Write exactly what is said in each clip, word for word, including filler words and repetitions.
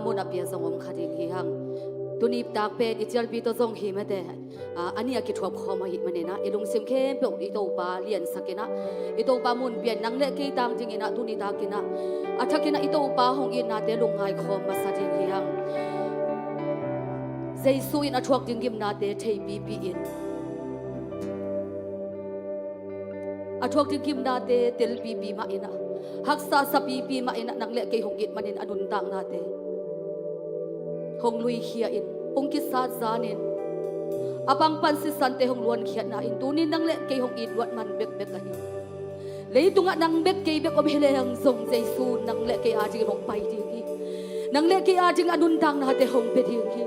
Mun a pia zong om kha ding hi hang. Tuni tak pen i cialpi tawh zong hi mate, a, a nih a kithuap khawm ahih manin ah, i lungsim khempeuh i Topa liansak in ah, i Topa mun pia in, nang le kei tang dingin ah tuni tak in ah, a thak in ah i Topa hong itnate lungngai khawm masa ding hi hang. Jesu in a thuak ding gimnate theipipi in, a thuak ding gimnate telpipi mah in ah, haksa sapipi mah in ah, nang le kei hong it manin a nuntaknate hong luikhia in, hong kisat zan in, a pang pan sisante hong luankhiatna in, tunin nang le kei hong it luat man bekbek ahi. Leitungah nang bek kei bek om hi leng zong Jesu nang le kei adingin hong pai ding hi. Nang le kei ading a nuntaknate hong pia ding hi.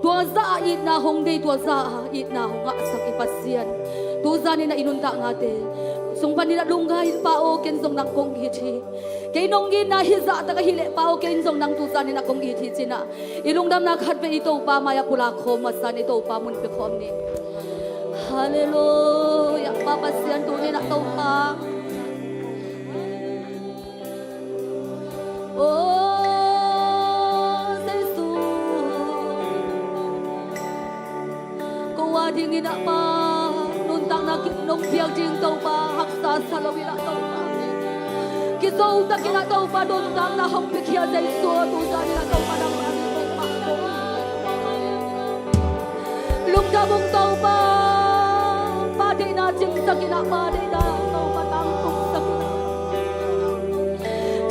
Tua zah a itna hong nei, tua zah a itna hong ngahsak i Pasian, tu zanin ah i nuntaknate sung panin ah lungngai in, Pa aw, ken zong nang kong it hi. Kei nong itna hih zah tak ahih leh, Pa aw, ken zong nang tu zanin ah kong it hi, ci-in ah i lungdamna khatvei i Topa mai-ah pulak khawm masa in, i Topa mun pia khawm ni. Halleluiah. Pa Pasian, tuni-in ah Topa, aw Jesu, ko adingin ah Pa, nuntakna kip nong piak ding Topa, haksa sa lo in ah Topa, kizo takin ah Topa, nuntakna hong piakhia Jesu, tu zanin ah Topa, nangmah in Topa, lungdam ung Topa. Pa deihna cingsak in ah, Pa deihna Topa, tangtungsak in ah,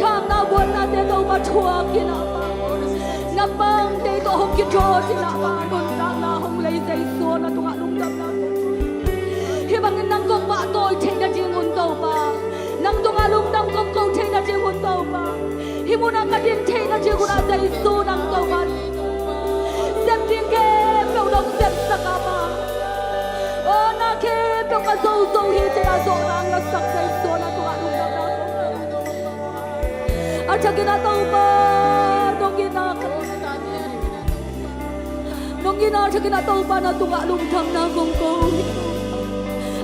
thamna buannate Topa thuak in ah, Pa, na pangte tawh hong kidawt in ah, Pa, nuntakna hong lei Jesu, na tungah lungdamna. Hih bangin nang kong pahtawi theih nadingun Topa, nang tungah lungdam kong ko theih nadingun Topa, hih munah ka din theih nadingun ah Jesu, nang Topa, sep ding khempeuh nong sepsak a, Pa, aw, na khempeuh ka zozo hi, ci-in ah zawhna hong lasak Jesu, na tungah lungdamna. A thakin ah Topa, nong itna, nong itna thakin ah Topa, na tungah lungdamna kong ko hi.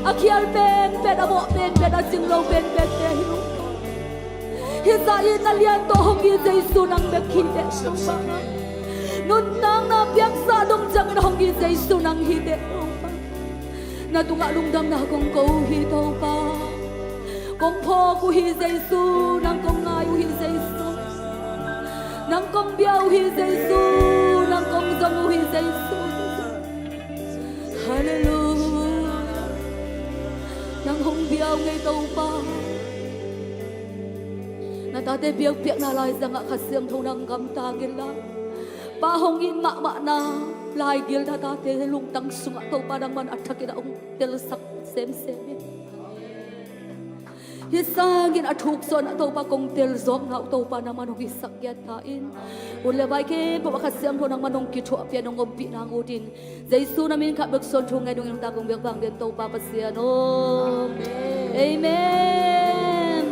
A khial penpen, a mawh penpen, a singlo penpente hi lo. Hih zah itna lian tawh hong it Jesu, nang bek hi teh Topa. Nuntakna piakzah dong ciangin hong it Jesu, nang hi teh Topa. Na tungah lungdamna kong ko hi Topa. Kong phawk uh hi Jesu, nang kong ngai uh hi Jesu, nang kong bia uh hi Jesu, nang kong zong uh hi Jesu. Halleluiah. Nang hong bia uh ngei Topa. Na tate biakpiakna laizangah Kha Siangtho nang gamtang inla, Pa hong it mahmahna laigil na tate lungtang sungah Topa nangman a thakin ah hong telsak semsem in. Hih sangin a thuk suahna Topa kong telzawkna uh Topa nangman hong hisak giat ta in. Hun le vai khempeuh ah Kha Siangtho nangman hong kithuahpih in, hong ompih nang ut in. Jesu na min khat bek suang thu ngen ung in, hong tak ung biak bang den Topa Pasian aw. Amen.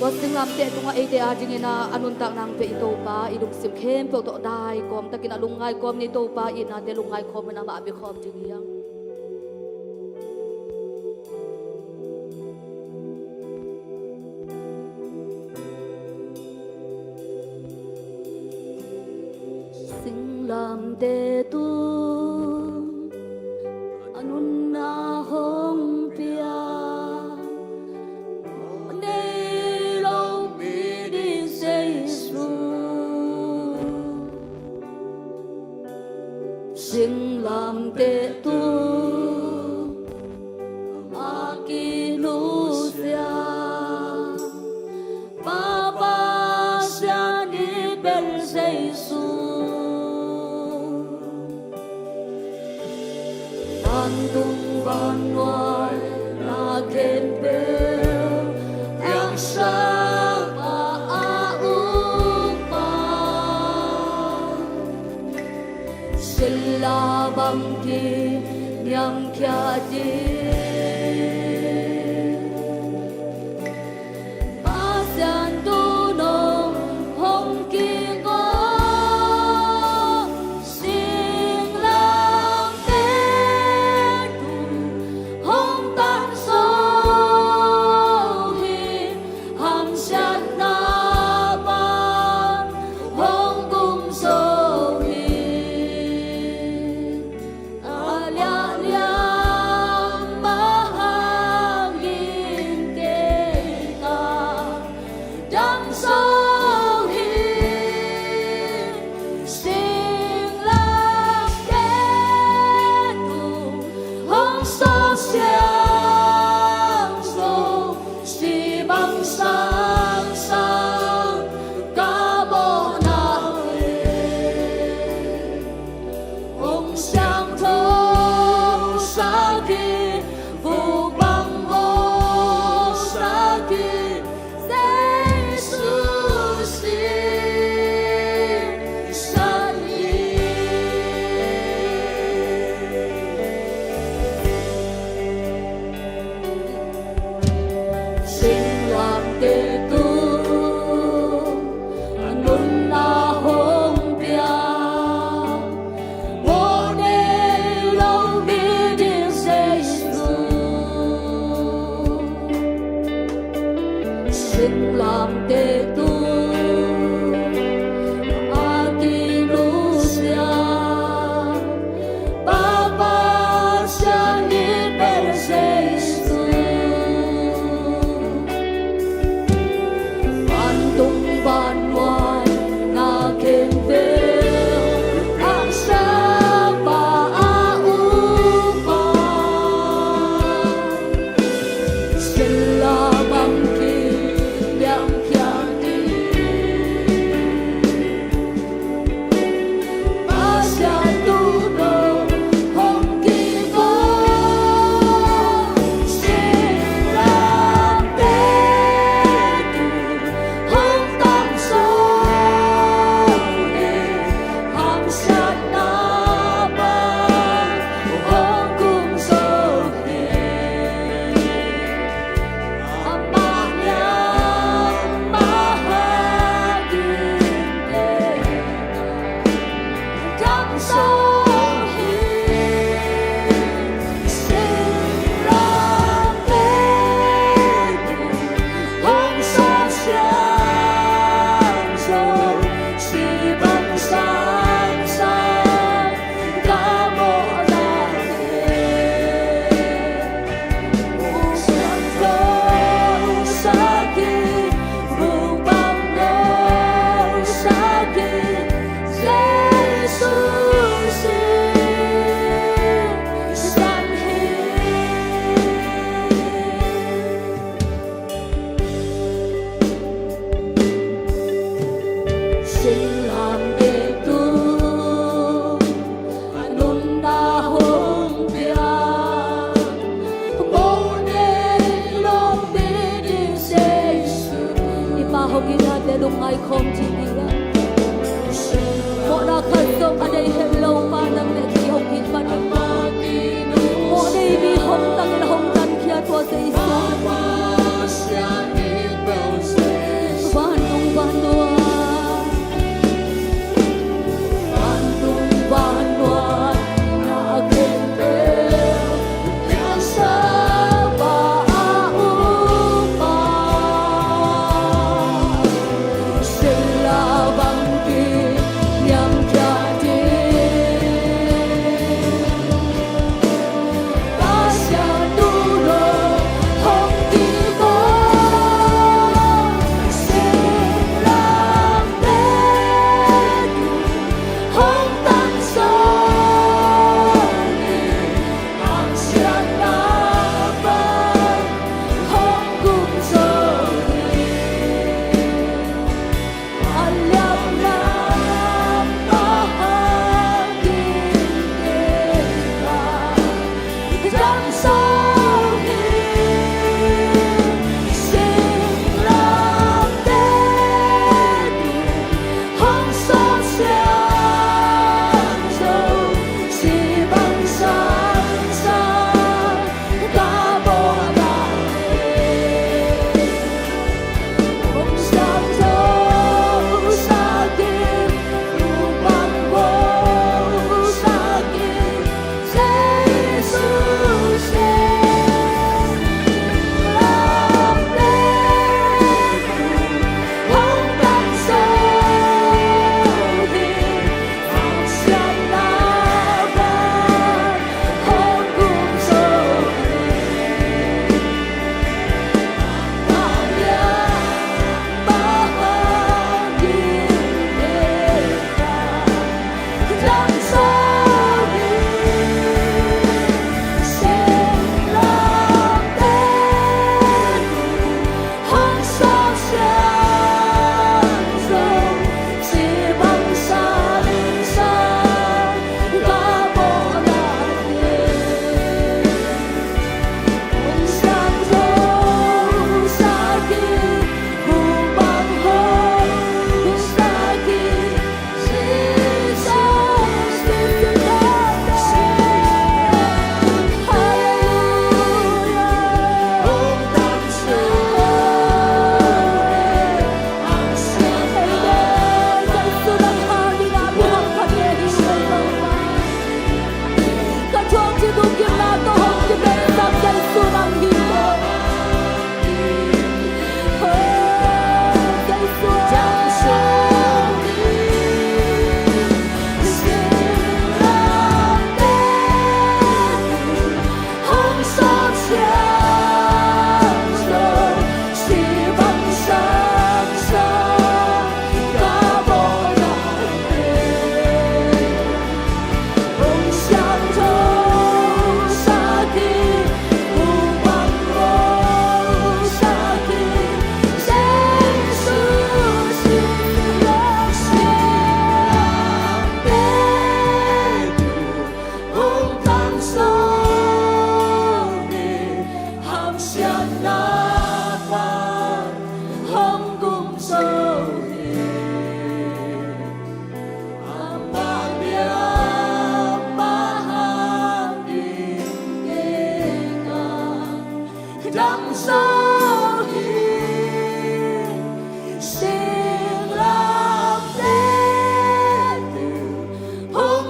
Tua singlamteh tungah eite adingin ah a nuntakna hong pia i Topa, i lungsim khempeuh tawh dai kawm takin ah lungngai kawm ni. Topa itnate lungngai kawm in amah a bia khawm ding hi hang. Singlamteh tung a nunna hong pia, nei lo mi ding Jesu. Singlamteh tung a kinusia, Pa Pasian i bel Jesu. Vantung vannuai na khempeuh piangsak a, a ukpa, sila bang kiniamkhiat ding Pasian tu nong hong kiko, singlamteh tung hong tanso hi, hamsiatna pan hong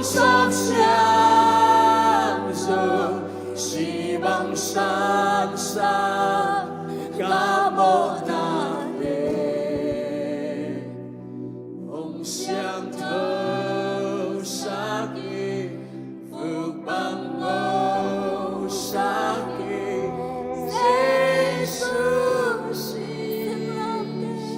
Sawp siang zo, si bang sansan, ka mawhna te hong siangtho sak hi, vuk bang ngo sak hi, Jesu singlamteh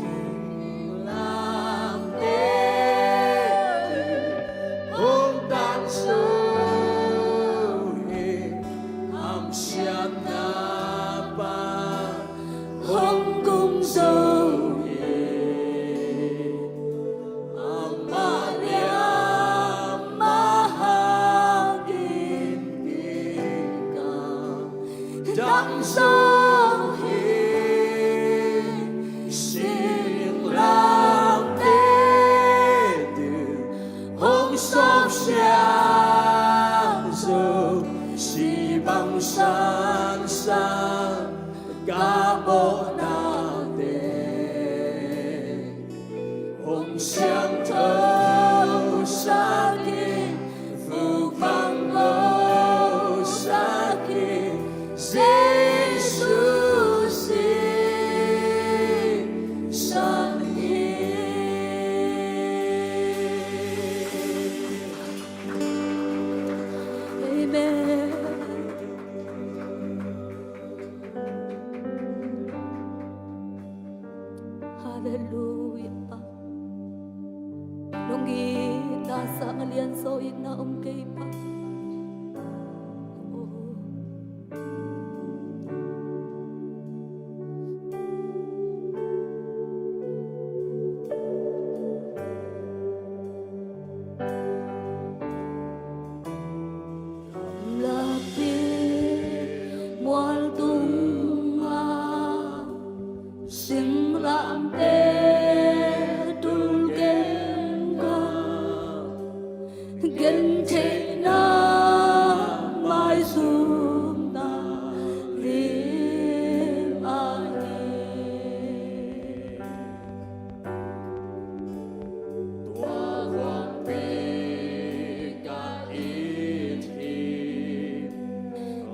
hong tang zo hi, hamsiatna pan hong tung zo hi. Amah liam mahak in kikal dang zo hi. Singlamteh tawh hong sawp siang zo, si bang sansan, ka mawhna te hong siangtho sak hi, vuk bang ngo sak hi, Jesu singsan hi. Amen. Halleluia. Nong itna sang a lianzaw itna om kei pa. Oh. Gamlak in mualtung ah, singlamteh tul gengen, gentheihna maizumna lim ahi. Tua khuate ka it hi,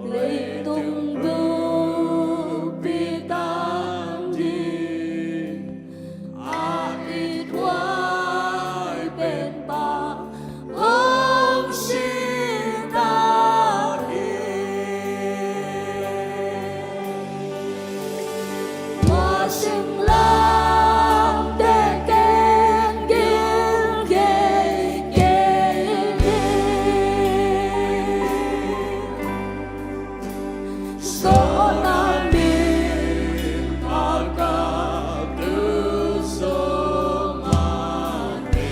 leitung bulpi tang ding a it huai pen pa hong si ta hi. Tua singlamteh ken gilgei kei hi. Sawlna min a ka tu zo mah hi.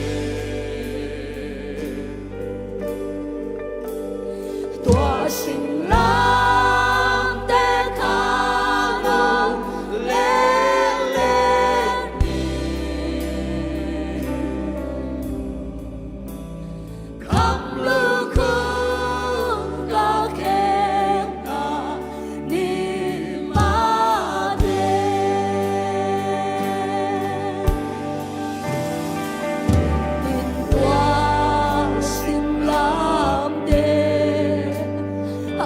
Tua singlamteh ka lo lele ni, kham lukhu ka khen ka ni mah hi. In tua singlamteh a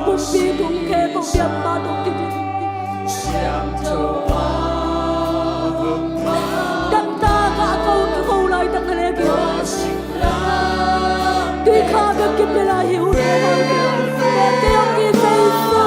Pumpi tung khempeuh biakpa tawh kiding hi. Damtak a ko kiho laitak na leh kiho. Tui kha bek kipia lai hi uh. Tui kha bek kipia lai hi uh.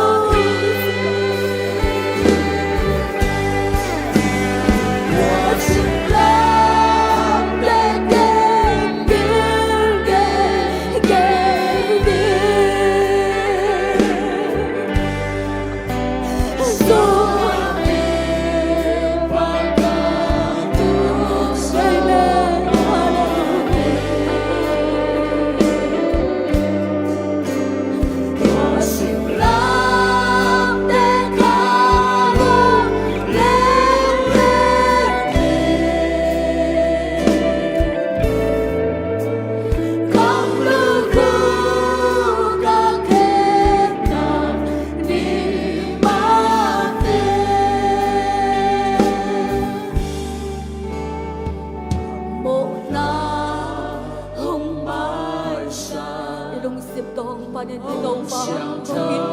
I lungsim tawh hong panin i Topa hong in.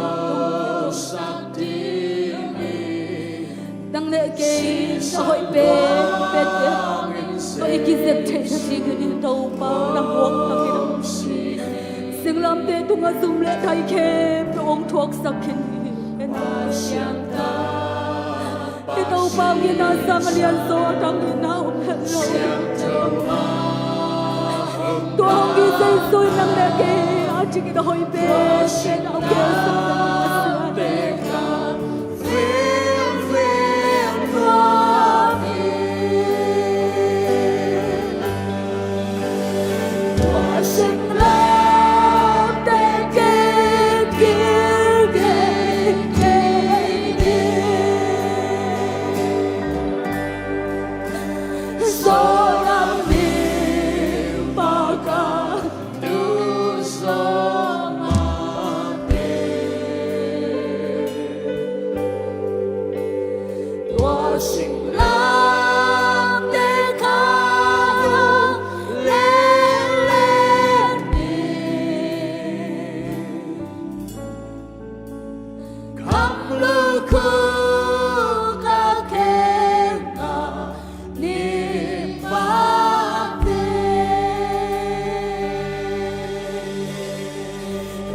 Nang le kei na hoih penpen te tawh i kizep theihna dingin i Topa na muak takin, singlamteh tungah zum le thai khempeuh hong thuaksak khin hi. I Topa hong itna sang a lianzaw a dang itna om het lo. Tua hong kizep Jesu in nang le kei a dingin a hoih penpen a hong kizep.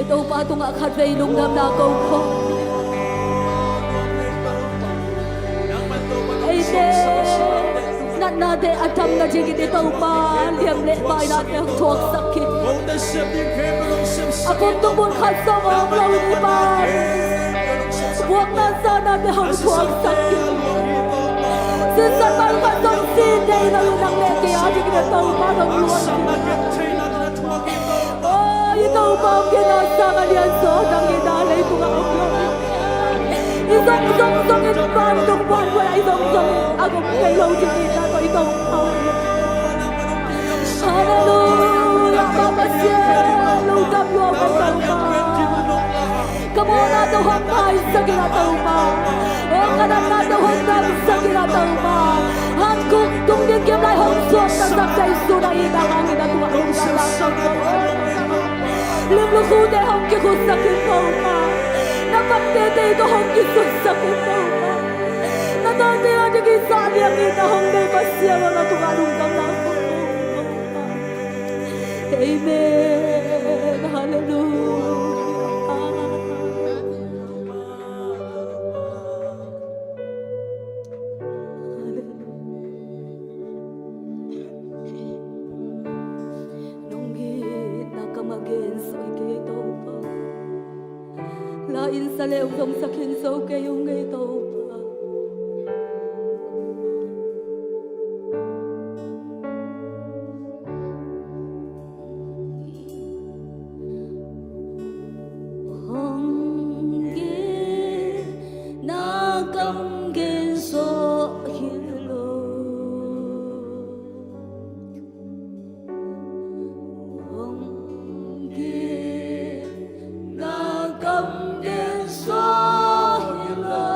I Topa tungah khatvei lungdamna ko khawm. Eite natnate a tam nadingin i Topa liam le bainate hong thuaksak hi. A pum tung mun khat zong a om lo i Pa, vuakna zahnate hong thuaksak hi. Sisan man khat zong si thei lo i nang le kei a dingin i Topa hong luat hi. Aw, i Topa hong itna sang a lianzaw dang itna leitungah om lo. I zong zong zong in vantung vanvoi ah i zong zong in a gom kei lo ding itna tawh i Topa. Halleluiah, Pa Pasian, lungdam lua ka Topa. Ka mawhna tawh hong maisak in a Topa. Aw, ka natna tawh hong damsak in a Topa. Han kuk tung ding kim lai hong suaktasak Jesu na itna hangin a tungah lungdam lua. Lim lukhute hong kikhutsak in Topa. Na pangtete tawh hong kisutsak in Topa. Na tate a dingin zah liang itna hong nei Pasian aw, na tungah lungdam lua. Amen. Halleluiah. Nong itna kamah genso kei Topa. La in sa le ung dong sa khin so kei ung ei Topa. Hong gen na kam gen sawh hi lo. Hong gen na kam gen sawh hi lo.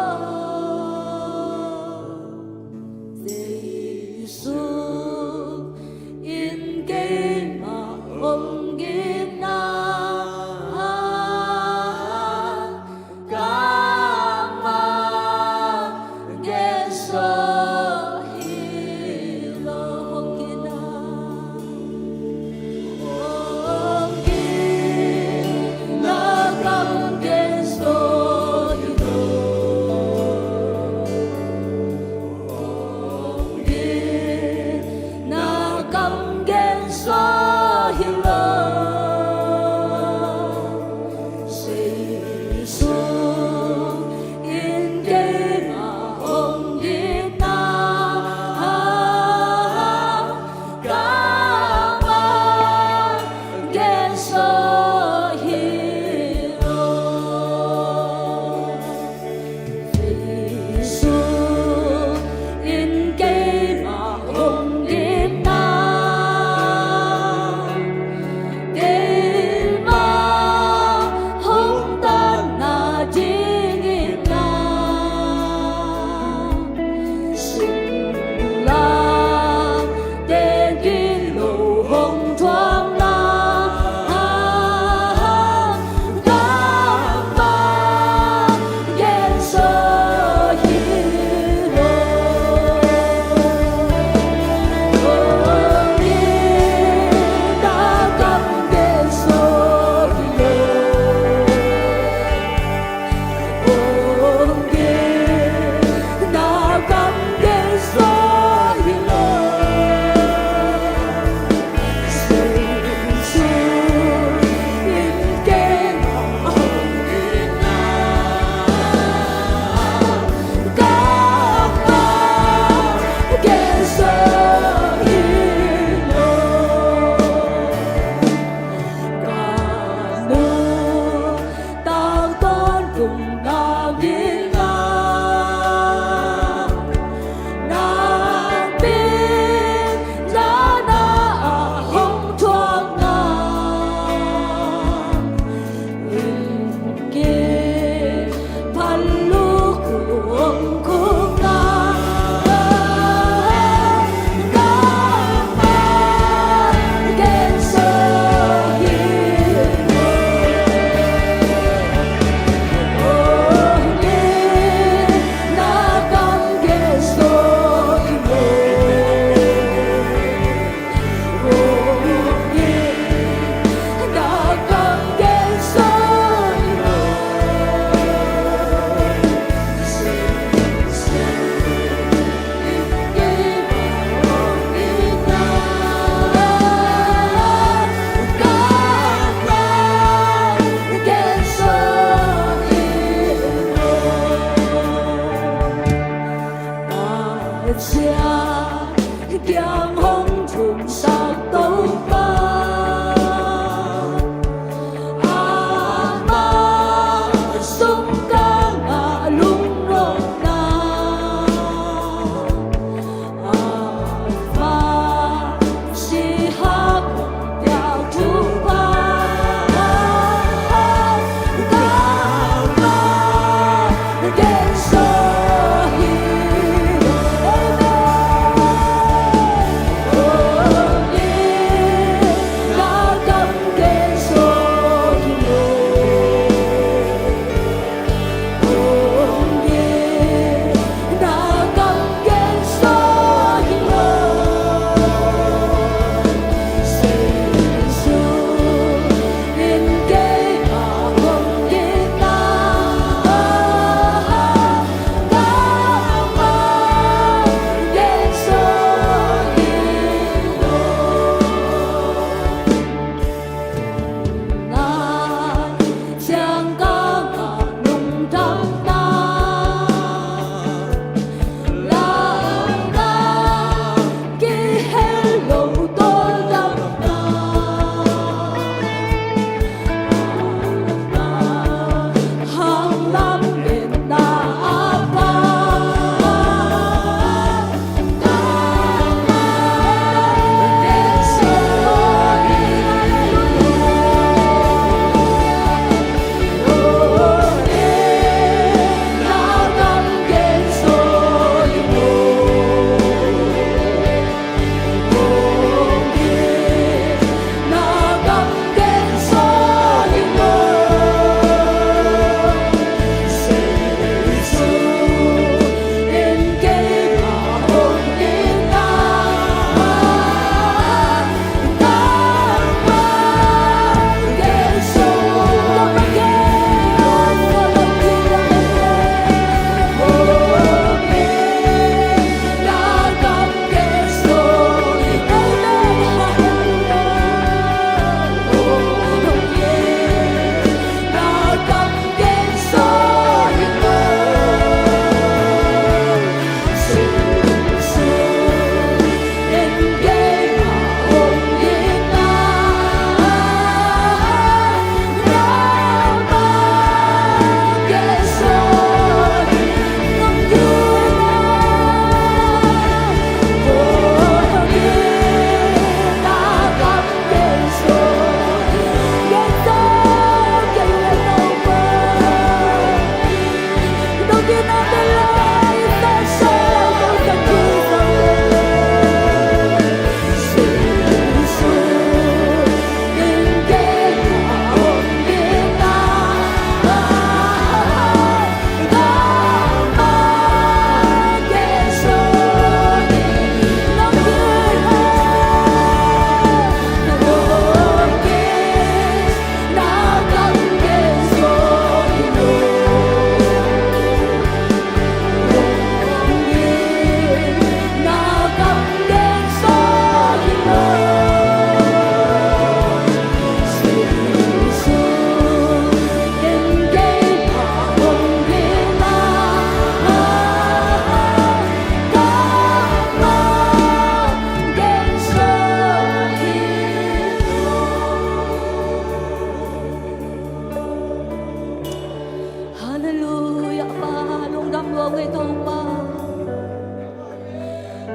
Topa.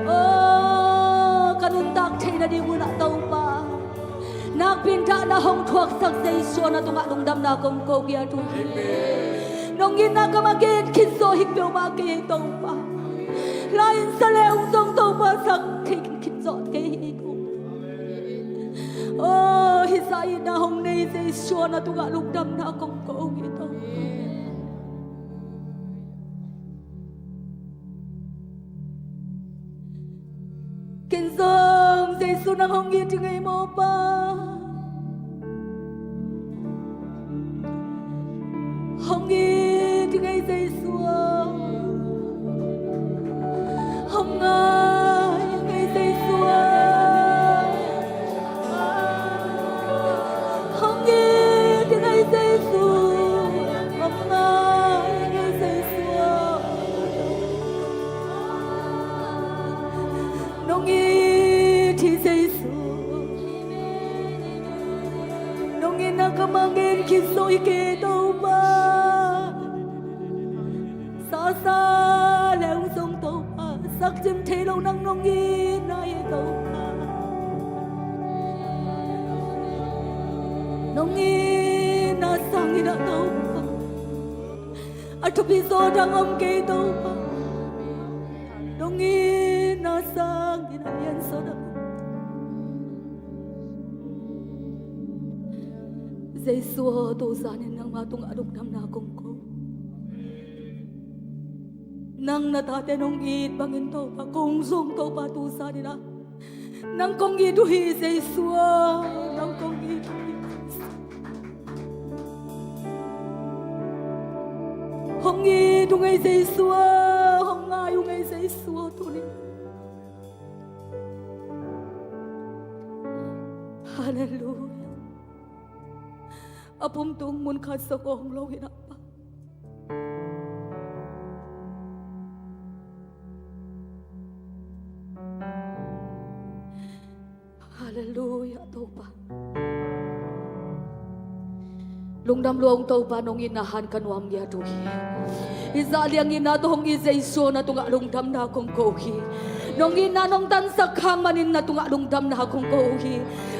Oh, ka nuntak theih nading un ah Topa, nakpi in dahna hong thuaksak Zeisu na tungah lungdamna kong ko ngiat uh hi. Nong itna ka mangin khit zawh hik peuhmah kei Topa. Lai-in sa le ung zong Topa sak thei khit zawh kei hi Topa. Oh, hih zah itna hong nei Zeisu na tungah lungdamna kong ko hi Topa. Ken zong Zeisu nang hong it ding ei maw Pa? Hong it ding ei Zeisu aw. Hong ngai ding ei Zeisu aw. Hong it ding ei Zeisu. Hong ngai ding ei Zeisu aw. Nong it hi Zeisu. Nong itna ka mangin khit zawh hi kei Topa. Sa sa le ung zong Topa, sak cim thei lo nang nong itna hi Topa. Nong itna sangin ah Topa, a thupi zaw dang om kei Topa. Nong itna sangin a lian zaw dang. Zeisu aw, tu zanin nangma tungah lungdamna kong ko. Nang na tate nong it bangin Topa, kong zong Topa tu zanin ah nang kong it uh hi Zeisu aw, nang kong it uh hi. Hong it ung ei Zeisu aw, hong ngai ung ei Zeisu aw tuni. Halleluia. A pumtung mun khat zong awng lo hi na Pa. Halleluia Topa. Lungdam lua ung Topa, nong itna han ka nuam ngiat uh hi. Hih zah liang itna tawh hong it Zeisu aw, na tungah lungdamna kong ko uh hi. Nong itna nong tansak khak manin na tungah lungdamna kong ko uh hi.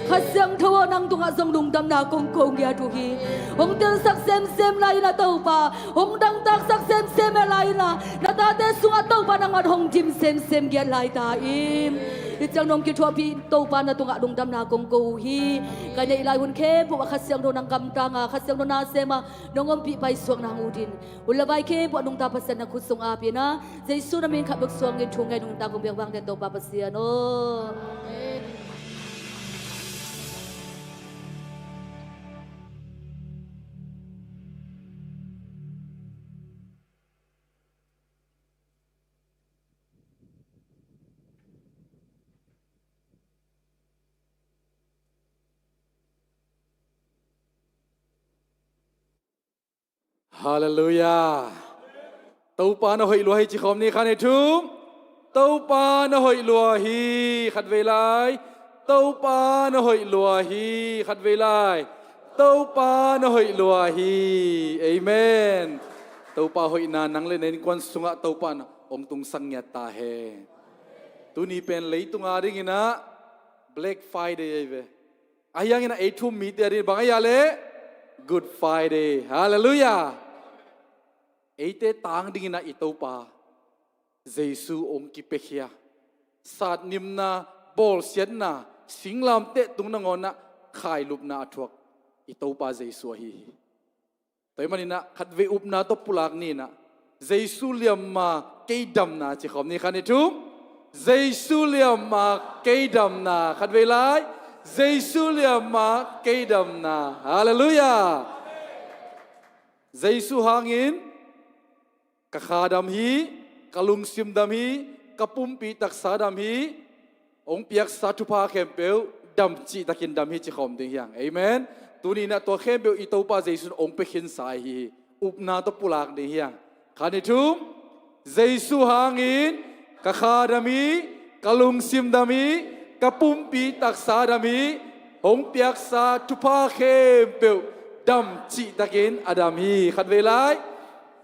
Kha Siangtho aw, nang tungah zong lungdamna kong ko ngiat uh hi. Hong telsak semsem lai-in ah Topa, hong dangtaksak semsem e lai-in ah na tate sungah Topa nangmah hong dim semsem ngiat lai ta in. Hih ciang nong kithuahpih Topa, na tungah lungdamna kong ko uh hi. Ka neih lai hun khempeuh ah Kha Siangtho nang gamtang a, Kha Siangtho na sem a, nong ompih paisuak nang ut in. Hun le vai khempeuh ah nungta Pasian na khut sung ap in ah, Zeisu na min khat bek suangin thu ngen nungta kong biak bang den Topa Pasian aw. Amen. Halleluia. Topa na hoih lua hi ci khawm ni, khan i thum. Topa na hoih lua hi, khatvei lai. Topa na hoih lua hi, khatvei lai. Topa na hoih lua hi. Amen. Topa hoihna nang le na innkuan sungah Topa na hong tungsak ngiat ta hen. Tuni pen leitung a dingin ah Black Friday ahi ve. Ahi hangin ah ei thu-um mite a dingin bang ahi a leh? Good Friday. Halleluia. Eite tang dingin ah i Topa Jesu hong kipiakhia, satnimna, bawlsiatna, singlamteh tung nangawn ah khailupna a thuak i Topa Jesu ahi hi. Tua ahih manin ah khatvei upna tawh pulak ni in ah, Jesu liamma kei damna ci khawm ni, khan i thum. Jesu liamma kei damna, khatvei lai. Jesu liamma kei damna. Halleluia. Jesu hangin ka kha dam hi, ka lungsim dam hi, ka pumpi taksa dam hi. Hong piaksa thupha khempeuh dam cihtakin dam hi ci khawm ding hi hang. Amen. Tuni in ah tua khempeuh i Topa Jesu in hong pia khinsa ahi hi. Upna tawh pulak ding hi hang. Khan i thum. Jesu hangin ka kha dam hi, ka lungsim dam hi, ka pumpi taksa dam hi. Hong piaksa thupha khempeuh dam cihtakin a dam hi. Khatvei lai.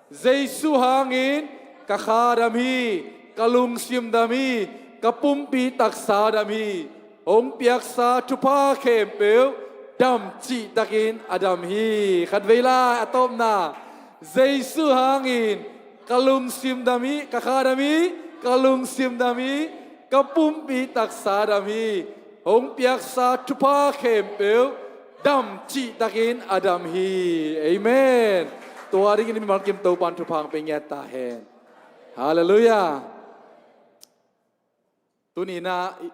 Jesu hangin Ka kha dam hi, ka lungsim dam hi, ka pumpi taksa dam hi. Hong piaksa thupha khempeuh dam cihtakin a dam hi. Khatvei lai a tawpna, Jesu hangin ka lungsim dam hi, ka kha dam hi, ka lungsim dam hi, ka pumpi taksa dam hi. Hong piaksa thupha khempeuh dam cihtakin a dam hi. Amen. Tua dingin mimal kim Topan thupha hong pia ngiat ta hen. Halleluiah. Tuni-in ah i-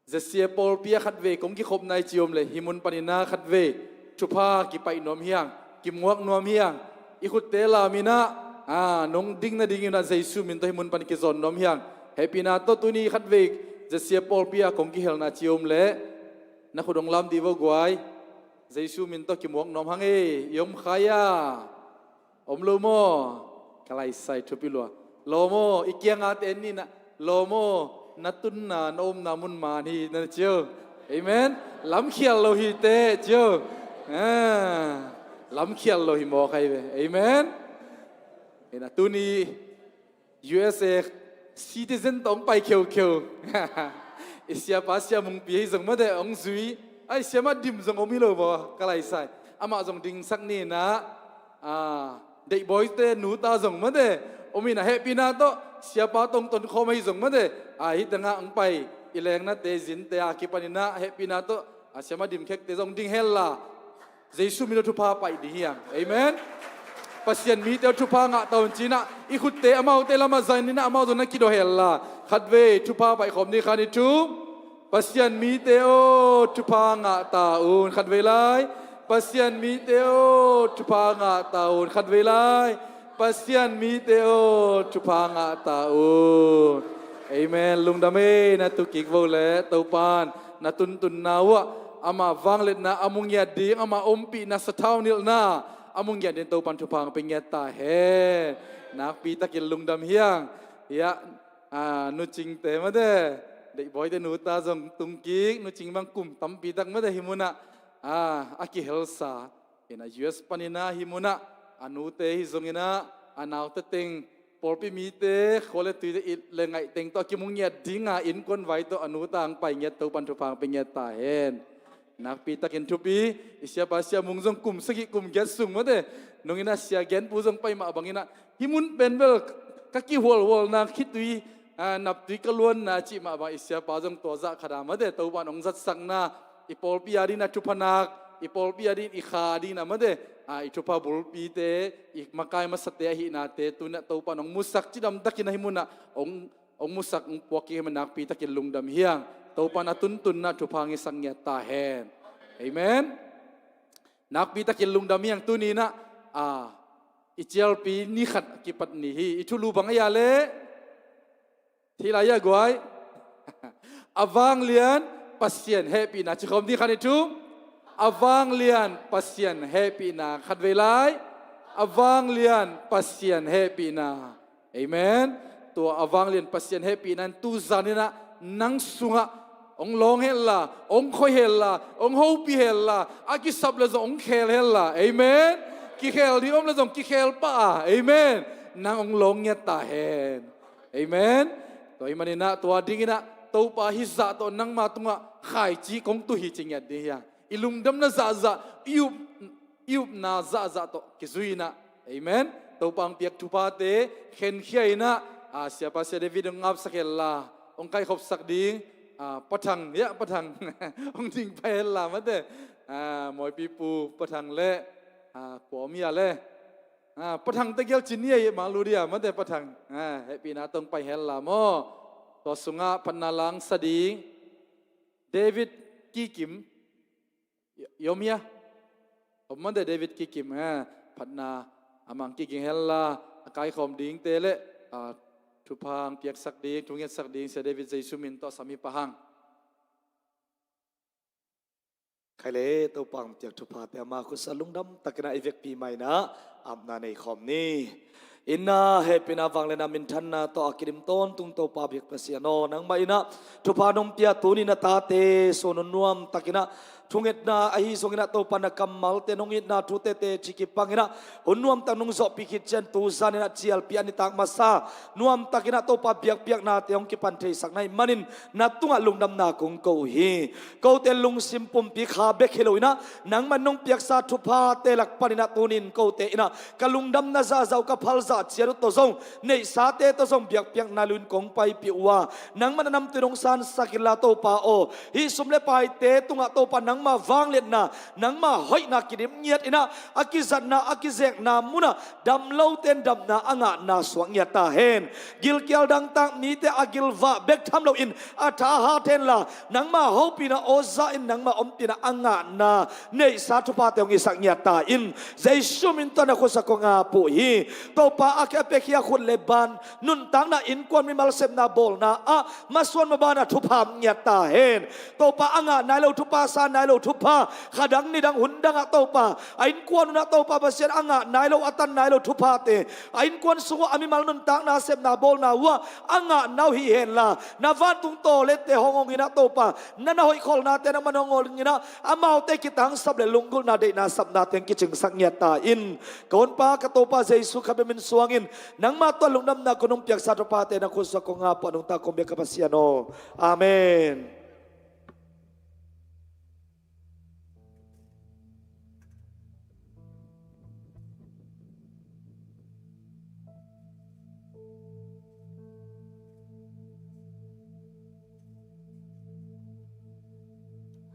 Zasia pawlpi ah khatvei kong kikhopna i ci om leh, hih mun panin ah khatvei thupha kipaih nuam hi hang, kimuak nuam hi hang. I khutte lamin ah, a, nong ding nadingin ah Jesu min tawh hih mun pan kizawn nuam hi hang. Hehpihna tawh tuni khatvei Zasia pawlpi ah kong kihelna ci om leh, na khut hong lam dih vo guai. Jesu min tawh kimuak nuam hang ei, i om khai a. Om lo maw? Ka laisai thupi lua. Lawm aw, i kiangah te en ni na. Lawm aw, na tunna, na omna mun man hi na ci o. Amen. Lamkhial lo hi teh ci o. Ah, lamkhial lo hi mawk hi ve. Amen. Ina tuni U S A citizen tawh hong pai kheukheu. I siapa Sia Mungpi hi zong mate hong zui. Ai, Siama Dim zong om hi lo maw, ka laisai. Amah zong dingsak ni na. Ah, Deihbawite nuta zong mate om hi na, hehpihna tawh siapa tawh hong tonkhawm ahi zong mate. Ah, hih tengah hong pai i lengnate zinte a kipanin ah hehpihna tawh, ah, Siama Dim khekte zong ding hen la. Jesu min tawh thupha paih ding hi hang. Amen. Pasian mite aw, thupha ngah ta un ci-in ah i khutte amaute lamah zang in ah amau zong na kidawh hen la. Khatvei thupha paih khawm ni, khat, nih, thum. Pasian mite aw, thupha ngah ta un. Khatvei lai. Pasian mite aw, thupha ngah ta un. Khatvei lai. Pasian mite aw, thupha ngah ta un. Amen. Lungdam ei, na tu kik vo leh Topan na tuntunna uh ah, ama vangliatna a mu ngiat ding, ama ompihna, sathau nilhna a mu ngiat ding Topan thupha hong pia ngiat ta hen. Nakpi takin lungdam hi hang. Hiah, ah, Nu Cingte mate, Deihbawite nuta zong tung kik, Nu Cing bang kum tampi tak mate hih mun ah, ah, a kihelsa. Ina U S panin ah hih mun ah a nute hi zongin ah a naute teng, pawlpi mite, khua le tuite it le ngaih teng tawh a kimu ngiat ding a, innkuan vai tawh a nuta hong pai ngiat Topan thupha hong pia ngiat ta hen. Nakpi takin thupi. I siapa Sia Mung zong kum sagih kum giat sung mate, nungin ah Sia Genpu zong pai mah bangin ah hih mun pen bel ka kihualhualna, khitui, ah, naptui ka luanna cih mah bang, i siapa zong tua zah khat a mate Topan hong zatsakna, i pawlpi a dingin ah thupha nak, i pawlpi a dingin, i kha a dingin ah mate, ah, i thupha bulpite, i makai masate ahihnate tu-in ah Topan hong musak, cidam takin ah hih mun ah hong, hong musak, hong puak kik hi, nakpi takin lungdam hi hang. Topan a tuntunna thupha hong hisak ngiat ta hen. Amen. Nakpi takin lungdam hi hang. Tuni-in ah, ah, i cialpi ni khat a kipat ni hi. I thulu bang a hia leh, thei lai a guai. A vanglian Pasian hehpihna. Ci khawm ding, khat, nih, thum. A vanglian Pasian hehpihna. Khatvei lai. A vanglian Pasian hehpihna. Amen. Tua a vanglian Pasian hehpihna in tu zanin ah nang sungah hong lawng hen la, hong khoi hen la, hong hopih hen la, a kisap le zong hong khel hen la. Amen. Kikhel ding om le zong kikhel pah a. Amen. Nang hong lawng ngiat ta hen. Amen. Tua ahih manin ah tua dingin ah Topa hih zah tawh nangma tungah khaici kong tu hi ci ngiat ding hi hang. I lungdamna zahzah, i up, i upna zahzah tawh kizui-in ah. Amen. Topa hong piak thuphate khenkhia-in ah, ah, siapa Sia David hong ngapsak hen la, hong kaikhopsak ding, ah, Pa Thang, ya, Pa Thang hong ding pai hen la mate, ah, Mawipi Pu Pa Thang le, ah, kua om hia leh, ah, Pa Thang tegel cin hi a, i Manglu dia mate, Pa Thang, ah, hehpihna tawh hong pai hen la maw. Tua sungah phatna la hong sa ding David Kikim, i om hia? Om mate, David Kikim, ha, phatna a mang kiging hen la, a kaikhawm dingte le, a, thupha hong piaksak ding, thu ngetsak ding Sia David Jesu min tawh sam hi pah hang. Khai le, Topa hong piak thuphate ama khutsa lungdam takin ah i vekpi mah in ah apna nei khawm ni. Inn ah hehpihna, vangliatna, minthanna tawh a kidim tawntung Topa biak Pasian aw, nangmah in ah thupha nong pia tuni na tate suan hun nuam takin ah thungetna ahi zongin ah Topa na kammalte, nong itna thute teci kipangin ah hun nuamtak nong zawhpih khit ciang tu zanin ah cialpi a nitak masa nuamtakin ah Topa biakpiaknate hong kipan theisak na hih manin na tungah lungdamna kong ko hi. Kote lungsim pumpi kha bek hi lo in ah nangman nong piaksa thuphate lak panin ah tuni-in kote in ah ka lungdamna zahzah uh, ka phalzah ciat uh tawh zong, neihsate tawh zong biakpiakna lui-in kong paipih uh a, nangman a namtui nong sansak inla Topa aw, hih sum le paite tungah Topa nangma vangliatna, nangma hoihna kidim ngiat in ah a kizatna, a kizekna munah dam lote in damna a ngahna suak ngiat ta hen. Gilkial dangtak mite a gilvah bek tham loin a thahat henla, nangma hopihna aw za in nangma ompihna a ngahna neihsa thuphate hong hisak ngiat ta in. Jesu min tawh na khutsa kong ap uh hi. Topa a khe a pekhi a khut le ban nuntakna, innkuan, mimal sepna bawlna ah masuan maban a thupha om ngiat ta hen. Topa a ngah nai lo thupha, sa nai lo thupha, kha dang ni dang hun dangah Topa a innkuan unah Topa Pasian a ngah nai lo, a tan nai lo thuphate a innkuan sungah a mimal nuntakna sepna bawlna uhah a ngah nau hi henla, na vantung tawlette hong hong in ah Topa, na na hoih kholnate nangman hong hong in ah amaute kitangsap le lunggulhna, deihna sapnate hong kicingsak ngiat ta in. Ka Honpa ka Topa Jesu kha bek min suangin nangma tungah lungdamna kong nong piaksa thuphate na khutsa kong ap uh a, nungta kong biak ka Pasian aw. Amen.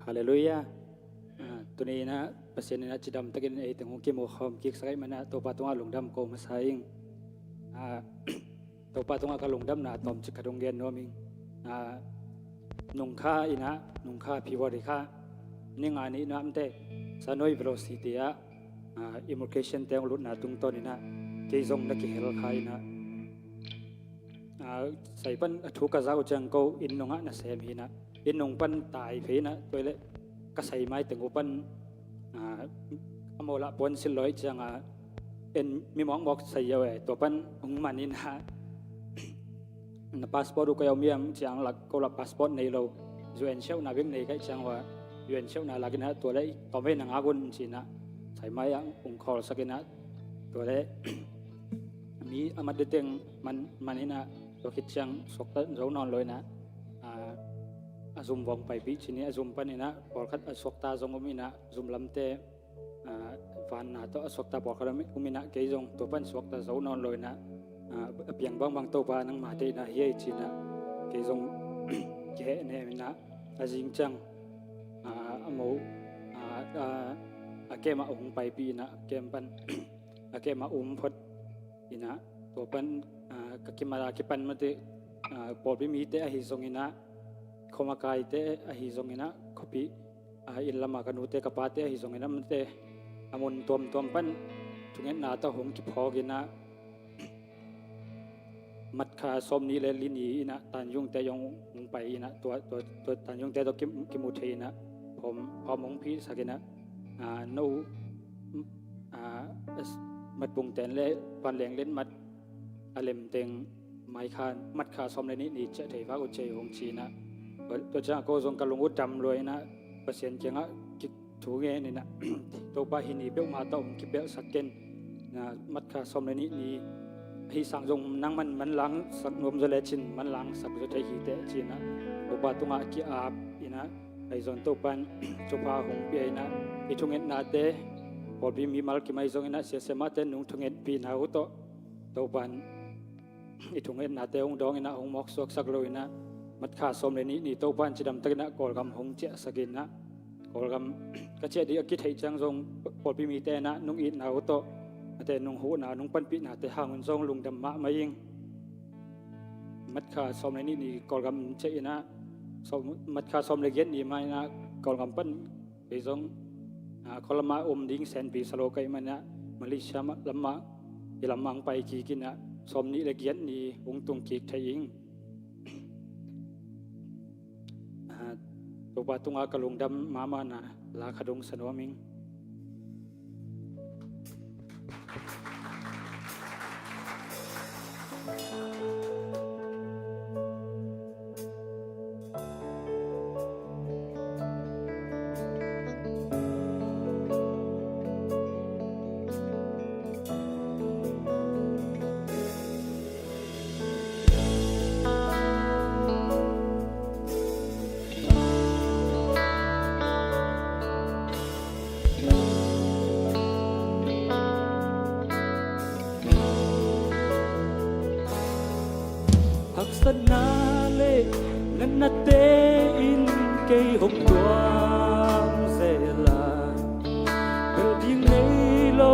Halleluiah. Ah, tuni in ah Pasian in ah cidamtakin ei teng hong kimukhawm kiksak ahih manin ah Topa tungah lungdam ko masa ing. Ah, Topa tungah ka lungdamna tawmcik ka dong gen nuam ing. Ah, nungkha in ah, nungkha February kha ni nga ni in ah mate, Sanoi Velocity ah, ah, immigration te hong lutna tungtawn in ah kei zong na kihel kha in ah, ah, sai pan a thu ka za uh ciang ko inn nungah nasem hi in ah, inn nung pan tai phei in ah, tua leh ka sai mai teng uh pan, ah, a mawlah puan silh lawi ciangah en mi mawkmawk sai uh e, tua pan hong man in ah, na passport uh koi a om hiam ci-in lak, ko lah passport nei lo, U N siauhna bek nei ka hih ciang uh a, U N siauhna lak in ah tua leh tawm vei, na ngak un ci in ah sai mai ah hong khawlsak in ah, tua leh mi a mat diteng man, man in ah, tua khit ciang suakta zo nawn lo in ah, ah, a zum vawng paipih ci ni, a zum pan in ah pawlkhat a suakta zong om in ah, zum lamte, ah, vanna tawh a suakta pawlkhat om in ah, kei zong tua pan suakta zo nawn lo in ah, ah, a piang bangbang Topa nangma deihna hi ei ci in ah kei zong kihehnem in ah, a zing ciang, ah, a mo, ah, ah, a kem ah hong paipih in ah, a kem pan a kem ah um phot in ah, tua pan, ah, ka kimat a kipan mate, ah, pawlpi mite ahi zongin ah, khuamakaite ahi zongin ah, khuapi, ah, inn lam a ka nute ka pate ahi zongin ah mate, a mun tuamtuam pan thungetna tawh hong kiphawk in ah, March kha sawmnih le li ni in ah Tanyungte zong hong pai in ah, tua, tua, tua Tanyungte tawh ki, kimu thei in ah, phawm, phawm hong phihsak in ah, ah, no, ah, as, March bung ten le Vanleng Letmat a lemteng mai kha, March kha sawm le nih ni ciah thei vak uh ci ei hong ci in ah, tua, tua ciangah ko zong ka lung uh dam lua in ah, Pasian kiangah ki, thu ngen in ah, Topa, hih ni peuhmah tawh hong kipelhsak ken. Na, March kha sawm le nih ni ahi sang zong nangman manlangsak nuam zaw lecin manlangsak zaw thei hi teh ci in ah, Topa tungah ki-ap in ah, ahi zong Topa in thupha hong pia in ah, i thungetnate, pawlpi mimal kim ahi zongin ah, siasia mahte nong thungetpihna uh tawh Topa in i thungetnate hong dawng in ah, hong mawksuaksak lo in ah, March kha sawm le nih ni Topa in cidamtak in ah Kawlgam hong ciahsak in ah, Kawlgam ka ciah ding a kitheih ciang zong pawlpi mite in ah nong itna uh tawh, a te nong huhna, nong panpihnate hang un zong lungdam mahmah ing. March kha sawm le nih ni Kawlgam ciah in ah, sawm, March kha sawm le giat ni mah in ah Kawlgam pan kei zong, ah, khualam ah om ding senpi sa lo ka hih manin ah, Malaysia mah lam ah, hih lam ah hong pai kik in ah, sawmnih le giat ni hong tung kik thei ing. Ah, Topa tungah ka lungdam mahmahna la ka dong sa nuam ing. Sana le na nate in kei hong tuam zel a, bel ding nei lo,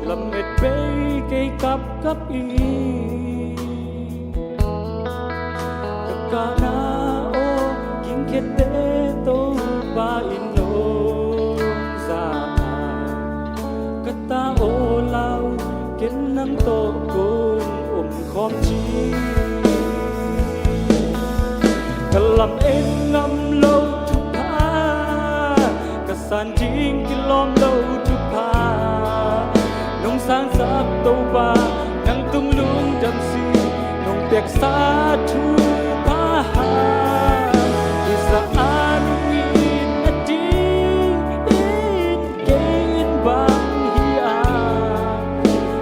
lamet bei kei kapkap in. Ka kahna aw gingkhiate Topa in nong za a, ka ta aw lau ken nang tawh kong om khawm ci. Ka lam en ngam lo thupha, ka san ding kilawm lo thupha, nong sansak Topa, nang tung lungdam si, nong piaksa thupha. Hih zah a nong it nading in kei in bang hi a,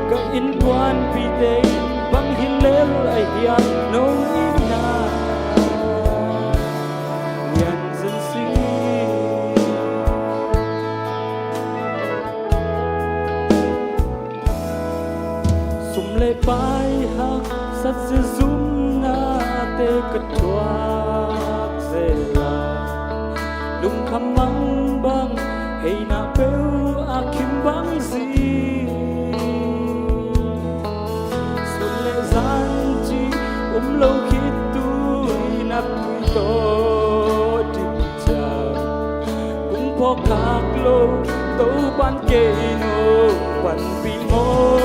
ka innkuanpihte in bang hi lel a hiam nong itna lian zen si. Sum le pai haksat zilzumnate ka thuak zel a, lungkham mangbang heina peuh a khim bang zi. Sun le zan cih um lo khit tu-in a tui tawh dim ciang, kung phawk khak lo Topa'n kei nong panpih maw.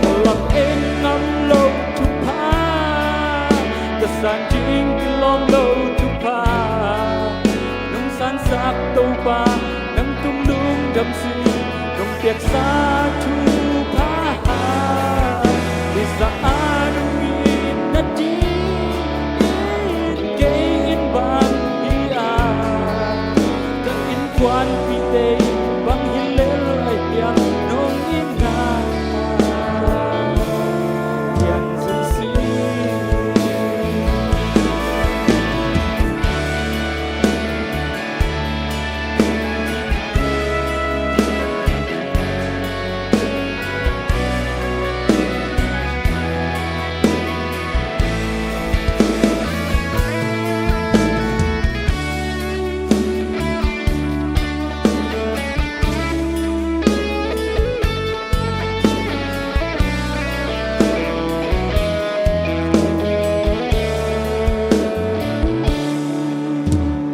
Ka lam en ngam lo thupha, ka san ding kilawm lo thupha, nong sansak Topa, nang tung lungdam si, nong piaksa thupha. Hih zah a nong it nading in kei in bang hi a, ka innkuanpihte in bang hi lel a hiam nong itna lian zen si.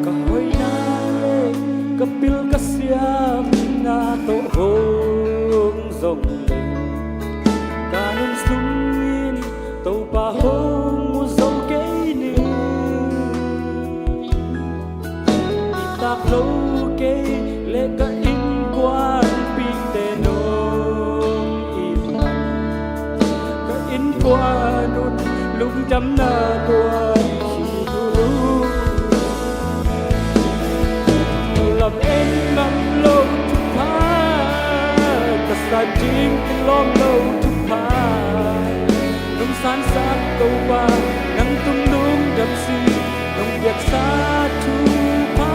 Ka hoihna le ka pil ka siamna tawh hong zong leng, ka nun sungin Topa hong mu zo kei ni. Nitak lo kei le ka innkuanpihte nong it man, ka innkuan un lungdamna tuan hi tu. Lam en ngam lo thupha, ka san ding kilawm lo thupha, nong sansak Topa, nang tung lungdam si, nong piaksa thupha.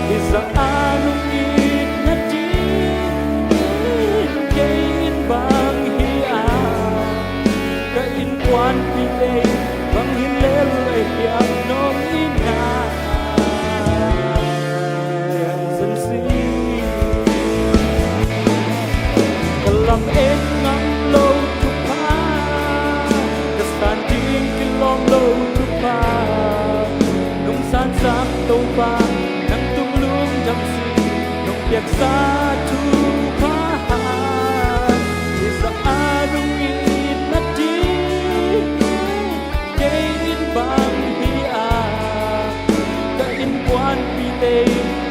Hih zah a nong it nading in kei in bang hi a, ka innkuanpihte bang hi lel a hiam nong itna lian zen si. Ka lam en ngam lo thupha, ka san ding kilawm lo thupha, nong sansak Topa, nang tung lungdam si, nong piaksa thupha. Hih zah a nong it nading in kei in bang hi a, ka innkuanpihte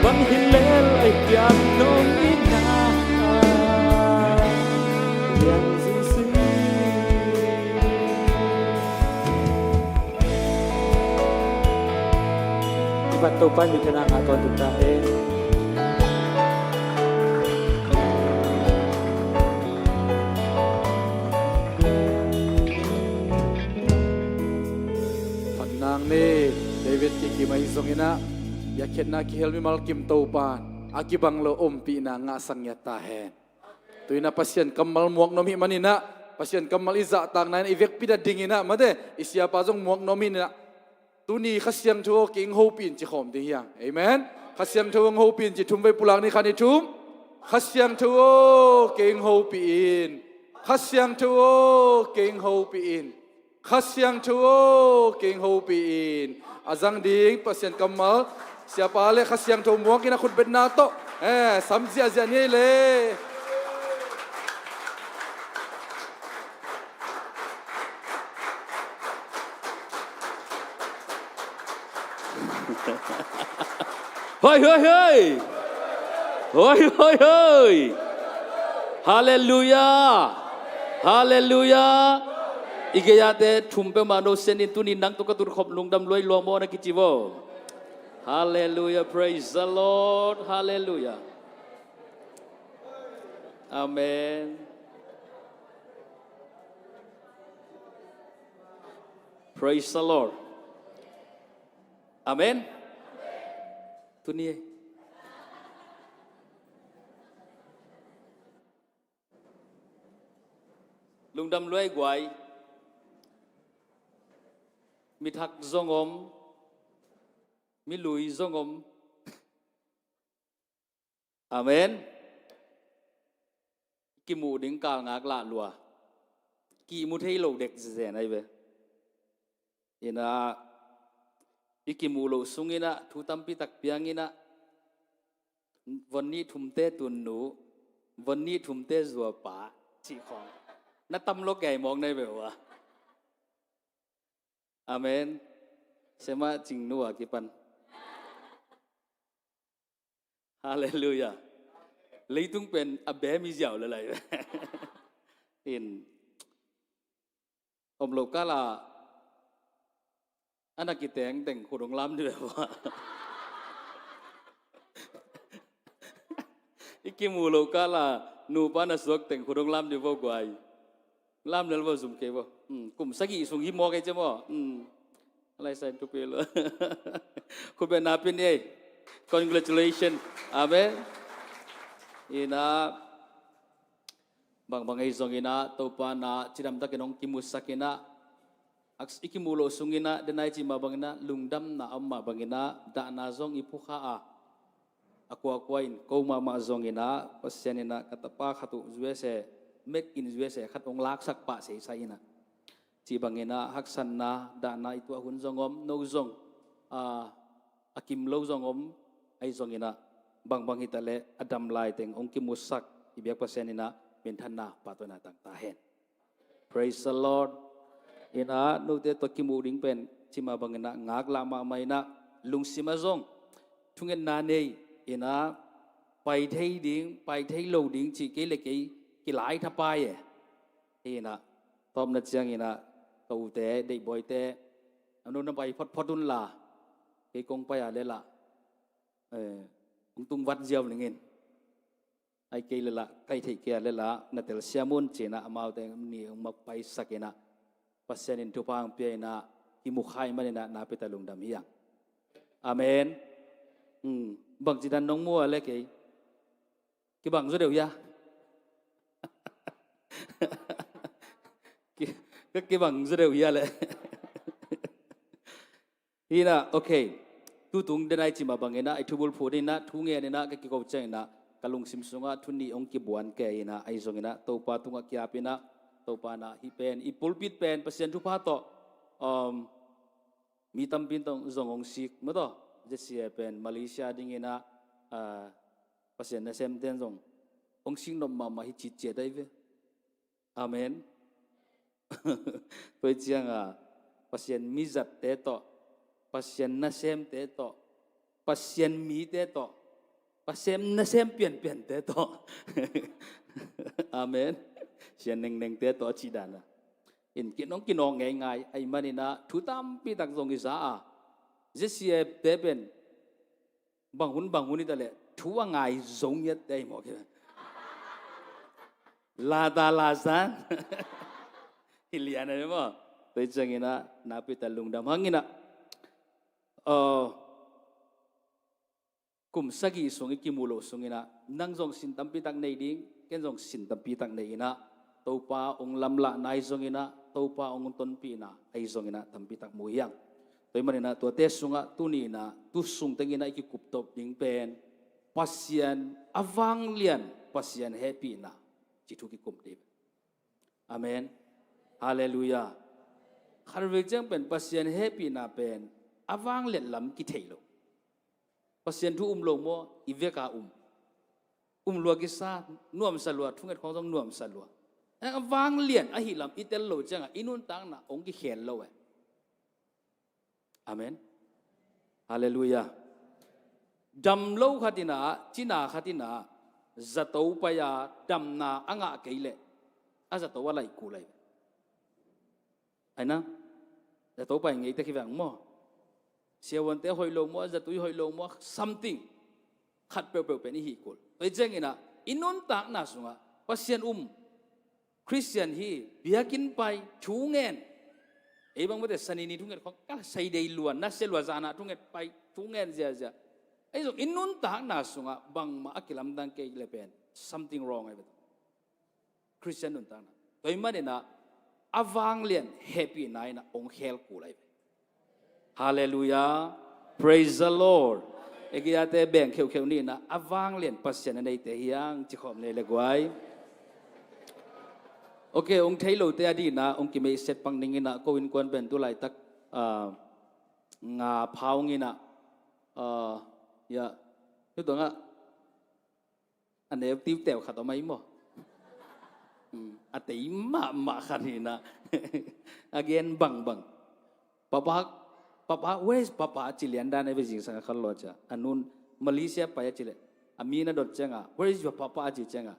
bang hi lel a hiam nong itna lian zen si. Kipat Topa in minthanna ngah tawntung ta hen. Phat nang ni, David Kikim ahi zongin ah, biakhiatna kihel mimal kim Topa in a kibang lo ompihna ngahsak ngiat ta hen. Tu-in ah Pasian kammal muak nuam hih manin ah, Pasian kammal i zahtakna in i vekpi nadingin ah, mate, i siapa zong muak nuam hi in ah, tuni Kha Siangtho aw kei hong hopih in ci khawm ding hi hang. Amen. Kha Siangtho hong hopih in ci thum vei pulak ni, khat ni thum. Kha Siangtho aw kei hong hopih in. Kha Siangtho aw kei hong hopih in. Kha Siangtho aw kei hong hopih in. A zang ding Pasian kammal. Siapa le Kha Siangtho muak in a khutbetna tawh, eh, sam ziahziah ni ei le. Hoi, hoi, hoi. Hoi, hoi, hoi. Halleluiah. Halleluiah. I gei-ate thum peuhmah no sian in, tuni nang tawh ka tutkhop lungdam lua ing, lua maw na kici vo. Halleluiah. Praise the Lord. Halleluiah. Amen. Praise the Lord. Amen. Tuni lungdam lua ei guai. Mithak zong om, milui zong om. Amen. Kimuh ding kal ngak lah lua. Kimu thei lo dek zezen ahi ve. Inah, i kimuh loh sung inah thu tampi tak piang inah, von nih thumte tunnu, von nih thumte zuapa cih khawng na tam lo kei mawk na hi ve uh a. Amen. Sema cingnu a kipan. Halleluiah. Leitung pen a bem i ziau le lai. In om lo kala a na kiteng teng khut hong lam ni ve vo. I kimu lo kala nupa na suak teng khut hong lam ni vo guai. Lam lel vo, zum kei vo. Hmm, kum sagih sung hi maw kei cia maw. Hmm. Lai sai thupi lo. Khutbetna pia ni ei. Congratulations. Amen. Inah, bangbang ei zong inah Topa na cidamtakin hong kimusak inah, i kimuh loh sung inah, denai cih mah bang inah lungdamna a om mah bang inah dahna zong i phukha a, a kuakua in ko mahmah zong inah Pasian inah ka tapa khat uh U S A, made in U S A khat hong laksak pah seisai inah, cih bang inah haksatna dahna i tuah hun zong om, no zong a, a kim lo zong om. Ahi zong inah bangbang hi ta leh a dam lai teng hong kimusak i biak Pasian inah minthanna pahtawina tang ta hen. Praise the Lord. Inah note tawh kimuh ding pen cih mah bang inah ngaklah mahmah inah, lungsim ah zong thungetna nei inah, pai thei ding, pai thei lo ding cih kei le kei kilai thapai e. Hi inah, tawpna ciang inah ka ute, deihbawite, a nu na pai photphot un la, kei kong pai a le lah, eh, hong tung vat ziau ning in. Ai kei le lah, kai theih kei a le lah na telsiam un ci inah amaute nih hong makpaisak inah, Pasian in thupha hong pia inah, kimu kha ahih man inah na pia ta lungdam hi hang. Amen. Hmm. Bangci dan nong mu a le kei kibang zaw deuh hia? Ki, kibang zaw deuh hia le. Hi inah, okay. Tutung denai cih mah bang inah i thubulphuh inah, thu ngen inah ka kiko ciang inah ka lungsim sungah thu nih hong kibuan kei inah, ahi zong inah Topa tungah ki-ap inah, Topa inah hih pen, i pulpit pen Pasian thupha tawh, um, mi tampi in tawh zong hong sik mah tawh. Jessie pen Malaysia ding inah, ah, Pasian nasemte in zong hong sik nop mahmah hi citciat ahi ve. Amen. Tua hi ciang a, Pasian mizatte tawh, Pasian nasemte tawh, Pasian mite tawh, Pasian nasem pianpiante tawh. Amen. Sian nengnengte tawh a cih dan a. In kinong kinawk ngeingai ahih man inah thu tampi tak zong i za a. Jessie te pen bang hun bang hun hi ta leh thu a ngai zo ngiatte hi maw kei. Lata lasan. Hi lian a hi maw. Tua hi ciang inah na pia ta lungdam hang inah. Aw, kum sagih sung i kimuh loh sung inah nang zong sin tampi tak nei ding, ken zong sin tampi tak nei inah, Topa hong lamlahna ahi zonginah, Topa hong tonpihna ahi zonginah tampitak mu hiang. Tua ahih maninah tuate sungah tuni inah tu sungtenginah i kikuptop ding pen Pasian a vanglian, Pasian hehpihna ci thu kikum dih. Amen. Halleluiah. Khatvei ciang pen Pasian hehpihna pen a vanglian lam kithei lo. Pasian thu um lo maw, i veka um. Um lua kisa, nuamsa lua, thunget khong zong nuamsa lua. A vanglian ahi lam i tel lo ciangah i nuntakna hong kikhel lo eh. Amen. Halleluiah. Dam lo khat inah, cina khat inah, zato pai-a damna a ngah kei leh a zato a laih kul ahi. Aina, zato pai ngei tek hi veng maw. Siavuante hoih lo maw, zatui hoih lo maw, something. Khat peuhpeuh pen i hih kul. Tua hi cianginah i nuntakna sungah Pasian um, Khristian hi, biakinn pai, thu ngen. Ei bang mate sanini thunget khong kal sai dei luan, nasia lua zana thunget pai, thu ngen ziazia. Ei zong i nuntakna sungah bangmah a kilamdang kei le pen something wrong ahi ve. Khristian nuntakna. Tua hi maninah a vanglian hehpihna inah hong khel kul ahi ve. Halleluiah. Praise the Lord. Egiate beng kheukheu ninah a vanglian Pasian a neite hiang cikhawm nei le guai. Ok, hong thei lote a dinah hong kimeihset pak ninginah ko innkuan pen tu laitak, ah, nga phau nginah, ah, ya, tu tuangah a neu tiuteu khat om ahi maw. A tei mahmah khat hinah a gen bangbang. Papa, papa, where is papa? Ci lian dan ahi ve. Zingsang a khat lawh cia a nun Malaysia pai a ci leh a mi na dot cianga, where is your papa? A ci cianga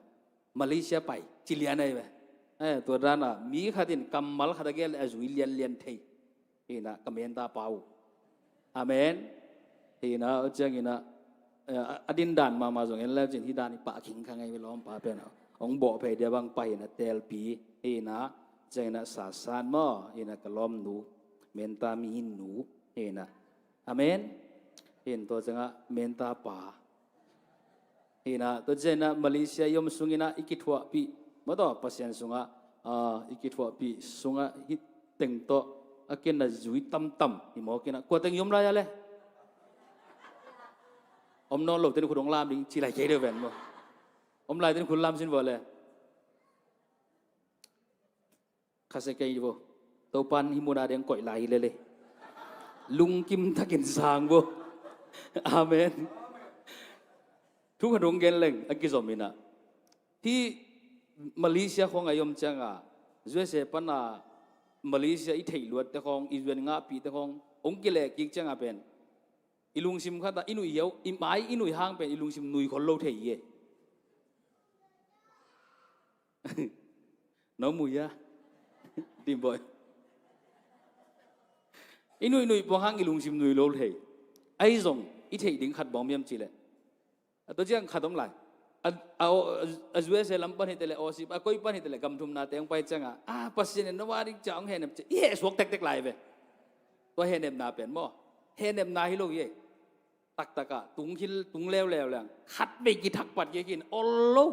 Malaysia pai ci lian ahi ve. Eh, tua dana mi khat in kammal khat a gen leh a zui lianlian thei. Hinah ka menta pa uh. Amen. Hinah cianginah, eh, a dindan mahmah zong en leu cin hih dan i pah khingkhang ahi ve lawmpa pen. Hong bawh phei dia bang pa hinah telpi. Hinah cianginah sasan maw hinah ka lawmnu menta mi nu hinah. Amen. Hin tua ciangah menta pa. Hinah tua cianginah Malaysia i om sunginah i kithuahpih mataw Pasian sungah, ah, i kithuahpih sungah hih teng tawh a kina zui tamtam hi mawkinah kua teng i om lai a le. Om nawn lo ten khut hong lam ding ci lai kei deuh ven maw. Om lai ten khut lam sin vua le. Khasia kei vo. Topan hih muna deng koih lai hi lele. Lungkim takin sang vo. Amen. Thu khat hong gen leng a kizom inah hih Malaysia khong a i om cianga U S A pana Malaysia i theih luatte khong i zuan ngahpihte khong hong kileh kik cianga pen i lungsim khata i nuih hiau i mai i nuih hang pen i lungsim nui khol lo thei hi e. No mu hia? Dimboi. I nuih nuih puang hang i lungsim nui lo thei. Ahi zong i theih ding khat bawm hiam cileh a tua ciang khat om lai. A, a, a U S A lam pan hitele, Aussie a koi pan hitele, gamthumna te hong pai cianga a Pasian in na wa ding cia hong hehnep cia i heh suak tektek lai ve. Tua hehnepna pen maw hehnepna hi lo hi e. Taktakah tung hil tung leuleu leng khat vei kithak pat kei kin ol lo.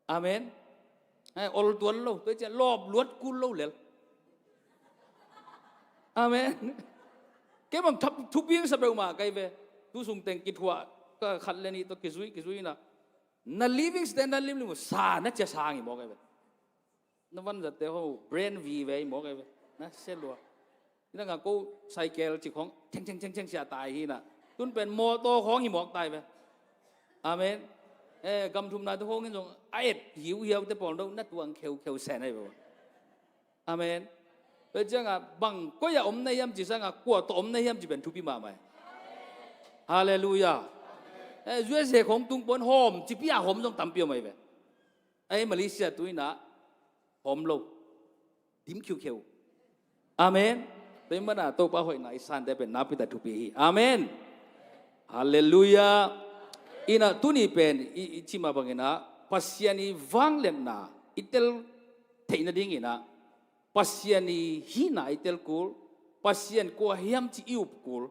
Amen. Ai, ol tuan lo tua cia lawp luat kul lo lel. Amen. Kei bang thap thupiang sa peuhmah kai ve. Tu sung teng kithuah ka khat le nih tua kizui kizui na na living standard limlim uh sa na cia sang hi mawk ai ve. Na vanzatte ho brand vive hi mawk ai ve. Na selua ina nga ko cycle cik hong ceng ceng ceng ceng sia tai hi na tun pen mawtaw hong hi mawk tai ve. Amen. Eh, gamthumna te hong in zong a et hiu hiau te pawl do na tuang kheu kheu sen ai ve. Amen. Tua cianga bang koi a om na hiam ci sanga kua tawh om na hiam ci pen thupi mahmah e. Halleluiah. Eh, U S A khong tung pon hawm cipi a hawm zong tampi om ai ve. Ai Malaysia tuina hawm lo dim khiukheu. Amen. Tua i mana Topa hoihna i sante pen napita thupi hi. Amen. Halleluiah. Ina tuni pen i, i cima bangina Pasian i vangliatna i tel theih nadingina Pasian i hihna i telkul, Pasian kua hiam ci i upkul.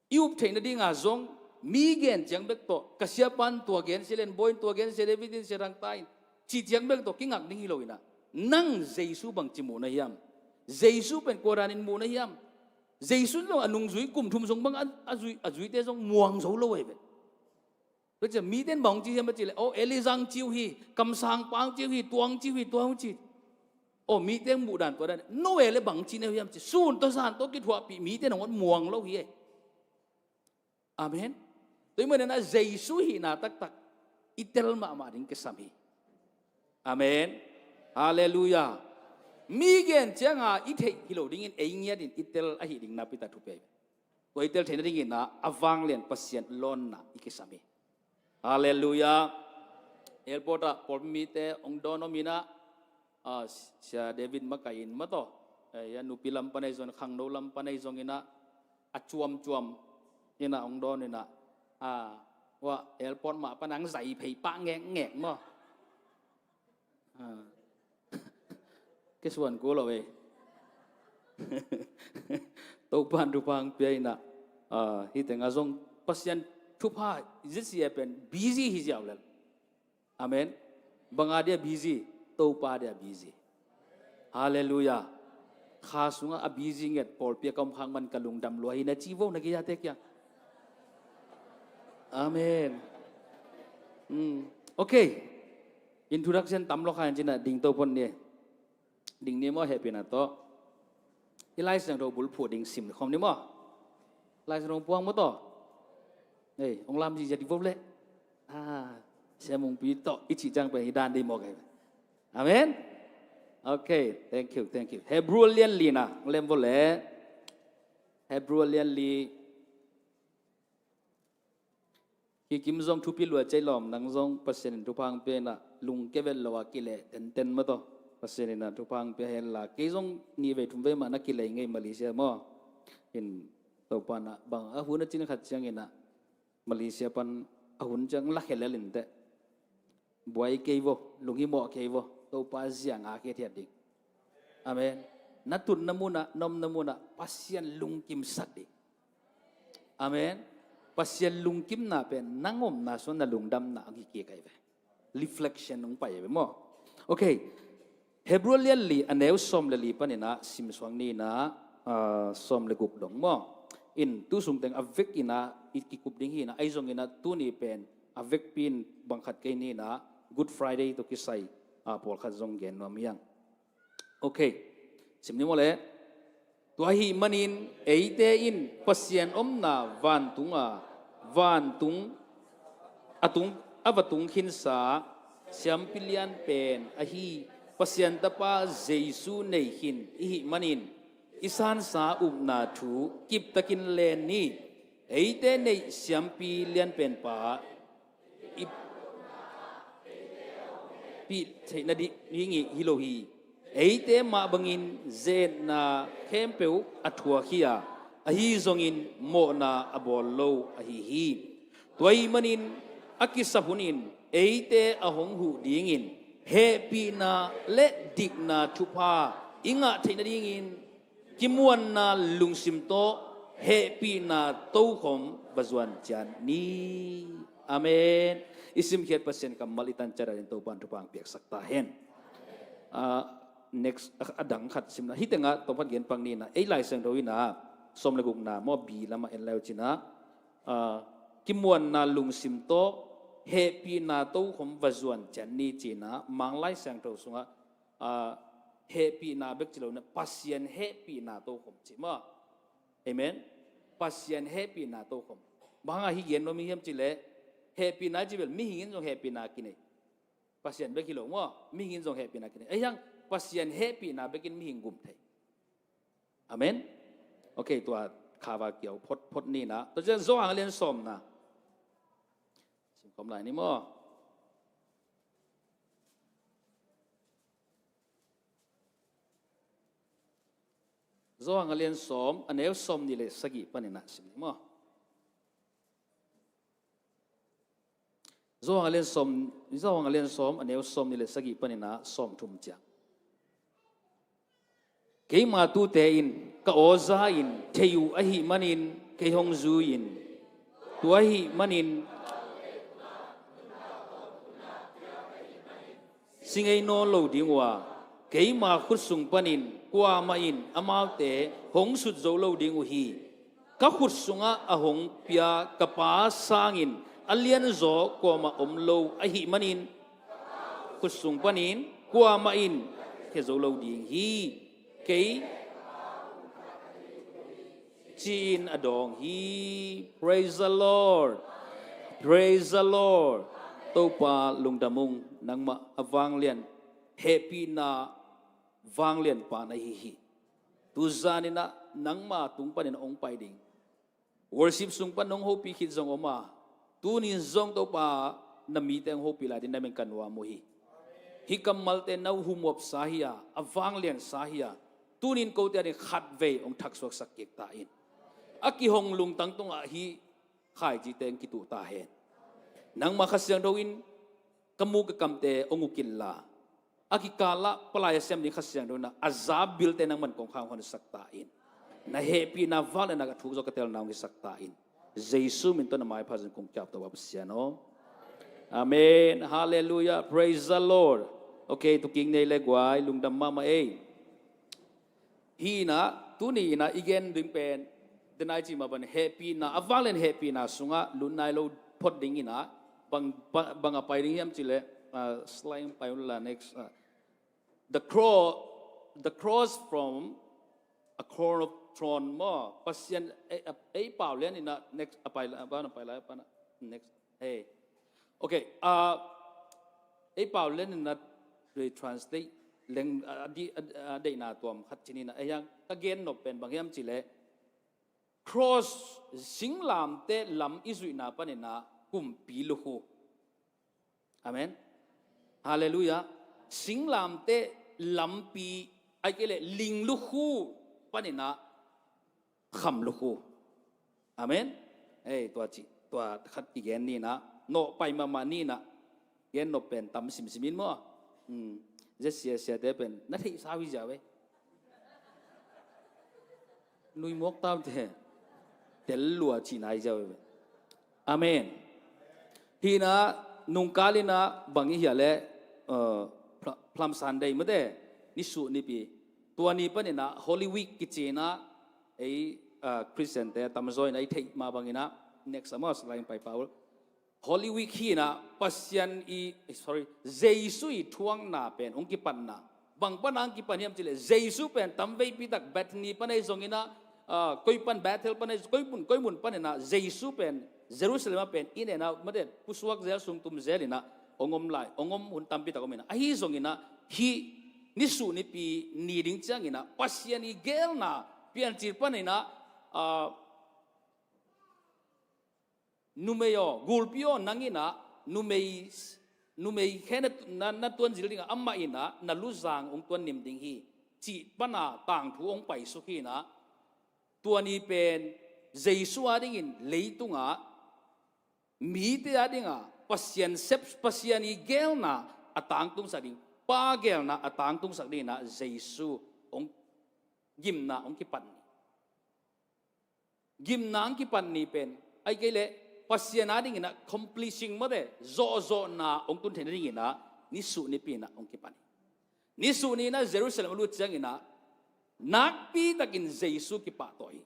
I up theih nadinga zong mi gen ciang bek tawh ka siapan tua gen sia len bawin tua gen sia David in sia rangta in Cih ciang bek tawh kingak ding hi lo inah, nang Jesu bangci muh na hiam? Jesu pen kua danin muh na hiam? Jesu zong a nungzui kum thum zong bang a, a zui, a zuite zong muang zo lo ei ve. Tua ciang mite in bang hong ci hiam a cih leh, aw, Elijah hong ci uh hi, kamsangpa hong ci uh hi, tua hong ci uh hi, tua hong ci. Aw, mite hong muh dan tua dan. Noah leh bang ci na hiam ci. Sun tawh zan tawh kithuahpih mite in hong muang lo hi ei. Amen. Tua ahih manin ah Jesu hihna taktak i tel mahmah ding kisam hi. Amen. Halleluiah. Mi gen cianga i theih hi lo dingin ei ngiatin i tel ahih ding napi tak thupi hi. Tua i tel theih nadingin ah a vanglian Pasian lawnna i kisam hi. Halleluiah. Airport ah pawlpi mite hong dawn om inah, ah, Sia David makaih in maw taw, eh, a nupi lam pan ahi zongin, khangno lam pan ahi zongin ah, a cuamcuam inah hong dawn inah, ah, ua, airport mah pan hong zai phei pah ngekngek maw. Ah. Kisuan kul lo ei. Topa'n thupha hong pia inah, ah, hih tengah zong Pasian thupha zia pen busy hi ziau lel. Amen. Bang a dia busy? Topa dia busy. Halleluiah. Kha sungah a busy nget pawlpi a ka om khak man ka lungdam lua hi na ci vo na gei-ate kiang. Amen. Hmm. Okay. Introduction tam lua kha in cinah ding to phot ni. Ding ni maw, hehpihna tawh. I Lai Siangtho bulphuh ding sim khawm ni maw. Lai Siangtho puang maw taw. Ei, hong lam zihziah ding vo leh. Ah, Sia Mungpi tawh i cih ciang pen hi dan ding maw kei. Amen. Okay, thank you, thank you. Hebrew lian lina hong lem vo leh. Hebrew lian li. Kikim zong thupi lua cei lawm, nang zong Pasian in thupha hong pia inah lungkia vet lo a kileh tenten maw taw. Pasian inah thupha hong pia hen la, kei zong nih vei thum vei mah na kilei ngei Malaysia maw. In Topa inah bang a hun a cin khat ciang inah Malaysia pan a hun ciang la khia lel inteh. Buai kei vo, lunghimawh kei vo, Topa ziang a kei thiat ding. Amen. Na tutna munah, na omna munah Pasian lungkimsak ding. Amen. Pasian lungkimna pen nang omna sungah na lungdamna hong hi kik ahi ve. Reflection hong pai ahi ve maw. Okay. Hebrew lian li a neu sawm le li paninah simsuak ni inah, ah, sawm le guk dong maw. In tu sungteng a vekinah i kikup ding hi inah, ahi zonginah tuni pen a vekpi in bang khat kei ni inah Good Friday tawh kisai, ah, pawlkhat zong gen nuam hiang. Okay. Sim ni maw leh. Tua ahih manin eite in Pasian omna vantung a, vantung a tung, a va tung khinsa siampi lian pen ahi Pasian Tapa Jesu nei khin i hih manin i sansa upna thu kiptakin len ni. Eite neih siampi lian penpa i pih theih nading hi lo hi. Eite mah bangin zetna khempeuh a thuak hi a, ahi zongin mawhna a bawl lo ahi hi. Tua ahih manin a kisap hunin eite a hong huh dingin hehpihna le dikna thupha i ngah theih nadingin kimuanna lungsim tawh hehpihna tokhom va zuan ciat ni. Amen. I simkhiat Pasian kammal i tan ciat adingin Topa'n thupha hong piaksak ta hen. Ah, next, a, a dang khat simna. Hih tengah tawmkhat gen pak ni inah. Ei Lai Siangtho inah sawm le gukna maw, B lamah en lai uh cinah, ah, kimuanna lungsim tawh hehpihna tokhom va zuan ciat ni cinah Mang Lai Siangtho sungah, ah, hehpihna bek ci lo inah Pasian hehpihna tokhom ci maw. Amen. Pasian hehpihna tokhom. Bang hang a hih gen nuam i hiam cih leh, hehpihna i cih bel mihing in zong hehpihna kinei. Pasian bek hi lo maw, mihing in zong hehpihna kinei. Ahi hang Pasian hehpihna bekin mihing gum thei. Amen. Okay, tua kha va kiau phot phot ni inah. Tua ciang Johan a lian sawmna. Sim khawm lai ni maw. Johan a lian sawm, a neu sawmnih le sagih paninah sim ni maw. Johan a lian sawm, Johan a lian sawm, a neu sawmnih le sagih paninah sawmthum ciang. Keima tute in ka aw za in thei uh ahih manin kei hong zui in. Tua ahih manin si ngei nawn lo ding uh a, keima khut sung panin kuamah in amaute hong sut zo lo ding uh hi. Ka khut sungah a hong pia ka Pa sangin a lianzaw kuamah om lo ahih manin, khut sung panin kuamah in khia zo lo ding hi. Kei ci-in a dawng hi. Praise the Lord. Praise the Lord. Topa lungdam ung, nangmah a vanglian hehpihna vanglian pa na hi hi. Tuzan in ah nangma tung panin hong pai ding, worship sung pan nong hopih khit zong om a, tunin zong Topa na mite hong hopih lai ding na min ka nuam uh hi. Hih kammalte na humhuapsa hi a, a vangliansa hi a, tunin kote a ding khatvei hong thaksuaksak kik ta in. A kihong lungtang tungah hih khaicite hong kituh ta hen. Nangma Kha Siangtho in ka muk ka kamte hong ukilla, a kikalah palai a sem ding Kha Siangtho in ah a za bilte nangman kong khang honsak ta in. Na hehpihna vangliatna ka thuk zaw ka telna hong hisak ta in. Jesu min tawh na maipha zong kong kiap tawh a Pasian aw. Amen. Halleluiah. Praise the Lord. Okay, tu kik nei le guai, lungdam mahmah ei. Hi in ah tuni in ah i gen ding pen, denai ci mah bang hehpihna, a vanglian hehpihna sungah lut nai lo phot ding in ah, bang, bang, bang a pai ding hiam cih leh, ah, slide pai un la, next, ah, the cross, the cross from a crown of thorn maw, Pasian, ei, ei pau lian in ah, next, a pai la, a ban a pai la, a pan a, next, hey. Okay, ah, ei pau lian in ah, re translate leng, ah, a di, ah, ah, deihna tuam khat ci ni in ah, ei hiang ka gen nop pen bang hiam cih leh, cross, singlamteh lam i zuihna panin ah kumpi lukhu. Amen. Halleluiah. Singlamteh lampi, ahih kei leh ling lukhu panin ah kham lukhu. Amen. Ei, tua ci, tua khat i gen ni in ah, nawh pai mahmah ni in ah, gen nop pen tam simsim in maw. Hmm. Zia siasiate pen na theihsa uh hi ziau ei. Nui muak taute tel lua cihna hi ziau ei. Amen. Hi in ah nungkal in ah bang i hia leh, uh, Pla-, Palm Sunday mate, nisuh nipi. Tua ni panin ah Holy Week kici in ah, ei, uh, Christian te tamzaw in ah i theih mah bangin ah, next a maw, slide pai Paul. Holy Week hi in ah Pasian i, eh, sorry, Jesu i thuakna pen hong kipatna. Bang pan a hong kipan hiam cih leh, Jesu pen tamveipi tak Bethany pan ahi zongin ah, ah, koi pan Bethel pan ahi, koi mun, koi mun panin ah Jesu pen Jerusalem ah pen in and out mate, pusuak zel sung tum zel in ah hong om lai, hong om hun tampi tak om in ah. Ahi zongin ah hih nisuh nipi ni ding ciangin ah Pasian i geelna Piancil panin ah, ah, numei aw, gulpi aw, nang in ah numei, numei khe na, na, na tuan zil ding a, amah in ah na luzang hong tuan nim ding hi, cih pan a tangthu hong paisuk hi in ah, tua ni pen Jesu a dingin leitungah mite a dingah Pasian sep, Pasian i geelna a tangtungsak ding, Pa geelna a tangtungsak ding in ah Jesu hong, gimna hong kipan ni. Gimna hong kipan ni pen, ahih kei leh Pasian a dingin ah accomplishing mate, zawhzawhna hong tun theihna dingin ah nisuh nipi in ah hong kipan hi. Nisuh ni in ah Jerusalem a lut ciangin ah nakpi takin Jesu kipahtawi hi.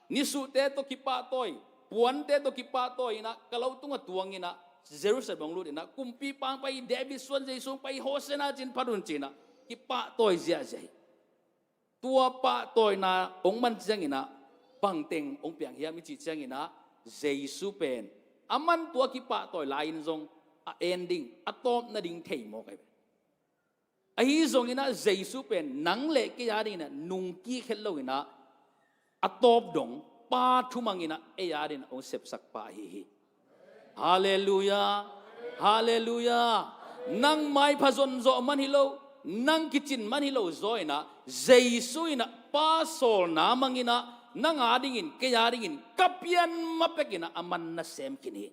Nisuhte tawh kipahtawi, puante tawh kipahtawi in ah, kalau tungah tuang in ah, Jerusalem hong lut in ah, kumpi pang pai, David suan Jesu hong pai, Hosianna ci-in phat un ci-in ah kipahtawi ziahziah hi. Tua pahtawina hong man ciangin ah, bangteng hong piang hiam i cih ciangin ah, Jesu pen, aman tua kipahtawi lai-in zong a en ding, a tawp nading thei mawk ahi ve. Ahi zongin ah Jesu pen nang le kei a dingin ah nungkik het loin ah, a tawp dong Pa thumangin ah ei a dingin ah hong sepsak pa ahi hi. Halleluiah. Halleluiah. Nang maipha zonzawh man hi lo, nang kicin man hi lo zaw in ah, Jesu in ah Pa sawlna mangin ah, nang a dingin, kei a dingin, ka pian ma pekin ah a man na sem khin hi.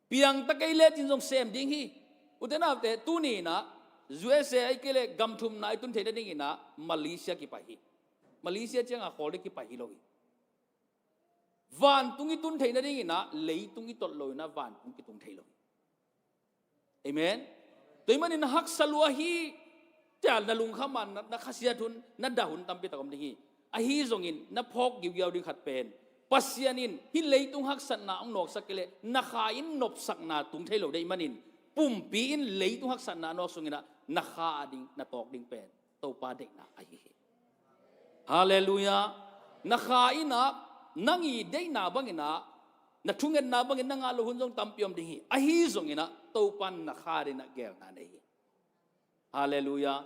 Piang ta kei lecin zong sem ding hi. Ute naute, tuni in ah U S A ahih kei leh gam thumna i tun theih nadingin ah Malaysia kipai hi. Malaysia ciang a khawl ding kipai hi lo hi. Vantung i tun theih nadingin ah leitung i tot loin ah vantung kitung thei lo hi. Amen. Tua ahih manin na haksa lua hi, tia na lungkham a na, na khasiat hun, na dah hun tampi tak om ding hi. Ahi zongin na phawk giugiau ding khat pen, Pasian in hih leitung haksatna hong nawksak kei leh na kha in nopsakna tung thei lo deih manin, pumpi in leitung haksatna a nawk sungin ah na kha a ding, na tawk ding pen Topa deihna ahi hi. Halleluiah. Na kha in ah, nang i deihna bangin ah, na thungetna bangin na ngah loh hun zong tampi om ding hi. Ahi zongin ah Topa in na kha dingin ah geelna nei hi. Halleluiah.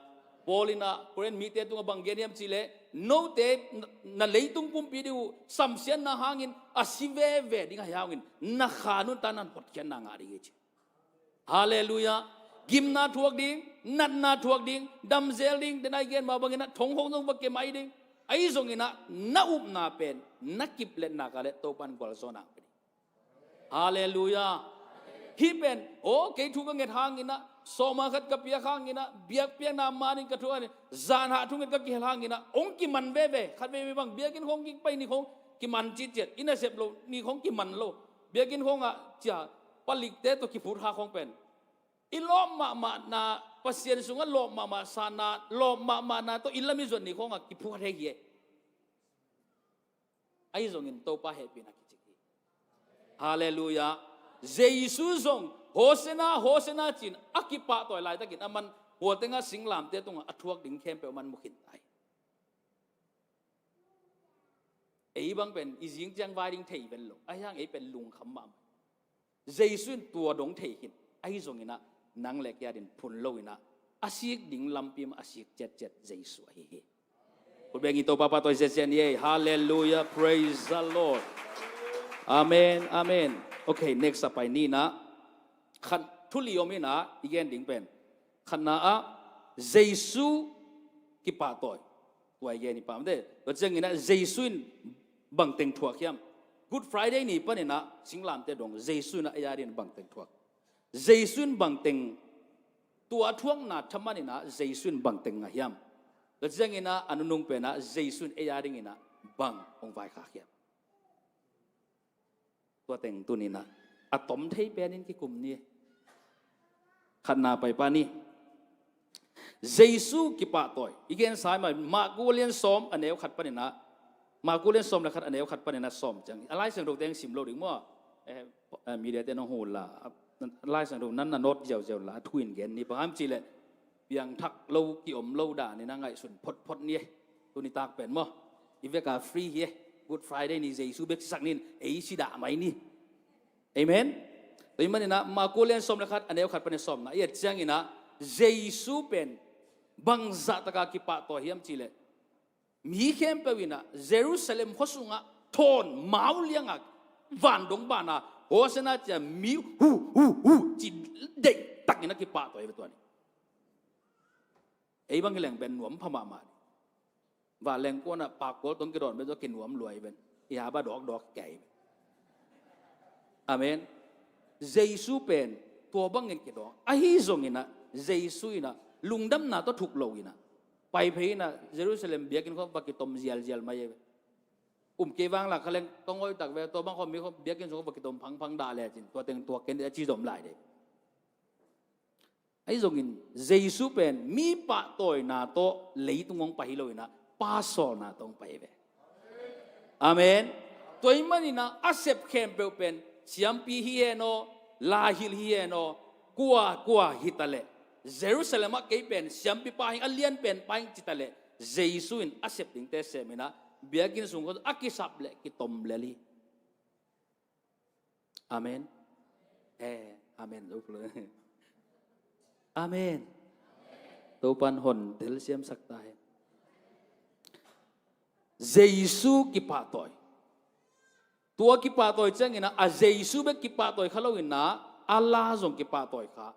Paul in ah Korin mite tungah bang gen hiam cih leh, note na, na leitung pumpi ding uh samsiatna hangin a si veve ding ahih hangin na kha nuntakna in hotkhiatna ngah ding hi ci. Halleluiah. Gimna thuak ding, natna thuak ding, damzel ding, den a i gen mah bangin ah thong khong zong va kiam mai ding. Ahi zongin ah na upna pen na kip leh na kha leh Topa in gualzawhna hong pia ding. Halleluiah. Hih pen, aw, kei thu ka nget hangin ah, sawma khat ka piak hangin ah, biakpiakna manin ka thu hangin, zanhah thunget ka kihel hangin ah, hong kiman veve, khat veivei bang biakinn khong kipai ni khong kiman citciat, i nasep loh ni khong kiman lo. Biakinn khong ah cia, palikte tawh kiphut kha khong pen, i lawp mahmahna, Pasian sungah lawp mahmah sahna, lawp mahmahna tawh inn lam i zuat ni khong ah kiphut thei hi. Ahi zongin Topa hehpihna kicing hi. Halleluiah. Jesu zong, Hosanna, Hosanna ci-in a kipahtawi laitakin aman hua tengah singlamteh tungah a thuak ding khempeuh aman mu khin ta hi. Ei bang pen i zing ciang vai ding thei ven lo, ahi hang ei pen lungkham mahmah. Jesu in tua dong thei khin, ahi zongin ah nang le kei a dingin phun loin ah, a sik ding lampi mah a sik ciatciat Jesu ahi hi. Khut beng in Topa pahtawi ziahziah ni ei. Halleluiah, praise the Lord. Amen, amen. Okay, next a pai ni in ah, khat thu li om in ah i gen ding pen, khatna ah Jesu kipahtawi, tua i gen hi pah mate. Tua ciangin ah Jesu in bangteng thuak hiam? Good Friday ni panin ah singlamteh dong Jesu in ah ei a dingin bangteng thuak? Jesu in bangteng, tua a thuakna thaman in ah Jesu in bangteng ngah hiam? Tua ciangin ah a nunung pen ah Jesu in ei a dingin ah bang hong vaikhak hiam? Tua teng tuni in ah a tom thei penin kikum ni. Khatna pai pa ni. Jesu kipahtawi i gensa mah, Marku lian sawm a neu khat panin ah, Marku lian sawm le khat a neu khat panin ah sawm ciang, a Lai Siangtho teng sim lo ding maw? Eh, eh, media te nong hu la, a Lai Siangtho nan na note ziauziau la, a thu in gen ni. Bang hang hiam cih leh piangthak lo, ki-om lo dan in ah ngaihsun photphot ni. Tuni tak pen maw, i vek a free hi. Good Friday ni, Jesu bek sisak ni in, ei si dah mai ni. Amen. Tua ahih manin ah Marku lian sawm le khat a neu khat panin sawmna i et ciangin ah, Jesu pen bangzah takin kipahtawi hiam cih leh, mi khempeuh in ah Jerusalem khua sungah thawn mau liangin van dong banah Hosanna ci-a mi hu hu hu ci deihtakin ah kipahtawi ve tua ni. Ei bang hi leng pen nuam pha mahmah. Vanleng kuanah pakkual tawh kidawn pen zong kinuam lua hi ven. I haba dawkdawk kei hi ven. Amen. Jesu pen tua bangin kidawng. Ahi zongin ah Jesu in ah lungdamna tawh thuk loin ah, pai phei in ah Jerusalem biakinn khawng va kitom zialzial mai hi ven. Um kei vang lak kha leng ka ngawi tak ve, tua bang khawng mi khawng biakinn sung khawng va kitom phangphang dah lecin tua teng tuak ken dih a ci zom lai dih. Ahi zongin Jesu pen mi pahtawina tawh leitung hong pai hi loin ah, pa sawlna tawh hong pai hi ve. Amen. Tua ahih manin ah a sep khempeuh pen siampi hi hen aw, laihilh hi hen aw, kua kua hi ta leh, Jerusalem ah kei pen siampi pa hi ing, a lian pen pa hi ing ci ta leh, Jesu in a sep dingte sem in ah biakinn sung khawng a kisap leh kitom lel hi. Amen. Eh, amen. Amen. Topa'n hon telsiamsak ta hen. Jesu kipahtawi. Tua kipahtawi ciangin ah, a Jesu bek kipahtawi kha loin ah, a la zong kipahtawi kha.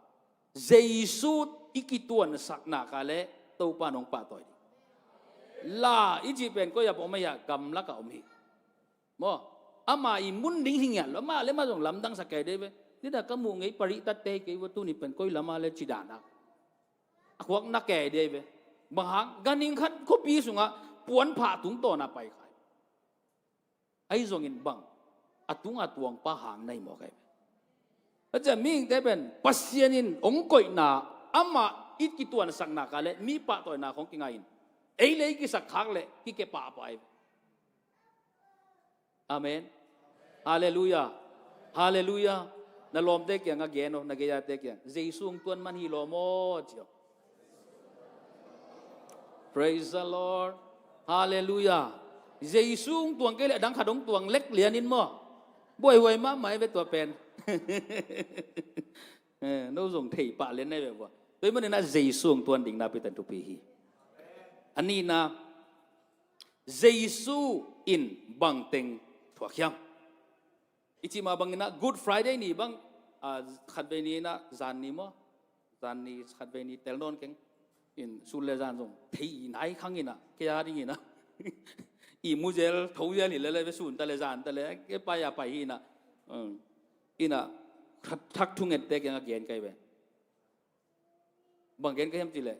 Jesu i kituansakna kha leh Topa'n hong pahtawi ding. La i cih pen koi ah om a, hiah gamlak ah om hi. Maw, ama i mun ding hi ngiat lo, ama le ama zong lamdang sa kei dei ve. Nidang ka muh ngei paritat tei kei va, tuni pen koi lam a le ci dan a, a khuak na kei dei ve. Bang hang, ganhing khat khuapi sungah puan phah tungtawn a pai kha hi. Ahi zongin bang, a tung a tuang pa hang na hi mawk hi ve. A ciah mihingte pen Pasian in hong koihna Amah i kituansak nak a le mi pahtawina khong kingai in, ei le i kisak khak le kike pahpah hi. Amen. Halleluiah. Halleluiah. Na lawmte kiangah gen aw, na gei-ate kiang, Jesu hong tuan man hi lawm aw ci aw. Praise the Lord. Halleluiah. Jesu hong tuang kei le a dang khat hong tuang lek lian in maw. Buaihuai mahmah hi ve tua pen. Eh, no zong thei pah lian na hi ve vua. Tua ahih manin ah Jesu hong tuan ding nakpi takin thupi hi. A nihna, Jesu in bangteng thuak hiam i cih mah bangin ah Good Friday ni bang, ah, khatvei ni in ah zan ni maw, zan ni khatvei ni tel nawn keng. In sun le zan zong thei nai khang in ah, kei a ding in ah, ihmu zel tho zel hi lele ve, sun ta le zan ta le kei pai a pai hi in ah. Um, in ah thak, thak thungette kiangah gen kai ve. Bang gen ka hiam cih leh,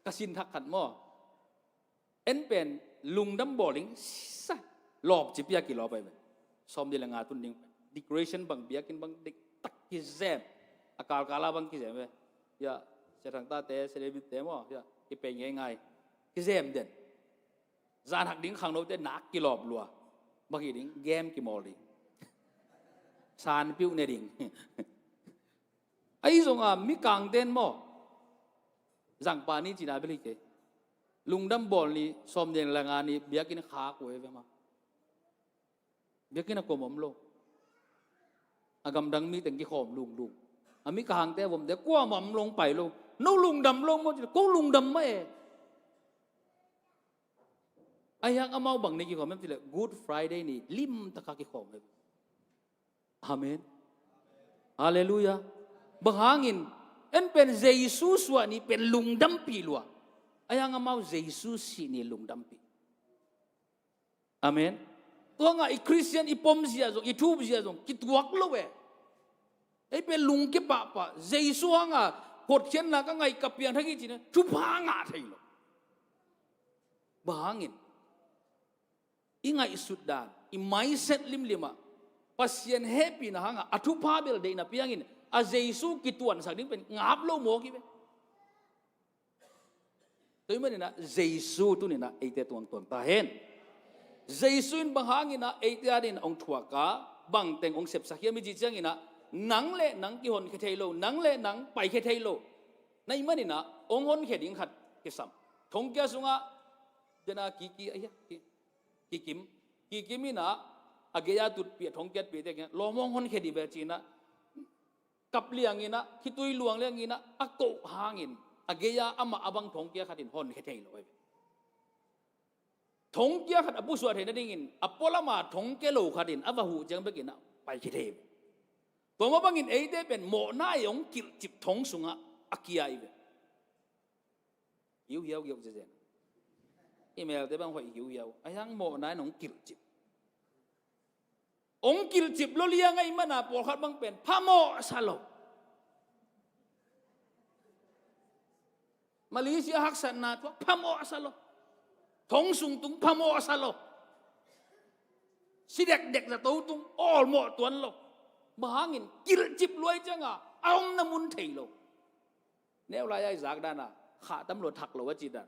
ka sin thak khat maw, en pen lungdam bawl ding sa, lawp ci pia kilawp ai ve. Sawm nih le nga tun ding, decoration bang, biakinn bang dik tak kizem. A kalkala bang kizem ve. Ya, Sia Thang Tate, celebrity te maw, ya, kipei ngeingai. Kizem den. Zan hak ding khangnote nak kilawp lua. Bang hi ding, game kimawl ding. San piuh ne ding. Ahi zongin mikangte in maw, zangpa ni cina bel hi kei. Lungdam bawl ni, sawm nih le nga ni, biakinn khak uh hi ve maw. Biakinn ah kuamah om lo. A gamdang mi teng kikhawm lunglung. A mikangte a vomte kuamah om lo, hong pai lo. No lungdam lo maw, ci leh ko lungdam mah e. Ahi hang amau bang ni kikhawm hiam cih leh Good Friday ni limtakin kikhawm hi. Amen. Halleluiah. Bang hangin, en pen Jesu suah ni pen lungdampih lua. Ahi hang amau Jesu sih ni lungdampih. Amen. Tua ngah i Khristian i pom zia zong, i thup zia zong kituak lo e. Ei pen lungke pahpah, Jesu hanga hotkhiatna ka ngah, ka piangthak hi ci-in thupha ngah thei lo. Bang hangin, i ngaihsut dan, i mindset limlim ah Pasian hehpihna hanga a thupha bel deihna piangin a Jesu kituansak ding pen ngap lo mawk hi ve. Tua ahih manin ah Jesu tuni-in ah eite tung tuang ta hen. Jesu in bang hangin ah eite adingin hong thuak a, bangteng hong sepsak hiam i cih ciangin ah, nang le nang kihonkhia thei lo, nang le nang paikhia thei lo. Na hih manin ah hong honkhia ding khat kisam. Thongkia sungah, dena kiki, ahi a, ki, kikim. Kikim in ah, a gei-a tutpih, a thongkiatpihte kiangah, lawm, hong honkhia dih ve ci-in ah, kap liangin ah, khitui luang liangin ah, a koh hangin, a gei-a amah a bang thongkia khat in honkhia thei lo hi. Thongkia khat a pusuah theih nadingin, a pualam a thongkia lo khat in a va huh ciang bekin ah paikhia thei hi. Tua mah bangin eite pen mawhna in hong kilhcip thong sungah a kia hi ve. Hiuhiau giau zezen. I melte bang hoih hiuhiau. Ahi hang mawhna in hong kilhcip. Hong kilhcip lo liang ahih manin ah pawlkhat bang pen phamawh sa lo. Malaysia haksatna thuak phamawh sa lo. Thong sung tung phamawh sa lo. Si dekdek zato tung awlmawh tuan lo. Bang hangin kilhcip lua ahih ciangin a omna mun thei lo. Neu lai-a i zak dan a, khah tam lua thak lo a ci dan.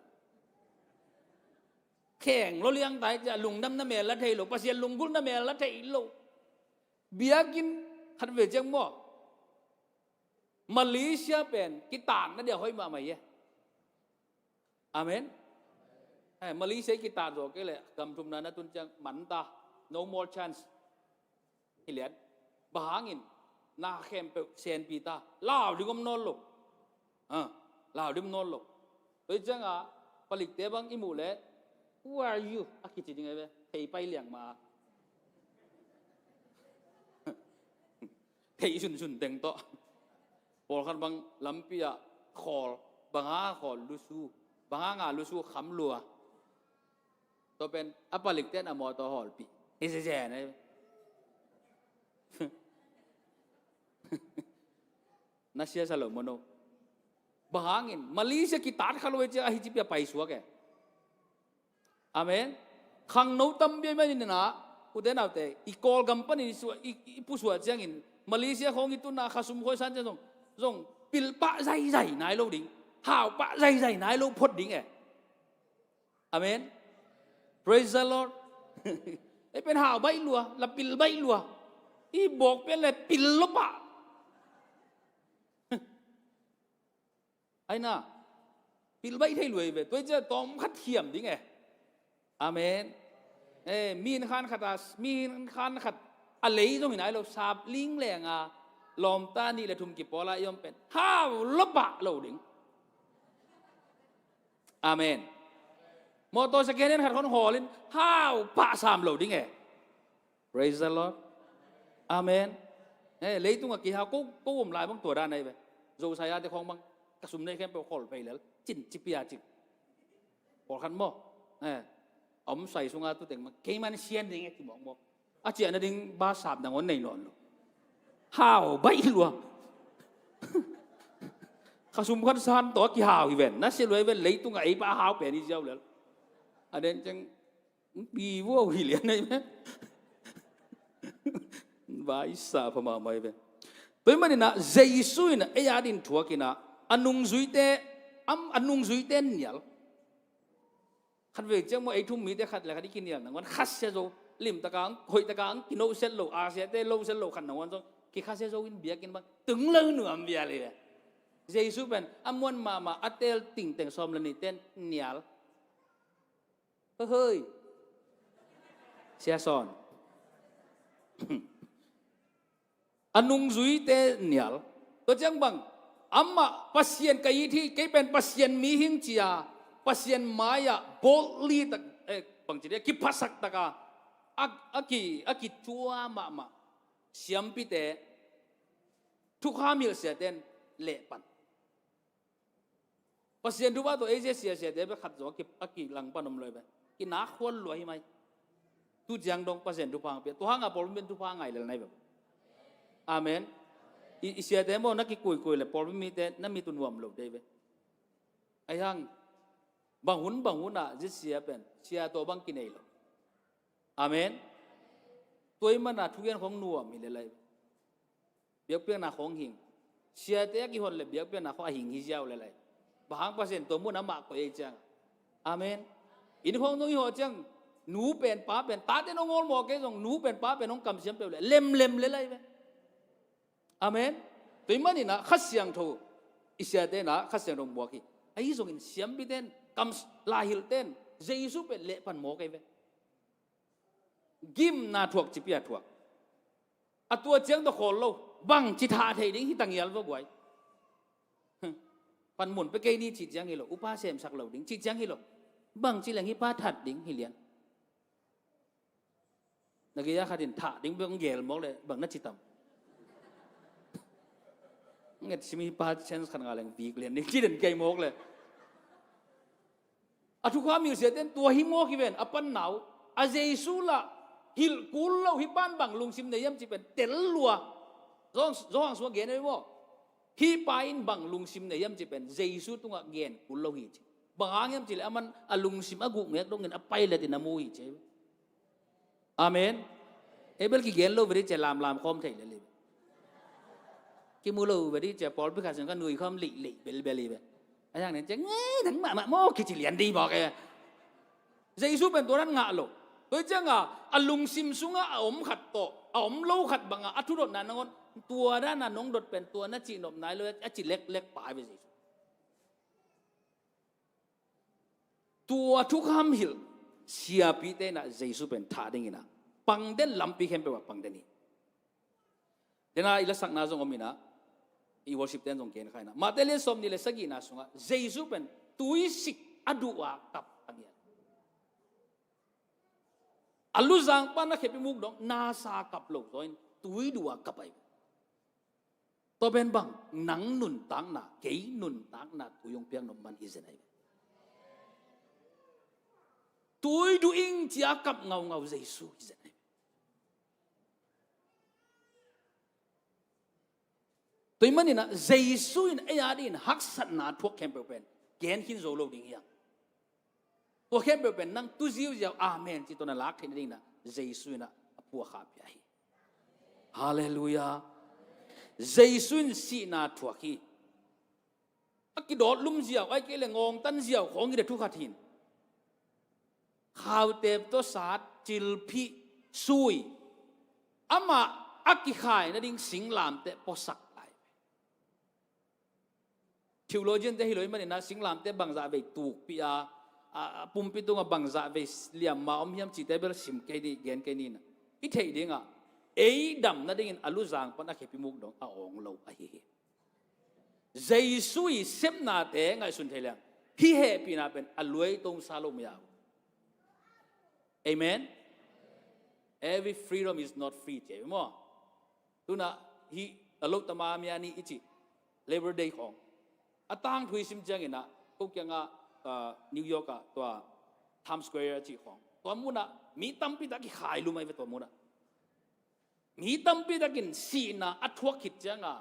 Kheng lo liang tai cia, lungdamna mel la thei lo, Pasian lunggulhna mel la thei lo. Biakinn khat ve ciang maw, Malaysia pen kitatna dia hoih mahmah hi e. Amen. Eh, Malaysia i kitat zawh kei leh, gam thumna na tun ciang man ta, no more chance. Hi lian. Bang hangin, na khempeuh senpi ta, lau ding om nawn lo. Ah, lau ding om nawn lo. Tua ciangin, palikte bang i muh leh, "Who are you?" a kici ding ahi ve. Thei pai liang mah. Thei sunsun teng tawh. Pawlkhat bang lampi ah khawl, bang hang khawl lusu, bang hang a lusu kham lua. Tua pen a palikte in a mawtaw hawlpih. Hi zezen ahi. Na siasa lo maw no. Bang hangin, Malaysia kitat kha lo ahih ciang ahi ci pia paisuak e. Amen. Khangno tampi ahih manin ah, ute naute, i Kawlgam panin i suah, i, i pusuah ciangin, Malaysia khawng i tun a, khasum khawng i san ciang zong, zong, Pil pah zaizai nai lo ding. Hau pah zaizai nai lo phot ding e. Amen. Praise the Lord. Ei pen hau baih lua, la pil baih lua. I bawk pen le pil lo pah. Aina, pil baih thei lua hi ve. Tua i cia tawm khat hiam ding e. Amen. Eh, mi in khan khat a, mi in khan khat a lei zong hi nai lo, sap ling lenga lawmta nih le thum kipawl a i om pen hau lo pah lo ding. Amen. Mawtaw second hand khat hon hawl in hau pah sam lo ding e. Praise the Lord. Amen. Eh, leitungah kihau ko, ko om lai bang tua dan ahi ve. Zosai a te khawng bang ka sum nei khempeuh khol phei lel. Cin ci pia cik. Khol khat maw. Eh, a om sai sunga tu teng bang keiman sian ding e kimawkmawk. A ciah nading ba sap nangawn nei nawn lo. Hau baih lua. Ka sum khat san tawh a kihau hi ven. Na sia lua hi ven leitungah ei pa a hau pen hi ziau lel. A den ceng Pi vua uh hi lian ahi ve. Vai sa pha mahmah ahi ve. Tua ahih maninah Jesu inah ei adin thuakinah a nungzuite, am, a nungzuite nial. Khat vei ciang maw ei thum mite khat le khat i kinial nangawn khasia zo, limtaka ang, hoihtaka ang kinohset lo, a siate loset lo khat nangawn zong kikhasia zo in biakinn bang tung lo nuam vial hi ve. Jesu pen a muan mahmah a teel tingteng sawm le nihte nial. Hoi. Sia Sawn. A nungzuite nial. Tua ciang bang, amah Pasian ka it hi, kei pen Pasian mi hing cia, Pasian mai-ah boldly tak, eh, bang ci dia, kiphasak taka, a, a ki, a kicua mahmah. Siampite, thukham hilh siate in lehpan. Pasian thupha tawh ei zia siasiate bek khat zong a ki, a kilangpan om lo hi ve. Kinakhual lua hi mai. Tu ciang dong Pasian thupha hong pia. Tua hanga pawlpi mite thupha ngai lel nai ve. Amen. I, i siate maw na kikuikui le pawlpi mite na mit uh nuam lo dei ve. Ahi hang bang hun bang hunah zia sia pen sia tawh bang kinei lo. Amen. Tua ahih mana thugen khong nuam hi lel ai ve. Biakpiakna khong hing. Siate a kihon le biakpiakna khong a hing hi ziau le lai. Bang hang Pasian tua mun amah koih ei ciang. Amen. Inn khong zong i hawh ciang nu pen pa pen tate nong awlmawh kei zong nu pen pa pen nong kamsiam peuh le lemlem le lai ve. Amen. Tua ahih maninah Kha Siangtho i siate inah Kha Siangtho muak hi. Ahi zongin siampite in kam laihilhte in Jesu pen lehpan mawk ei ve. Gimna thuak cipia thuak. A tua ciang tawh khawl lo. Bangci thah thei ding hi tangial va guai. Panmun pe kei ni cih ciang hi lo. Upa semsak lo ding cih ciang hi lo. Bangci leng hi pa that ding hi lian. Na gei a khat in thah ding bek hong gel mawk le bang na ci tam. Nget sim hi pa chance khat nga leng vik lian ding ci den kei mawk le. A thukham hilh siate in tua hi mawk hi ven a panna uh a Jesu lah hilh kul lo hi pan bang lungsim nei hiam ci pen tel lua. Zong, zong hang sua gen ei maw? Hi pa in bang lungsim nei hiam ci pen Jesu tungah gen kul lo hi ci. Bang hang hiam ci le aman a lungsim a guh ngek dongin a pailet in a mu hi ci. Amen. Ei bel kigen lo ve dih cia lamlam khawm thei lel hi ve. Kimu lo ve dih cia pawlpi khat sung ka nui khawm lihleih belbel hi ve. A yang nen cia ngei nang mahmah maw kici lian dih mawk e. Jesu pen tua dan ngah lo. Tua hi cianga a lungsim sunga a om khat tawh a om lo khat banga a thudotna nangawn tua dana nong dot pen tua na cihnop nai lo a ci leklek pa hi ve Jesu. Tua thukham hilh siapite inah Jesu pen thah dinginah pang den lampi khempeuh ah pang den hi. Dena i lasakna zong om inah i worship ten zong gen kha inah Mate lian sawm nih le sagihna sungah Jesu pen tuisik a duh a kap a ngiat. A luzang pan a khep i muk dong nasa kap lo zaw in tui duh a kap ahi. Tua pen bang nang nuntakna kei nuntakna tui hong piak nop man hi zen ahi. Tui duh ing cia kap ngaungau Jesu hi zen ahi. Tua ahih maninah Jesu in ei adingin haksatna thuak khempeuh pen gen khin zo lo ding hiam? Tua khempeuh pen nang tu ziauziau amen ci tawh na lak theih nadinginah Jesu inah a phuakha pia hi. Halleluiah. Jesu in sihna thuak hi. a kidawt lum ziau, ai kei le ngawngtan ziau khawng hi le thu khat hin. Khaute tawh sat, cilphih, sui. Amah a kikhai nading singlamteh puasak lai. Theologian te hi lo i manin ah singlamteh bangzah vei tukpih a, a, a pumpi tungah bangzah vei liamma om hiam cihte bel sim kei ni, gen kei ni na. I theih dingah ei dam nadingin a luzang pan a khepi muk dong a awng lo ahi hi. Jesu i sepnate ngaihsun thei leng hih hehpihna pen a luai tong sa lo mia. Amen. Every freedom is not free, ci maw? Tuna hih a lo tama mia ni i cih Labor Day khawng a tangthu i sim ciangin ah ko kiangah, ah, New York ah tua Times Square a cih khawng, tua munah mi tampi tak kikhai lum ai ve tua munah. Mi tampi takin sihna a thuak khit cianga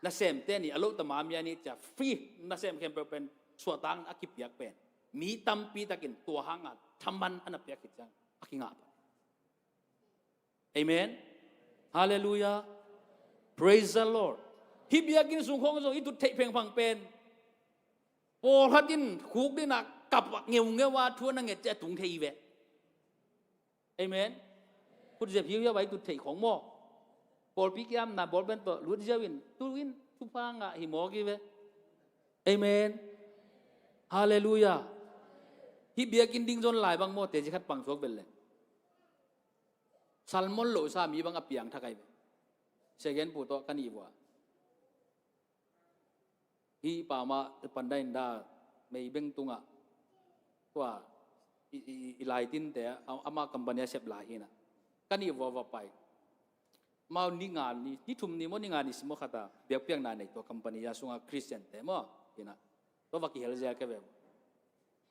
nasemte ni a lo tama mia ni cia free nasem khempeuh pen suahtakna a kipiak pen mi tampi takin tua hanga thaman a na piak khit cianga a kingah pan. Amen. Hallelujah. Praise the Lord. Hih biakinn sung khawng zong i tut theih phengphang pen pawlkhat in khuk dinah kap ngeungeu a thu a na nget ciah tung thei hi ve. Amen. Khut zep hiuhiau a i tut theih khawng maw? Pawlpi kiamna bawlpen tawh lut ziau in tu in thupha ngah hi mawk hi ve. Amen. Hallelujah. Hih biakinn ding zon lai bang maw, teci khat pang suak bel le salmon lo sa mi bang a piang thak ai ve. Second pu tawh ka nih vua. Hih pa mah pandan inda mei beng tungah tua i, i, i lai tinte a, ama company a sep lai hinah ka nih vua va pai. Mau ni nga ni, ni thum ni maw, ni nga ni si maw khata biakpiakna nei tua company a sunga Christian te maw hinah tua va kihel zel ke ve.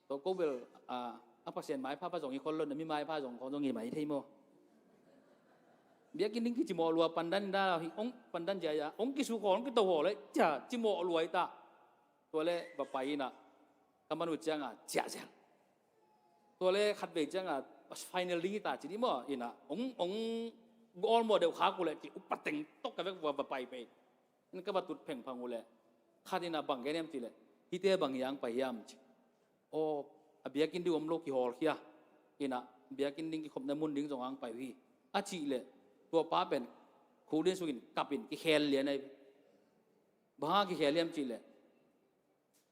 Tua ko bel, a, a Pasian maipha pa zong hi khol lo na, mi maipha zong khol zong hi mai thei maw? Biakinn ding kicimawh lua pandan da hi ong pandan zia ya ong kisu khol ong kito haw le cia cimawh lua hi ta. Tua le va pai inah ka man uh cianga ciah zel. Tua le khat vei cianga final ding hi ta ci dih maw inah ong ong awlmawh deuh khak uh le ci upateng tok ka vek va va pai pei. In ka va tut phengphang uh leh khat in a bang gen hiam cih leh hihte bang hiang pai hiam ci. Aw, a biakinn ding om lo kihawlkhia inah biakinn ding kikhopna mun ding zong ang pai uh hi a cih leh tua pa pen khuk din sungin kap in kikhel lian ahi. Bang hang kikhel hiam cih leh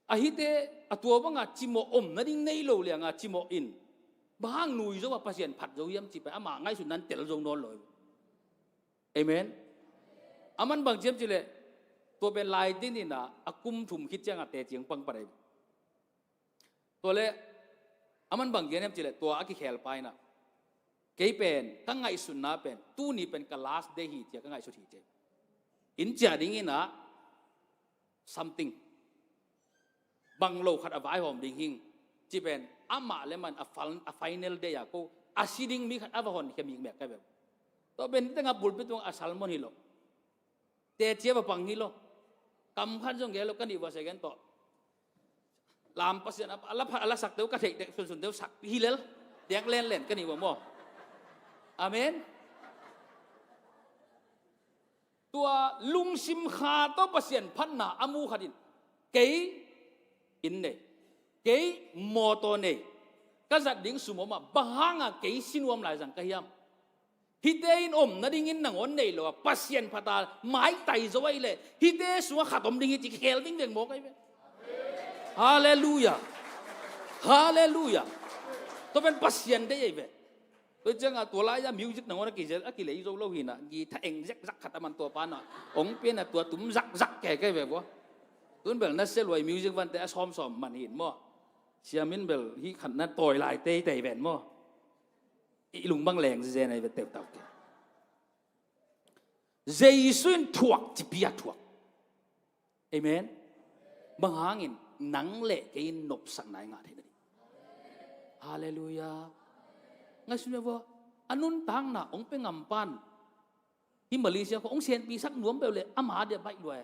a hihte a tua banga cimawh om nading nei lo lianga cimawh in bang hang nui zo a Pasian phat zo hiam cih pen ama ngaihsutna in tel zo nawn lo hi. Amen. A man bang ciam cileh tua pen lai ding inah a kum thum khit ciangah teci ang pang parai. Tua le a man bang gen hiam cileh tua a kikhel pa inah kei pen ka ngaihsutna pen tuni pen ka last day hi cia ka ngaihsut hi cia. In cia ding inah something bang lo khat a vaihawm ding hing ci pen amah le man a fal-, a final day a ko a si ding mi khat a va hon khia mikmek ka bel. Tua pen tengah pulpit tung a salmon hi lo. Teci a va pang hi lo. Kam khat zong gel lo ka nih va second tawh. Lam Pasian a la pha-, a la sak teu ka theih tek sunsun teu sak hi lel. Diak lenlen ka nih va maw. Amen. Tua lungsim kha tawh Pasian phatna a mu khat in kei inn nei, kei mawtaw nei, ka zat ding sum om a bang hanga kei si nuam lai zang ka hiam? Hihte in om nadingin nangawn nei lo a Pasian phat a maitai zo ahih leh hihte sungah khat om ding hi ci khel vingveng mawk ahi ve. Halleluiah. Halleluiah. Tua pen Pasian deih ahi ve. Tua ciangah tua lai-ah music nangawn a kizel a kilei zo lo hinah guitar eng zekzak khat a man tua panah ong pianah tua tum zakzak keke ve vua. Tun bel na sia luai music vante a sawmsawm man hin maw? Siamin bel hih khat na tawi lai teitei ven maw? I lungbang leng zizen ahi ve teutau ke. Jesu in thuak cipi a thuak. Amen. Bang hangin nang le kei in nopsakna i ngah theihna ding. Halleluiah. Ngaihsun ve vua. A nuntakna ong pe ngam pan hi Malaysia kho ong senpisak nuam peuh le ama dia baih luai.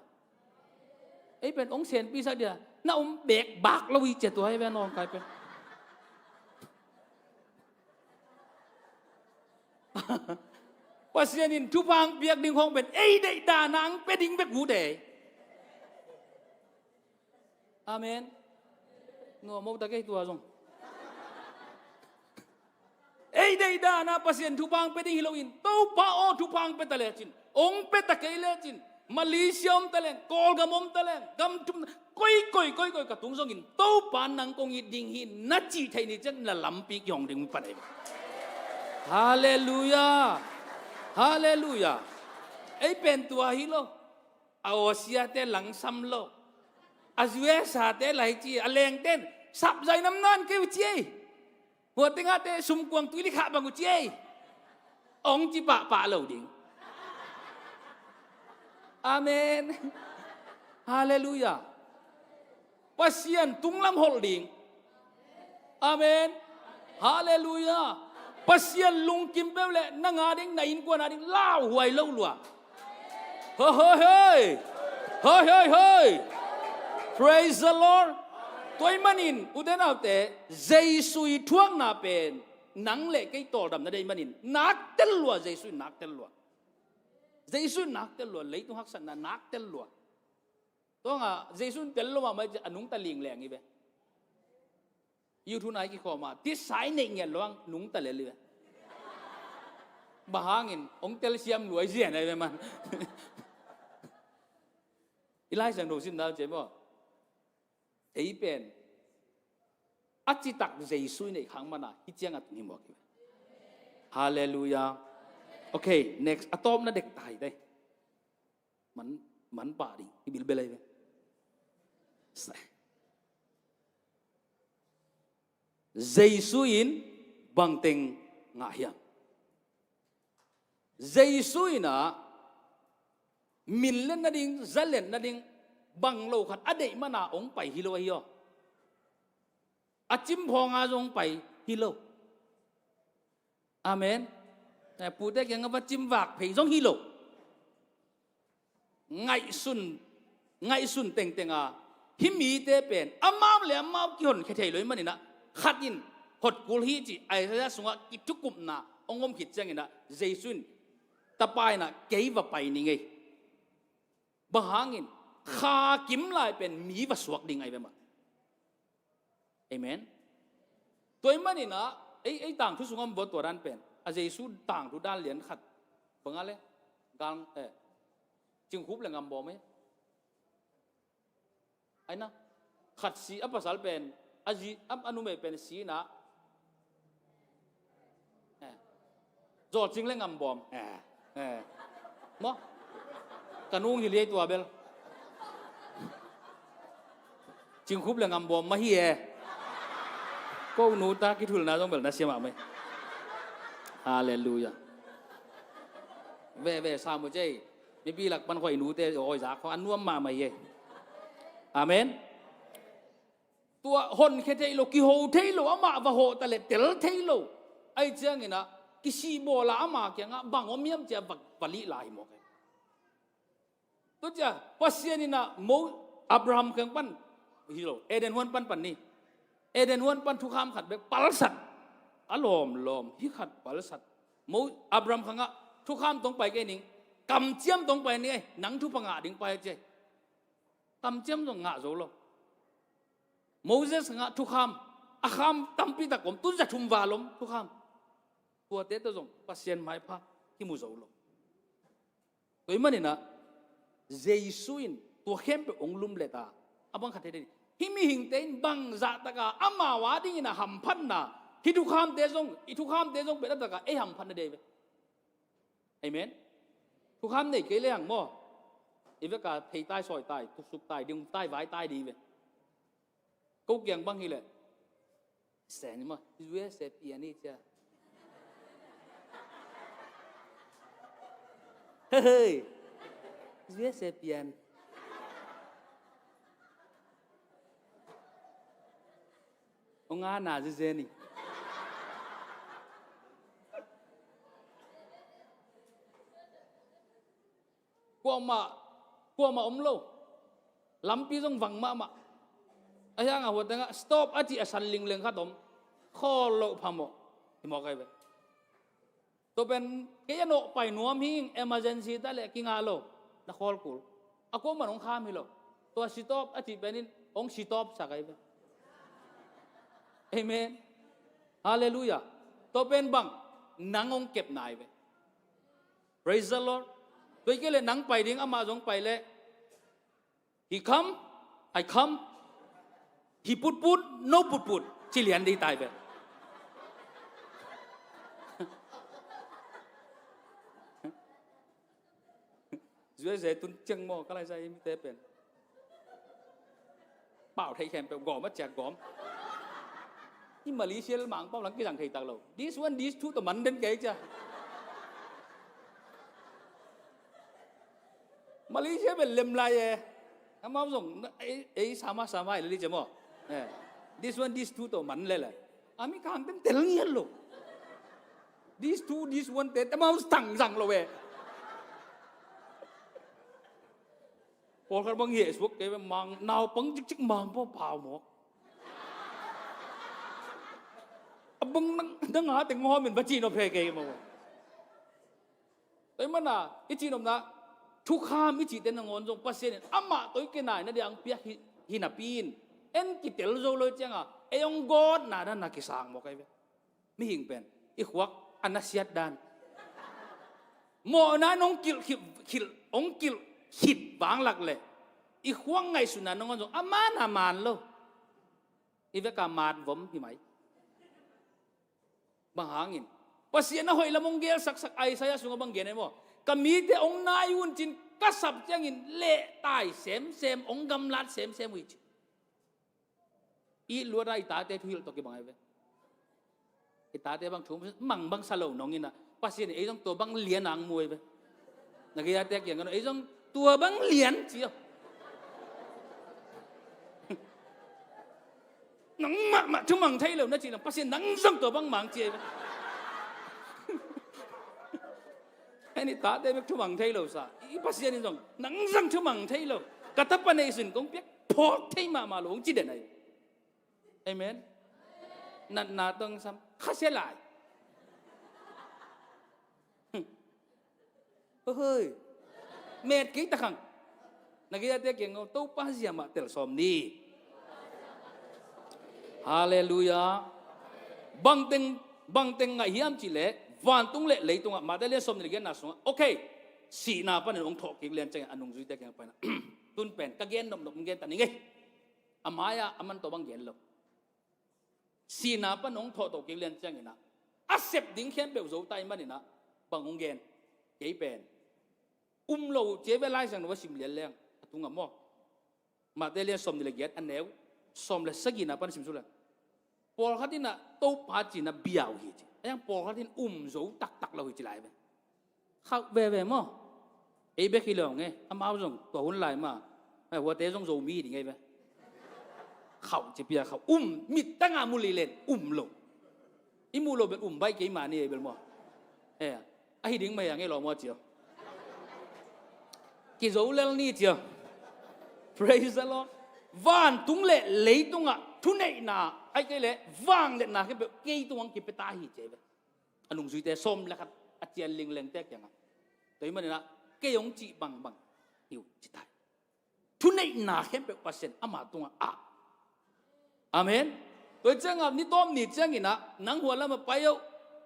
Ei pen ong senpisak dia na om bek bak lo i cia tua hi ve nawngkai pen. Pasian in thupha ang piak ding khawng pen ei deih dana ang pia ding bek uh dei. Amen. Nuam mo ta kei tua zong. Ei deih dan a Pasian thupha hong pia ding hi loin, Topa aw thupha hong pia ta lecin, hong pia ta kei lecin, Malaysia om ta leng, Kawlgam om ta leng, gam thum, koikoi, koikoi ka tung zongin, Topa nang kong it ding hi na cih theih ni ciang na lampi kihong ding pan ei. Halleluiah. Halleluiah. Ei pen tua hi lo. A Asia te langsam lo. A U S A te lai ci, a lengten sapzai nam nan kei uh ci ei. Hua tengah te sumkuang tuili khah bang uh ci ei. Ong ci pahpah lo ding. Amen. Halleluiah. Pasian tunglam holh ding. Amen. Halleluiah. Pasian lungkim peuh le nang a ding, na innkuan a ding lauhuai lo lua. Hoi, hoi, hoi. Hoi, hoi, hoi. Praise the Lord. Tua ahih manin, ute naute, Jesu i thuakna pen nang le kei tawldamna deih manin, nak tel lua, Jesu in nak tel lua. Jesu in nak tel lua, leitung haksatna nak tel lua. Tua nga Jesu in tel lo mahmah ci a nungta lingleng hi ve. Youth hun a i kikhawm a, tisa i neih ngiat lo ang nungta lel hi ve. Bang hangin, hong telsiam lua i zia na hi ve man. I Lai Siangtho simna ciai maw. Ei pen a citak Jesu i neih khang mana hih ciang a tung hi mawk hi ve. Halleluiah. Okay, next. A tawpna dek ta hi tei. Man, man pah ding i bilbel ahi ve. Jesu in bangteng ngah hiam? Jesu in a min let nading, za let nading, bang lo khat a deih mana hong pai hi lo ahi aw. A cimphawng a zong hong pai hi lo. Amen. Eh, pute kiang a va cimvak phei zong hi lo. Ngaihsun, ngaihsun tengteng a, hih mite pen amau le amau kihonkhia thei lo ahih manin a, khat in hot kul hi ci Isaiah sungah kithukumna hong om khit ciangin a, Jesu in, tapa in a, kei va pai ning ei. Bang hangin, kha kim lai pen mi va suak ding ahi ve mah. Amen. Tua ahih manin a, ei, ei tangthu sungah om vua tua dan pen. A Jesu tangthu dan lian khat. Bang a le, gal, eh, Cingkhup le Ngambawm ei. Aina, khat si a pasal pen, a zi, a, a numei pen si na. Eh. Zawlcing le Ngambawm. Eh. Eh. Maw? Ka nung hi liai tua bel. Cingkhup le Ngambawm mah hi e. Ko nu ta kithulna zong bel na sia mahmah hi. Halleluiah. Ve, ve, sam uh cei. Mipi lak pan khoi nute, oi, zak khoi, a nuam mahmah hi e. Amen. Tua honkhia thei lo, kiho thei lo, amah va hawh ta le tel thei lo. Ahi ciangin a, kisih bawl a ama kiangah bang om hiam ci a va, va lih lai hi mawk e. Tua ci a, Pasian in a, Mo, Abraham kiang pan, hi lo, Eden huan pan pan ni. Eden huan pan thukham khat bek palsat. A lawmlawm, hi khat palsat. Mo, Abraham kiangah, thukham tawh hong pai kei ning, kamciam tawh hong pai ning ei, nang thupha ngah ding pai ci ei. Kamciam zong ngah zo lo. Moses ngah thukham, a kham tampi tak om, tun za thum val om thukham. Tuate tawh zong Pasian maipha kimu zo lo. Tua ahih manin a, Jesu in tua khempeuh hong lumlet a, a bang khat thei ding. Hih mihingte in bangzah taka amau a dingin a hamphatna, hih thukhamte zong, i thukhamte zong pen a taka ei hamphatna dei ve. Amen. Thukham nei kei leng maw, i vek a phei tai, sawi tai, tusuk tai, ding tai, vai tai ding ve. Ko kiang bang hi leh, sen maw, U S A pian hi cia. Hei, U S A pian. Ong ana zezen hi. Kuamah, kuamah om lo. Lampi zong vang mahmah. A hiangah hua tengah stop a cih a san lingleng khat om. Khawl loh phamawh. Hi mawk ahi ve. Tua pen kei a nawh pai nuam hi ing, emergency ta leh kingah lo. Na khawl kul. A kuamah hong kham hi lo. Tua stop a cih pen in Hong si tawp sak ahi ve. Amen. Halleluiah. Tua pen bang, nang hong kepna ahi ve. Praise the Lord. Tua hi kei leh nang pai ding, amah zong pai leh, "He come, I come. He put put, no put put," ci lian ding hi ta hi ve. Zuai zai tun ciang maw, ka lai zai mite pen. Pau thei khempeuh gawm a ciak gawm. I Malaysia Mangpau lang kizang thei tak lo. This one, this two tawh man den kei cia. Malaysia bel lem lai e. Amau zong, ei, ei sama sama i lili cia maw. Eh. This one, this two tawh man lele. Ami kang ten tel ngiat lo. This two, this one te, amau tang zang lo e. Pawlkhat bang heh suak kei ve, mang, naupang cikcik Mangpau pau mawk. A bang nang, nang a teng hawm in va ci nop he kei maw. Tua hi mana, i ci nopna, thukham i cihte nangawn zong Pasian in amah tawh i kinai nading piak hi, hi napi in, en kitel zo lo cianga, ei hong gawtna dan na kisang mawk ahi ve. Mihing pen i khuak a nasiat dan. Mawhna in hong kilh khit, kilh, hong kilh khit vanglak leh i khuak ngaihsutna nangawn zong a man a man lo. I veka mat vom hi mai. Bang hangin? Pasian a hoih lam hong gelsaksak Isaiah sungah bang gen e maw? Ka mite hong nai un cin ka sap ciangin lehtai semsem, hong gamlat semsem uh hi ci. I luatna i tate thuhilh tawh kibang ahi ve. I tate bang thu mang bang sa lo nong inah Pasian in ei zong tua bang lian ang mu ahi ve. Na gei tate kiang kan ei zong tua bang lian ci aw. Nang mahmah thumang thei lo na ci lang Pasian nang zong tua bang mang ci ahi ve. Hei ni tate bek thumang thei lo sa i Pasian in zong nang zong thumang thei lo. Ka tapa nei sin kong piak phawk thei mahmah lo hong ci den ahi. Amen. Natna tong sam khasia lai. Hoi. Met kei takhang. Na gei ate kiang ngau Topa zia mah tel sawm ni. Halleluiah. Bangteng, bangteng ngaih hiam cih leh vantung le leitungah Mate lian sawm ni le giatna sungah. Okay. Sihna panin hong thawh kik lian ciangin a nungzuite kiang paina. Tun pen ka gen nopnop gen ta ni ngei. A mai-ah a man tawh bang gen lo. Sihna pan hong thawhtoh kik lian cianginah a sep ding khempeuh zo ta i maninah bang hong gen? Kei pen um lo cia ve, Lai Siangtho va sim lian leng a tungah maw? Mate lian sawm ni le giat a neu sawm le sagihna pan sim su le. Pawlkhat inah Topa cinah bia uh hi ci. A yang pawlkhat in um zo taktak lo hi ci lai ve. Khauh veve maw? Ei bek hi lo nge, amau zong tua hun lai ma. Ai, huate zong Zomi ding ei ve. Khauh ci pia khauh. Um, mittangah mu lei len um lo. I muh lo bel um baih kei mah ni ei bel maw? Eh, ahi ding mah hi a ngei lo maw cia. Kizo lel ni cia. Praise the Lord. Vantung le leitungah thuneihna ai kei le vangliatna kei bel kei tungah kipia ta hi cia ei ve. A nungzuite sawm le khat a cian linglengte kiangah tua i maninah kei hong cih bangbang hi uh ci tai. Thuneihna khempeuh Pasian ama tungah ah. Amen. Tua i ciangah ni tawm ni cianginah nang hua lamah pai oh,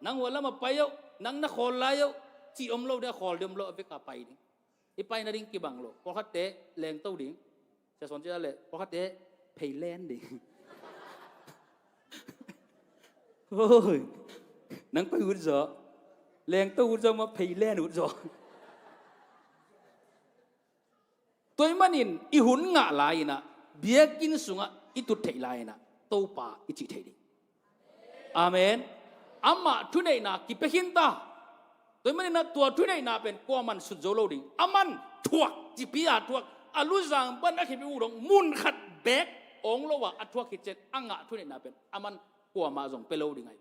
nang hua lamah pai oh, nang na khawl lai oh, cih om lo ding a khawl ding om lo a veka pai ding. I pai nading kibang lo. Pawlkhatte lengto ding. Sia sawn cia le pawlkhatte phei len ding. Hoi. Nang koi ut zaw. Lengto ut zaw ma phei len ut zaw. Tua i manin i hun ngah lai-inah biakinn sungah i tut theih lai-inah Topa i cih thei ding. Amen. Amah thuneihna kipia khin ta. Tua i maninah tua thuneihna pen kuaman sut zo lo ding. Aman thuak cipi a thuak a luzang pan a khipi uh dong mun khat bek awng lo a a thuak khit cian a ngah thuneihna pen aman kuamah zong pia lo ding ahi.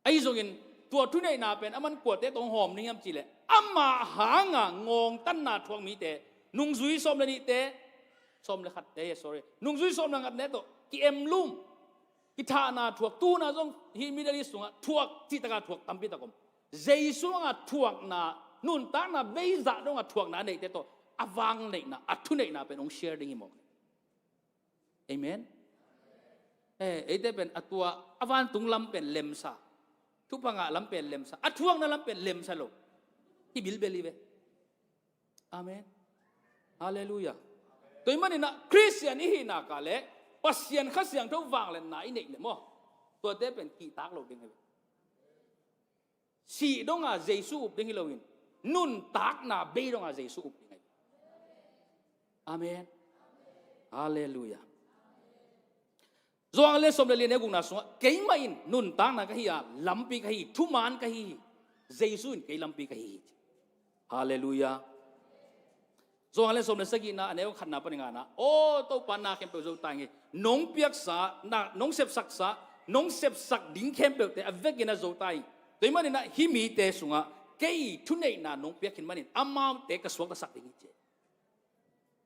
Ahi zongin tua thuneihna pen aman kuate tawh hong hawm ding hiam cihleh amah hanga ngawngtanna thuak mite, nungzui sawm le nihte, sawm le khatte, sorry, nungzui sawm le khatte tawh ki-emlum, kithahna thuak, tuhuna zong hih Middle East sungah thuak cihtaka thuak tampi tak om. Jesu hanga thuakna, nuntakna beizah donga thuakna a neihte tawh a vangneihna, a thuneihna pen hong share ding hi mawk. Amen. Eh, eite pen a tua, a vantung lam pen lemsa, thupha ngah lam pen lemsa, a thuakna lam pen lemsa lo. Hi bilbel hi ve. Amen. Halleluiah. Tua ahih manin ah Khristian i hih nak leh Pasian Kha Siangtho vangliatna i neih leh maw, tuate pen kihtak lo ding hi ve. Sih donga Jesu up ding hi loin, nuntakna bei donga Jesu up ding hi. Amen. Halleluiah. Johan a lian sawm le li, a neu gukna sungah, "Keimah in nuntakna ka hi a, lampi ka hi, thuman ka hi hi. Jesu in kei lampi ka hi hi." Halleluiah. Johan a lian sawm le sagihna, a neu khatna panin ngana, "Aw Topa, na khempeuh zo ta ing ei. Nong piaksa, na, nong sepsaksa, nong sepsak ding khempeuhte a vekin a zo ta ing. Tua ahih manin ah hih mite sungah kei thuneihna nong piak khin manin amaute ka suaktasak ding hi," ci.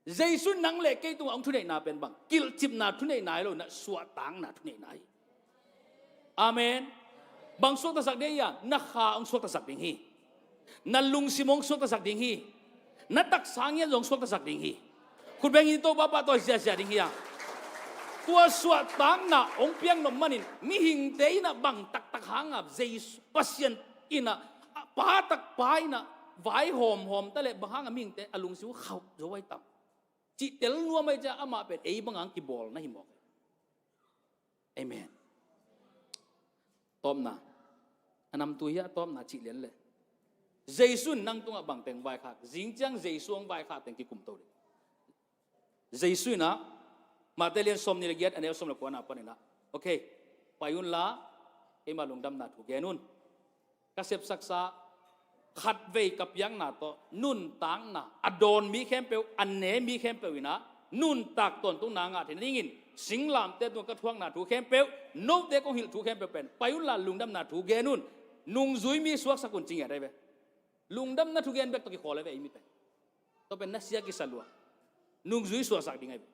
Jesu in nang le kei tungah hong thuneihna pen bang? Kilhcipna thuneihna hi lo, na suahtakna thuneihna hi. Amen. Bang suaktasak ding hi a? Na kha hong suaktasak ding hi. Na lungsim hong suaktasak ding hi. Na taksa ngiat zong suaktasak ding hi. Khut beng in, Topa, Topa tawh ziahziah ding hi a. Tua suahtakna hong piak nop manin mihingte in ah bang taktak hanga Jesu, Pasian in ah, a pa tak pa in ah vai hawmhawm ta leh bang hanga mihingte a lungsim uh khauh zo ahi tam? Cihtel nuam ahi ciang amah pen ei bang hang kibawlna hi mawk. Amen. Tawpna. A namtui hi a, tawpna cih lian leh, Jesu in nang tungah bang teng vaikhak? Zing ciang Jesu hong vaikhak teng kikumto ding. Jesu in ah, Mate lian sawmnih le giat, a neu sawm le kuana panin ah, "Ok, pai unla, keima lungdamna thu gen un. Ka sepsaksa, khatvei ka piakna tawh nuntakna a dawn mi khempeuh, a ne mi khempeuh in ah nuntak tawntungna ngah theih nadingin singlamteh tungah ka thuakna thu khempeuh, note kong hilh thu khempeuh pen pai unla lungdamna thu gen un. Nungzui mi suaksak un," ci ngiat ahi ve. Lungdamna thugen bek tawh kikhawl ahi ve ei mi pen. Tua pen na sia kisa lua. Nungzui suahsak ding ahi ve.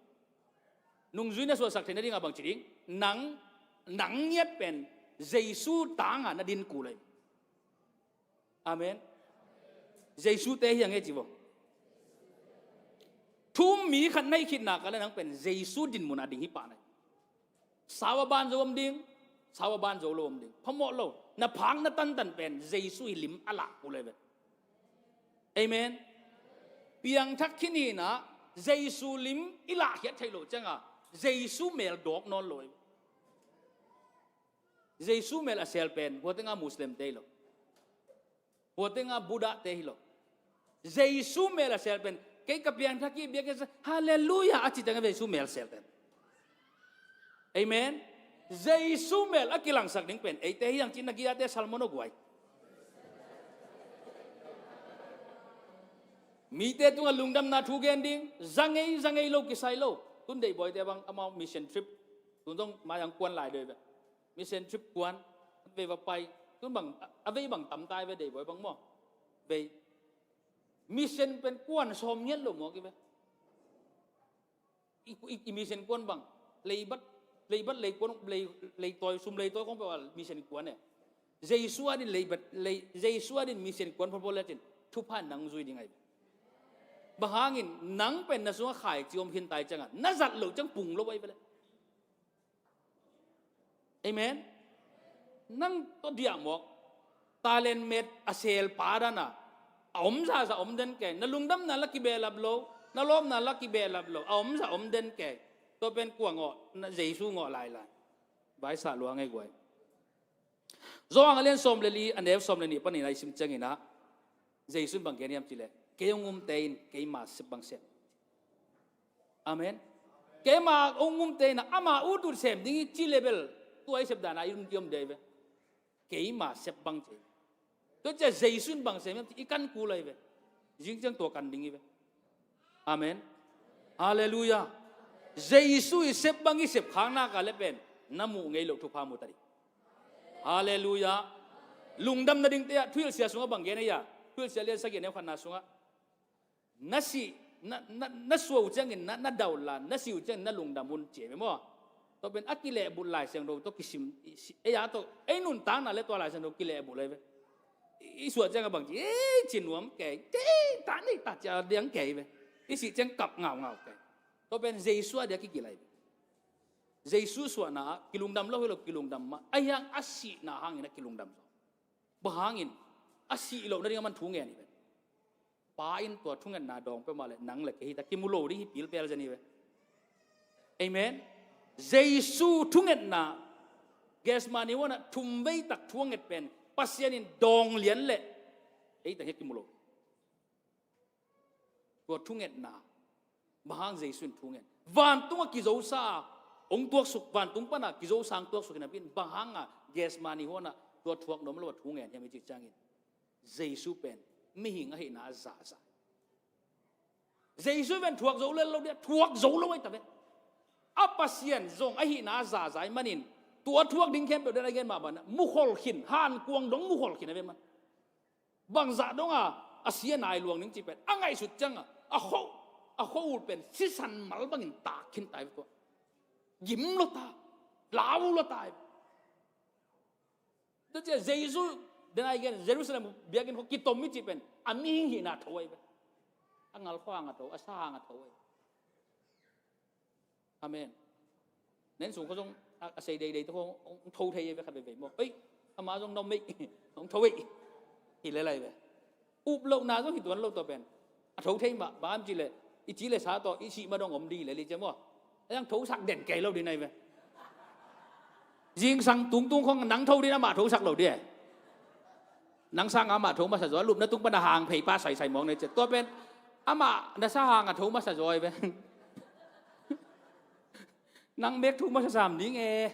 Nungzui na suahsak theih nadingah bangci ding? Nang, nang ngiat pen Jesu tangah na din kul ahi ve. Amen. Jesu te hi a ngei ci vo. Thu-um mi khat na hih khit nak leh nang pen Jesu din munah ding hi pah na hi. Sau a banzo om ding, sau a banzo lo om ding, phamawh lo. Na phak na tantan pen Jesu hi lim a lak kul ahi ve. Amen. Piangthak khin hi in ah Jesu lim i lahkhiat theih loh ciangah Jesu mel dawk nawn lo ahi ve. Jesu mel a sel pen hua tengah Muslim te hi lo. Hua tengah Buddha te hi lo. Jesu mel a sel pen, "Kei ka piangthak hi, biakinn sa, halleluiah," a cih tengah Jesu mel sel pen. Amen. Jesu mel a kilangsak ding pen eite hi hang cih na gei-a te salmon aw guai. Mite tungah lungdamna thu gen ding, za ngei, za ngei lo kisai lo. Tun deihbawite bang amau mission trip, tun zong mai-ang kuan lai deuh ve. Mission trip kuan, vei va pai, tun bang, a vei bang tam tai ve, deihbawi bang maw. Vei. Mission pen kuan sawm ngiat lo maw ki ve. I, i, i mission kuan bang, leibat, leibat leikuan, lei, leitawi, sum leitawi kong peuh a mission kuan e. Jesu a din leibat, lei, Jesu a din mission kuan pholphol lecin thupha nang zui ding ahi. Bang hangin nang pen na sungah khaici om khin tai ciangah na zat loh ciang pung lo ahi ve le. Amen. Nang tawh diah mawk. Talent met a sel pa dan a, a om zaza om den kei. Na lungdamna la kibehlap lo, na lawpna la kibehlap lo, a om za om den kei. Tua pen kua ngawh? Na Jesu ngawh lailai. Vaisa lua ngei guai. Johan a lian sawm le li, a neu sawm le nih panin a i sim ciangin ah, Jesu in bang gen hiam cih leh, "Kei hong umte in keima sep bang sem." Amen. "Keima hong umte in ah ama utut sem ding hi," ci leh bel tua i sep dan a i run kiom dei ve. "Keima sep bang," ci. Tua ciah Jesu in bang sem hiam cih i kan kul ahi ve. Zing ciang tua kan ding hi ve. Amen. Halleluiah. Jesu i sep bang i sep khak nak leh pen na muh ngei loh thupha mu ta ding. Halleluiah. Lungdam nadingte ah Thuhilhsia sungah bang gen ahi a? Thuhilhsia lian sagih, a neu khatna sungah, "Na sih, na, na, na suah uh ciangin na, na dah unla, na sih uh ciangin na lungdam un," ci hi maw. Tua pen a kilehbulh Lai Siangtho tawh kisim, ei a tawh, ei nuntakna leh tua Lai Siangtho kilehbulh ahi ve. I, i suah ciangah bang ci, "Ei, ci nuam kei, ei, ta nei ta," ci a diang kei ve. I sih ciang kap ngaungau kei. Tua pen Jesu a dia kigil ahi ve. Jesu suahna ah kilungdam lo hi lo, kilungdam mah. Ahi hang a sihna hangin a kilungdam zaw. Bang hangin? A sih loh nading a man thu ngen hi ven. Pa in tua thungetna dawng peuhmah le nang le kei hi ta, kimu lo ding hi pilpel zen hi ve. Amen. Jesu thungetna Gethsemane huanah thumvei tak thu a nget pen Pasian in dawng lian le ei ta hi kimu lo. Tua thungetna, bang hang Jesu in thungen? Vantung a kizosa a hong tuaksuk, vantung pana kizosa hong tuaksuk hinapi in bang hanga Gethsemane huanah tua thuak nuam lo a thungen hiam i cih ciangin, Jesu pen mihing ahihna a zazai. Jesu pen thuak zo lel lo dia, thuak zo lo ahi ta ve. A Pasian zong ahihna a zazai manin tua thuak ding khempeuh den a gen mah banah mukhol khin, hankuang dong mukhol khin a ve man. Bangzah donga a si a nai luang ning cih pen a ngaihsut cianga a khuaul, a khuaul pen sisan mal bangin tak khin tai ve tua. Gim lo ta, lau lo tai. Tua cia Jesu den ai gen Jerusalem biakinn khua kitom mi cih pen a mihing hihna tho ai ve. A ngal khua hang a tho, a sa hang a tho ai. Amen. Nen sung kho zong a, a sei deidei te kho hong tho thei ve khat veivei maw. Ei, ama zong na om mei, hong tho ei. Hi le lai ve. Up lohna zong hi tuan lo tua pen. A tho thei mah, bang am ci le, i ci le sa tawh, i sih ma dong om ding hi le li cia maw. A yang tho sak den kei lo ding nai ve. Zingsang tungtung khong nang tho ding amah tho sak lo ding. Nang sanga amah tho masa zaw, lupna tung pana hang phei pa saisai mawng nei cia. Tua pen amah na sa hang a tho masa zaw ve. Nang mek thu masa sam ding e.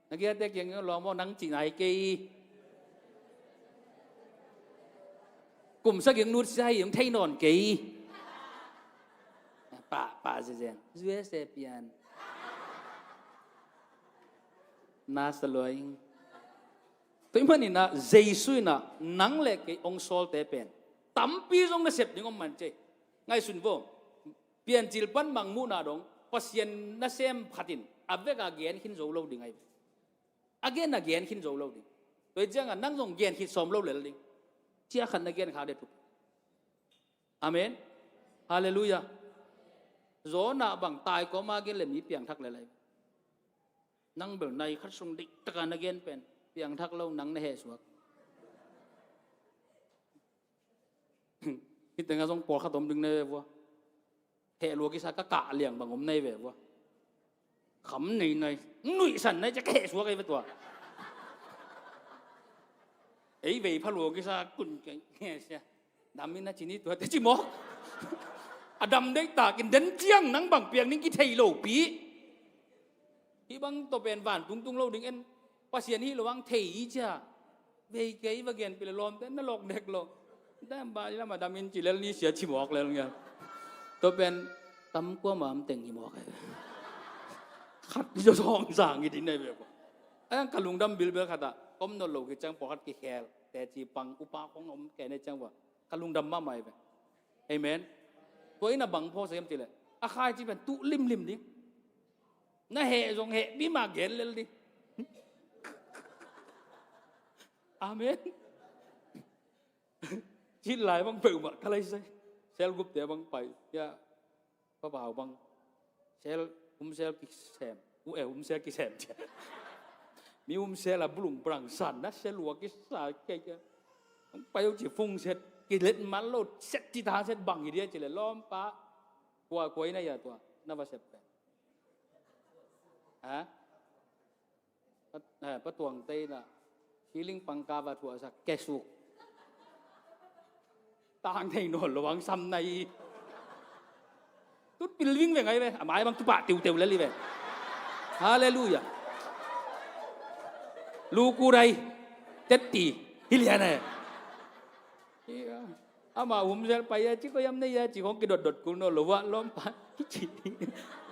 Na giate kiang lawm aw nang cih nai kei. Kum sagih nut sia hi hong thei nawn kei. Pa, pa zezen. Zuese pian. Na sa luai. Tua ahih manin ah Jesu in ah nang le kei hong sawlte pen tampi zong nasep ding om man cei. Ngaihsun vo. Piancil pan Mangmuhna dong Pasian nasem khat in a vek a gen khin zo lo ding ahi. A gen a gen khin zo lo ding. Tua hi ciangah nang zong gen khit sawm lo lel ding. Cia khat na gen kha ding thupi. Amen. Halleluiah. Zawna bang tai kawma gen le mi piangthak lel ahi. Nang bel nai khat sung deihtaka na gen pen piangthak lo nang na heh suak. Hih tengah zong pawlkhat om ding na ve vua. Heh lua kisa ka kah liang bang om na hi ve vua. Kham nei nai nuihsan nai cia ka heh suak ahi ve tua. Ei vei pha lua kisa kun keng sia. Dam in a ci ni tua te ci mawk. A dam deihtakin den ciang nang bang piang ning kithei lopi. Hih bang tawh pen vantung tung lo ding en. Pasian hih lo ang thei i cia. Vei kei va gen pi le lawmte na lawk dek lo. Dam ba i lama dam in ci lel ni sia ci mawk lel ngial. Tawh pen tam kua ma am teng hi mawk ai. Khat ni zaw sawng sang i din ai ve ko. Ai ang ka lungdam bilbel khat ah kom nawn lo ki ciang pawlkhat kikhel teci pang upa khong om kei ne ciang va ka lungdam mahmah ai ve. Amen. Tua in a bang phawk sa hiam cih leh a khai ci pen tuh limlim ding. Na heh zong heh bima gen lel ding. Amen. Cih lai bang peuhmah ka lai sai. Sel gupte bang pai. Ya. Papau bang sel, um sel kisem, u e um sel kisem cia. Mi um sel a bulung brang san na sel ua kisa kei cia. Pai u ci fung set kilet man lo set ci ta set bang hi dia ci le lawm pa. Kua kua i na ya tua na va sep pen. Ha? Pa, eh, pa tuang tei na. Siling pangka va thuah sa kesuk. Tang thei nawn lo ang sam nai. Tut pil ving ve ngai ve. A mai bang tu pah tiu teu lel i ve. Halleluiah. Lu ku dai. Tetti. Hi lian e. Ama um sel pai a ci ko yam nei a ci kong kidotdot kul nawn lo va lawm pa. Hi ci.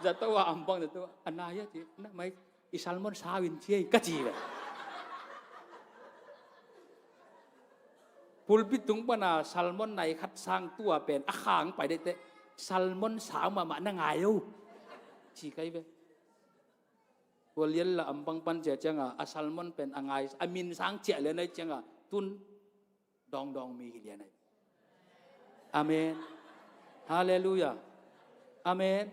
Zato va am bang zato. A nai a ci. Na mai. I salmon sau in ciai ka ci ve. Pulpit tung pana salmon nai khat sang tua pen a khang pai dei te salmon sau mahmah na ngai o. Ci kai ve. Tua lian la am pang pan cia cianga a salmon pen a ngai a min sang cia lian ai cianga tun dawngdawng mi hi lian ai. Amen. Halleluiah. Amen.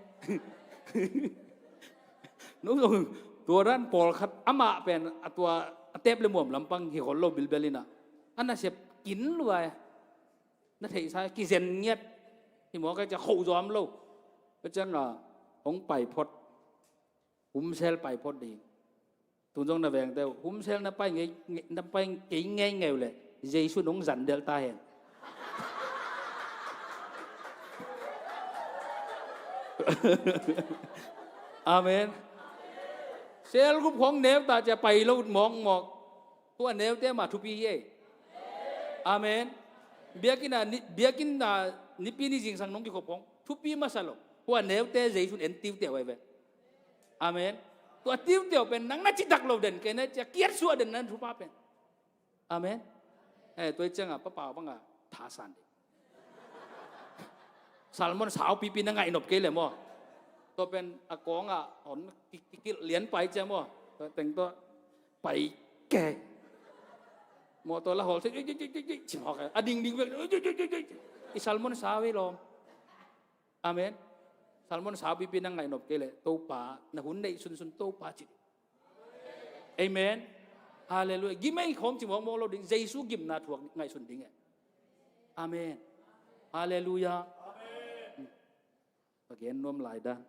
No zong tua dan pawlkhat amah pen a tua a tep le muam lampang hi khol lo bilbel inah, a nasep kin lua e. Na theihsa kizen ngiat hi mawk a, cia khoh zuam lo. Tua cianga hong pai phot, humsel pai phot ding. Tun zong na vengte uh, humsel na pai ngei, na pai kei ngeingei uh leh Jesu nong zan delh ta hen. Amen. Cell group khong neu ta cia pai lo mawkmawk. Tua neute mah thupi hi ei. Amen. Biakinn a ni, biakinn a nipi ni zingsang nong kikhop khong thupi masa lo. Tua neute Jesu in en tiutiau ai ve. Amen. Tua tiutiau pen nang na citak lo den kei na cia kiatsuah den na thupha pen. Amen. Eh, tua i cianga papa banga thasan ding. Salmon saupipi na ngaihnop kei le maw? Tua pen a kawngah hon ki- ki- kilh lian pai cia maw? Tua teng tua pai ke. Mawtaw la hol se ci mawk a dingding vek. I salmon sau ei lawm. Amen. Salmon saupipi na ngaihnop kei le Topa na hun neih sunsun Topa ci. Amen. Halleluia. Gimei khawm ci mawkmawk lo ding, Jesu gimna thuak ngaihsun ding e. Amen. Halleluia. Amen. Ka gen nuam lai dan.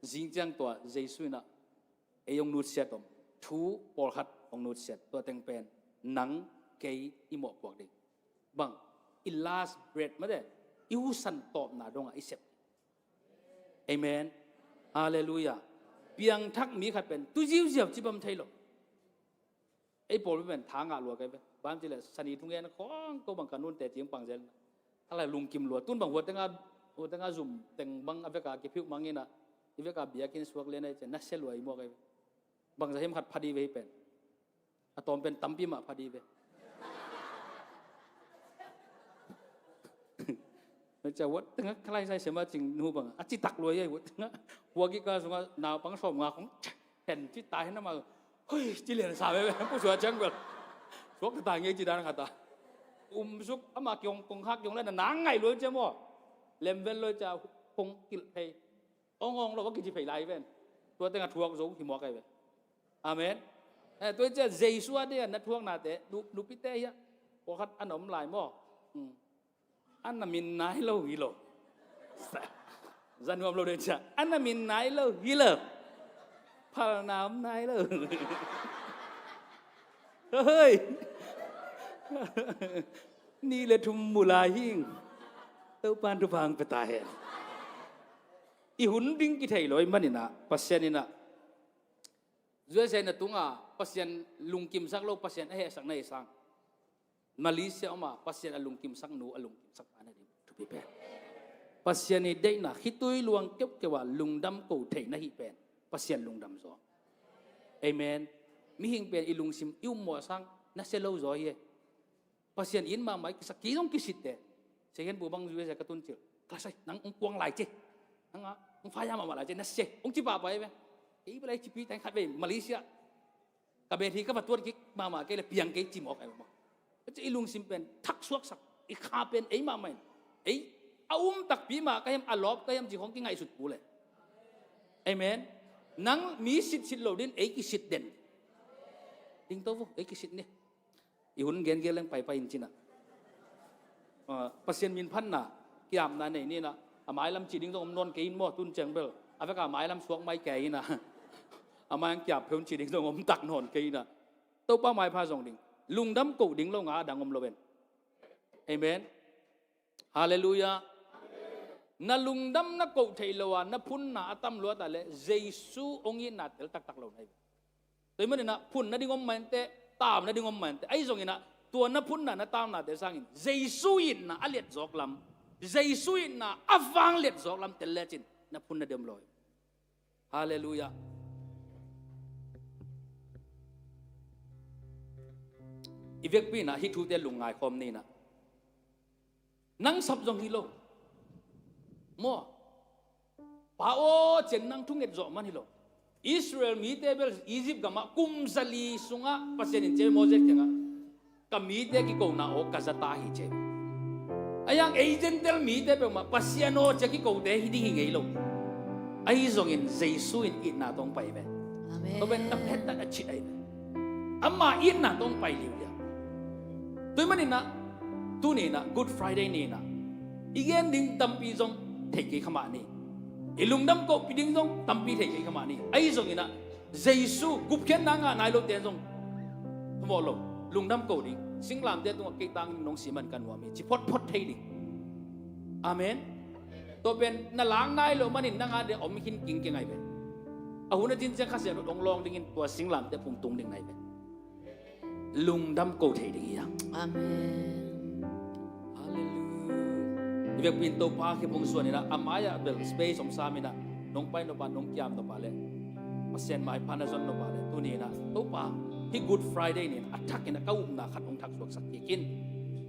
Zing ciang tua Jesu inah ei hong nutsiat om, thu pawlkhat hong nutsiat, tua teng pen nang kei i mawhpuak ding. Bang, i last breath mate, i husan tawpna dongah i sep. Amen. Halleluia. Piangthak mi khat pen tu ziuziau ci bam thei lo. Ei pawlpi pen tha ngah lua kei ve. Bang ci le sani thungen khawng ko bang ka nunte cing pang zel. Hala lungkim lua tun bang huateng a, huateng a zum teng bang a veka kiphiuh mang inah, i veka biakinn suak lian ai cia na sia lua i muak ai ve. Bangza hiam khat phadi ve hi pen. A tawm pen tampi mah phadi ve. Na cia huateng a khalai sai sema cing nu bang a citak lua i ai huateng a. Huagik a sunga naupang sawm nga khong hen ci ta hen ama. Hoi, ci lian sa ve ve, pu sua ciang bel. Suak ta ta ngei ci dan khat a. Um suk ama kiong kong khak kiong le na nang ngai lua cia maw. Lem vel lua cia hong kilh phei. Ong ong lo, a kici phei lai ven. Tua teng a thuak zo hi mawk ai ve. Amen. Eh, tua cia Jesu a dia na thuak nate, nu, nupite hia. Pawlkhat a na om lai maw. Hmm. A na min nai lo hi lo. Sa-, za nuam lo de cia. A na min nai lo hi lo. Phalna om nai lo. Hoi. Ni le thum mu lai hing. Topan thupha ang pia ta hen. I hun ding kithei lo i maninah Pasian inah. U S A na tunga Pasian lungkimsak lo, Pasian a hehsak na hi sang. Malaysia oma Pasian a lungkimsak nu, a lungkimsak pa na ding thupi pen. Pasian i deihna khitui luang keuhkeuh a lungdam ko thei na hi pen Pasian lungdam zaw. Amen. Mihing pen i lungsim i ummawh sang na sia lo zaw hi e. Pasian in mahmah i kisak kei zong kisitte. Second bu bang U S A ka tun cil. Ka lasai, nang ong kuang lai ce. Nang a, ong faya mahmah lai ce, na sia. Ong ci pahpah i ve. Kei bela i cipi tang khat ve, Malaysia. Ka bet hi ka va tuat kik mahmah kei le piang kei ci mawk ai mawk. Ka ci i lungsim pen thak suaksak. I kha pen ei mahmah in. Ei, a um takpi mah ka hiam, a lawp ka hiam ci khong kingaihsut pu le. Amen. Nang mi sitsit lo din, ei kisit den. Ding to vo, ei kisit ni. I hun gen gen leng paipai in cinah. Ah, Pasian min phanna kiapna nei ninah. A mailam ci ding zong om nawn kei in maw, tun ciang bel. A veka mailam suak mai kei inah. A mai ang kiap pheun ci ding zong om tak nawn kei inah. Topa maipha zong ding. Lungdam koh ding lo nga a dang om lo en. Amen. Halleluia. Na lungdam na koh theih lo a, na phunna a tam luat a le, Jesu hong itna tel taktak lo na hi. Tua hi maninah phun nading om mah inteh, tam nading om mah inteh. Ahi zonginah tua na phunna na tamnate sangin Jesu itna a liat zawk lam, Jesu itna a vang liat zawk lam tel lecin na phun nading om lo hi. Halleluia. I vekpi inah hih thute lungngai khawm ninah. Nang sap zong hi lo. Maw? Pa aw cian nang thunget zawh man hi lo. Israel mite bel Egypt gamah kum zali sungah Pasian in cia Moses kiangah, ka mite kikona aw ka zata hi cia. A yang ei Gentile mite peuhmah Pasian aw cia kikote hi ding hi ngei lo. Ahi zongin Jesu in itna tawh hong pai ve. Amen. Tua pen na phetna a cih ahi ve. Ama itna tawh hong pai liuliau. Tua ahih maninah tuninah Good Friday ninah i gen ding tampi zong thei kei kha mah ni. I lungdam kohpih ding zong tampi thei kei kha mah ni. Ahi zonginah Jesu gupkhiatna ngah nai lote zong thumawh lo, lungdam ko ding. Singlamteh tungah kei tangin nong si man ka nuam hi ci photphot thei ding. Amen. Tua pen na lak nai loh manin nang a dia om khin kingking ahi ve. A hun a cin ciang Kha Siangtho hong lawng dingin tua singlamteh phung tung ding na hi ve. Lungdam ko thei ding hi hang. Amen. Halleluiah. I vekpi in Topa kiphung suan inah a mai-ah bel space om sam inah nong pai nop a, nong kiam nop a le Pasian maipha na zon nop a le tuni inah Topa hih Good Friday ni-in a thak inah ka upna khat hong thak suaksak kik in.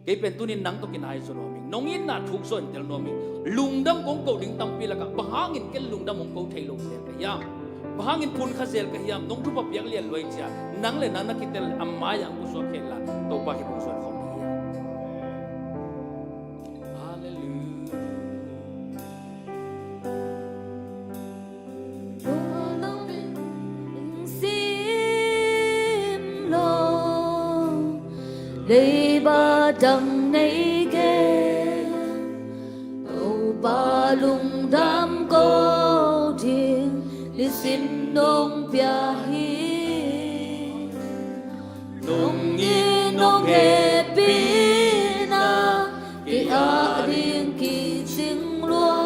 Kei pen tunin nang tawh kinai zaw nuam ing. Nong itna thuk zaw in tel nuam ing. Lungdam kong ko ding tampi lakah bang hangin ken lungdam hong ko thei lo zel ka hiam? Bang hangin phun kha zel ka hiam? Nong thupha piak lian luai cia nang le nang na kitel a mai-ah hong ko suak kei la Topa kiphung suan khawm ding hi hang. Halleluiah. Sim lo leiba dang nei kei, Topa lungdam ko ding nisim nong pia hi. Nong it nong hehpihna ki-ah ding kicing lua.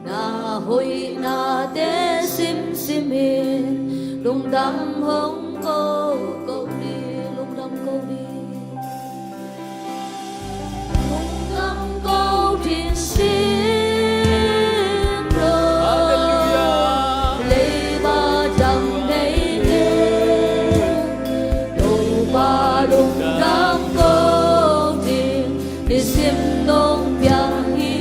Na hoihnate simsimin lungdam hong ko ko ni, lungdam ko ni. Lungdam ko ding sim lo. Halleluiah. Leiba dang nei kei, Topa lungdam ko ding nisim nong pia hi.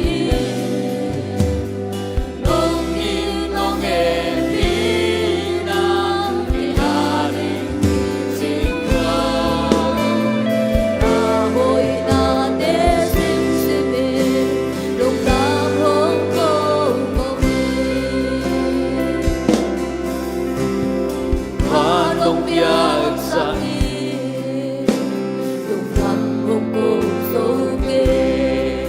Lungdam hong ko zo kei,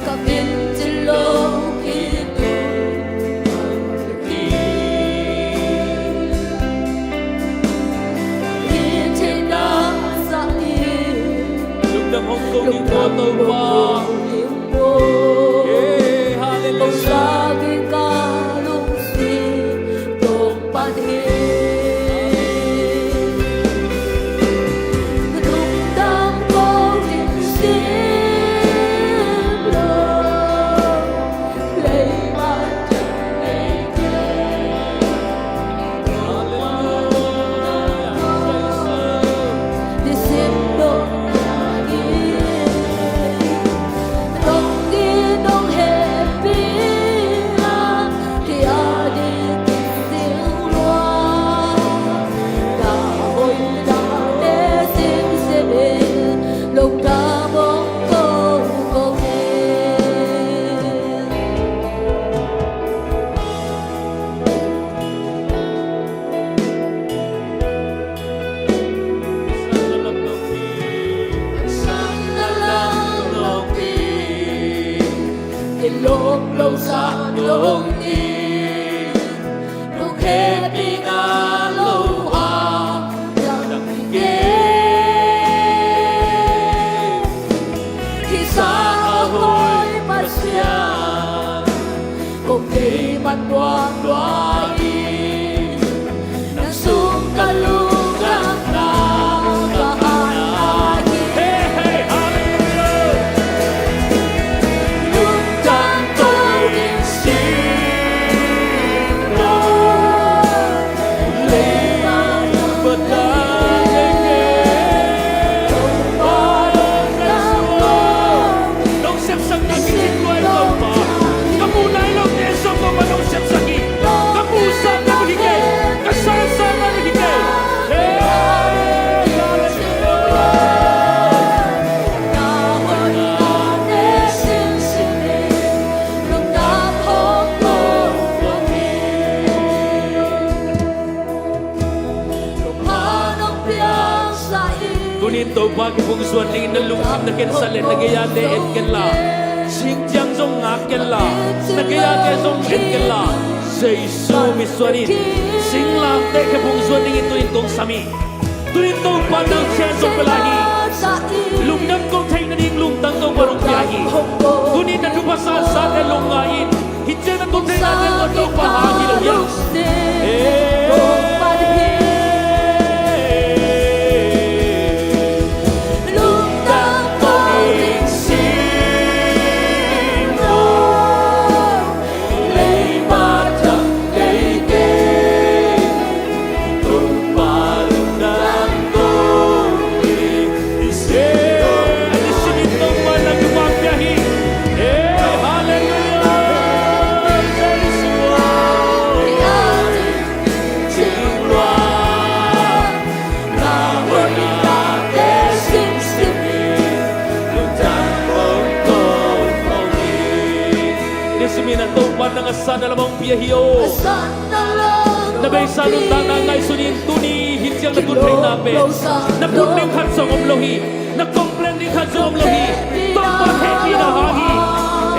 ka min cil lo ki tung hi. Hi theihna zah hi. Lungdam hong ko ding maw Topa. Hey, halleluiah. Lungdam ko ding sim lo. Leiba dang nei kei, nisim nong pia hi. Nong it nong hehpihna ki-ah ding kicing lua. Na hoihnate simsimin lungdam hong ko ko hi. Sang na lang nong pi, i lop lo sa nong i, nong hehpihna lo a dang kei. Hih sa a hoi Pasian, kong nei man tuaktuak hi. Nang sung ka lungdamna ka an ahi. Hey, hey, halleluiah. Lungdam ko ding sim lo. Leiba dang nei kei, Topa lungdam ko. Nong sepsakna kicing lua hi Topa. Ka muh nai lote zong Topa nong sepsak hi. Ka muh Khephung zuan dingin na lungsim na khensat leh na gei-ate en kenla, singciang zong ngak kenla, na gei-ate zong en kenla, Jesu min suanin singlamteh khephung zuan dingin tunin kong sam hi. Tunin Topa nang cian zong pia lai hi. Lungdam kong theih nading lungtang Topa nong pia hi. Tunin na thupha sa zate lungngai in, hih ciang na tun theihnate tawh Topa hang hi lo hiam? Nisimin a Topa nang a san na lam hong pia hi o. Na beisa nuntakna ngaihsun in tuni hih ciang na tun theihna pen na phun ding khat zong om lo hi. Na complain ding khat zong om lo hi. Topa hehpihna hang hi.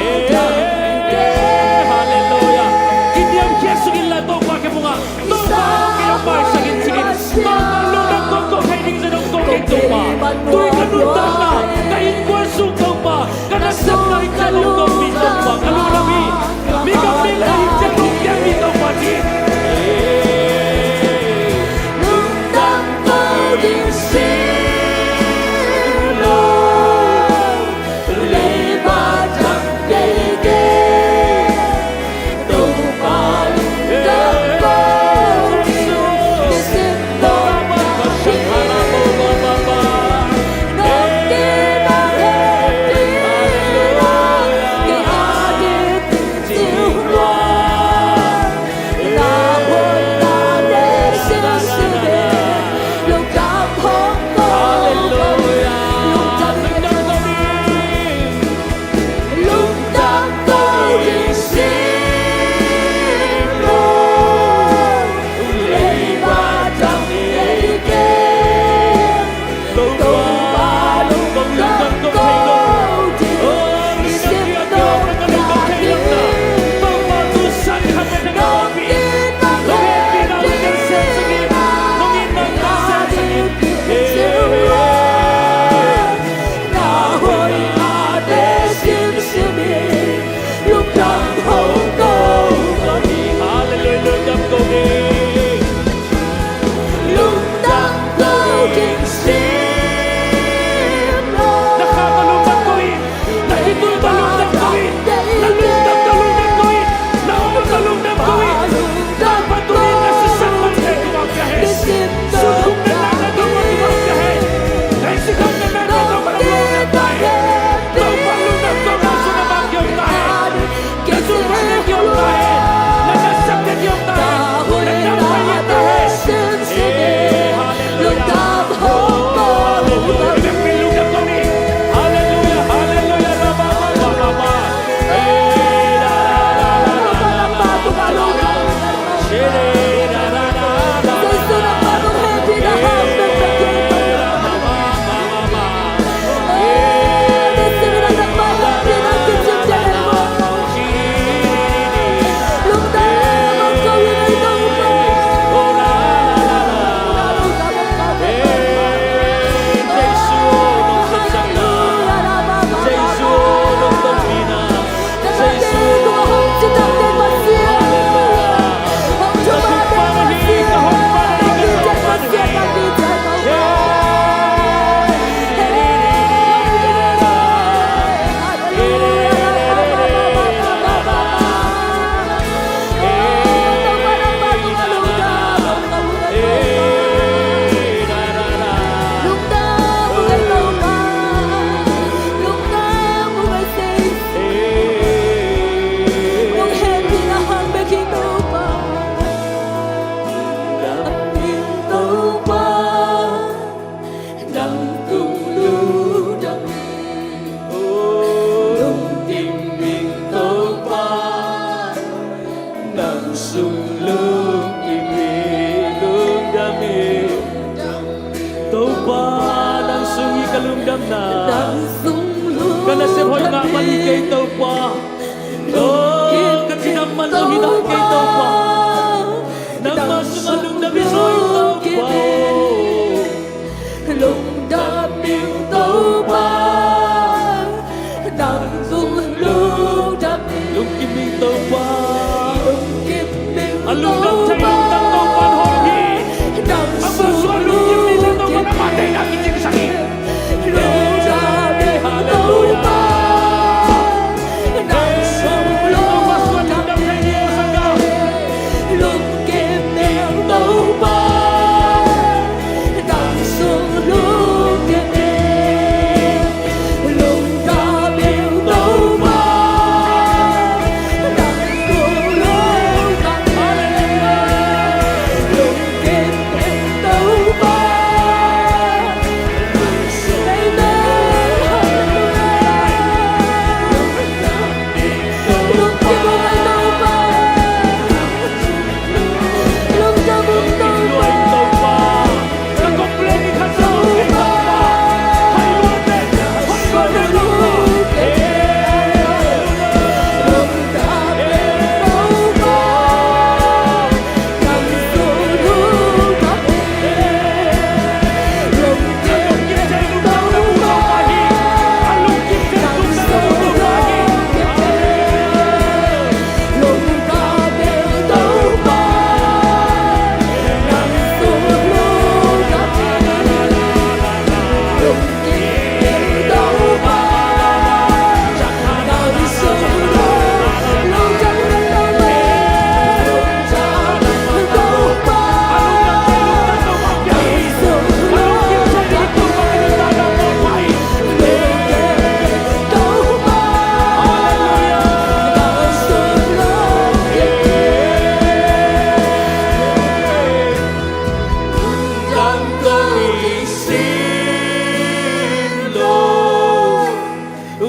Eh, halleluiah. Kiniamkhiat suk inla Topa khephung ah Topa hong kei a paisak in ci-in Topa lungdam kong ko thei ding zia dong ko kei Topa. Tui ka nuntakna ka innkuan sung Topa ka nasepna hih ciang hong ko mi Topa ka lungdam hi. Mi ka pil na hih ciang hong piak mi Topa ci. Lungdam ko ding si lo. Leiba Topa. Oh, ka cidam man lo hi dan kei Topa. Nangmah sungah lungdam hi zaw ing Topa. Lungdam ing Topa. Nang zong lungdam ing. Lungkim ing Topa. Lungkim ing Topa. A lungdam thei lungdam Topa hong hi. Nang zong lungkim ing Topa. Nangmah thei nang kicing sang hi. Lungdam ing Topa. Nang zong lungdam ing. Lungkim ing Topa. Nang zong lungkim ing. Lungdam ing Topa. Nang zong lungdam ing. Lungkim ing Topa. Amen. Halleluia. Lungkim ung ei Topa. Lungdam ung Topa.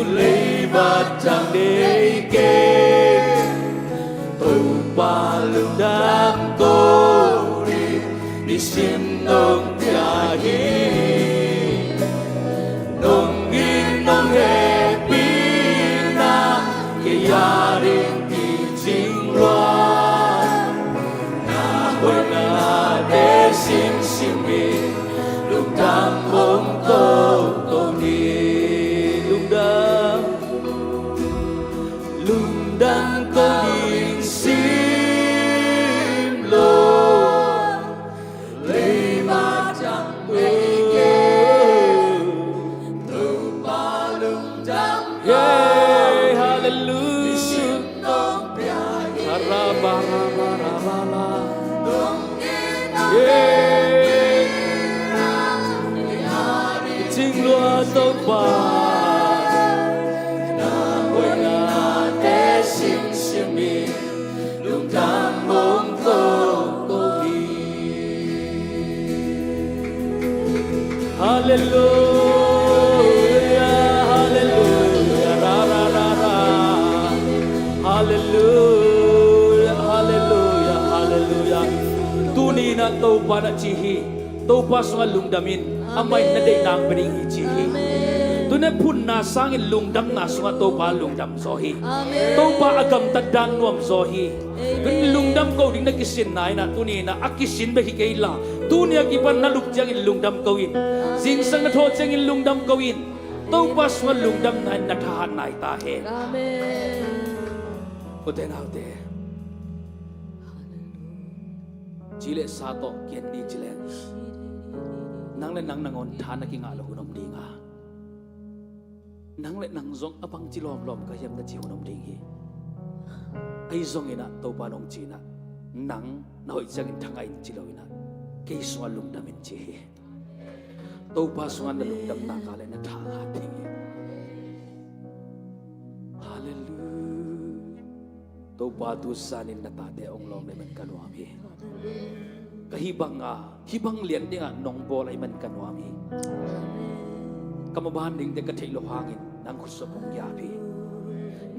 Leiba tang nei kei, Topa lungdam ko ding, nisim nong pia hi. Nong it nong hehpihna kei a ding kicing lua. Na hoihna te simsim in, lungdam hong ko ko ni. Lungdam, lungdam ko ding sim lo. Leiba tang nei kei, Topa lungdam ko. Hey, hallelujah. Nisim nong pia hi. Hara, bara, bara, bara. Nong it nong hehpihna kei a ding kicing lua Topa. Na hoihna te simsim in, lungdam hong ko ko hi. Halleluia, halleluia, ra, ra, ra, ra. Halleluia, halleluia, halleluia. Tuni in ah Topa na ci hi. Topa sungah lungdam in, amah in na deihna hong pia ding hi ci hi. Amen. Tuni phunna sangin lungdamna sungah Topa lungdam zaw hi. Amen. Topa a gamtat dan nuam zaw hi. Amen. Tuni lungdam ko ding na kisinna in ah, tuni in ah a kisin bek hi kei la, tuni a kipan na lup ciangin lungdam ko in. Amen. Zingsang na thawh ciangin lungdam ko in. Topa sungah lungdamna in na thahat nai ta hen. Amen. Ute naute. Ci le sa tawh kian ni ci le, nang le nang nangawn tha na kingah lo hun om ding a, nang le nang zong a bangci lawmlawm ka hiam na ci hun om ding hi. Ahi zongin ah Topa nong ci in ah, nang na hoih ciangin thangah in ci lo in ah, kei sungah lungdam in ci hi. Topa sungah na lungdamna ka le na tha ngat ding hi. Halleluia. Topa tu zanin na tate hong lawng le man ka nuam hi. Ka hih banga, hih bang lian dingah nong bawl ahih man ka nuam hi. Ka maban dingte ka theih loh hangin nang khutsuah hong giap hi.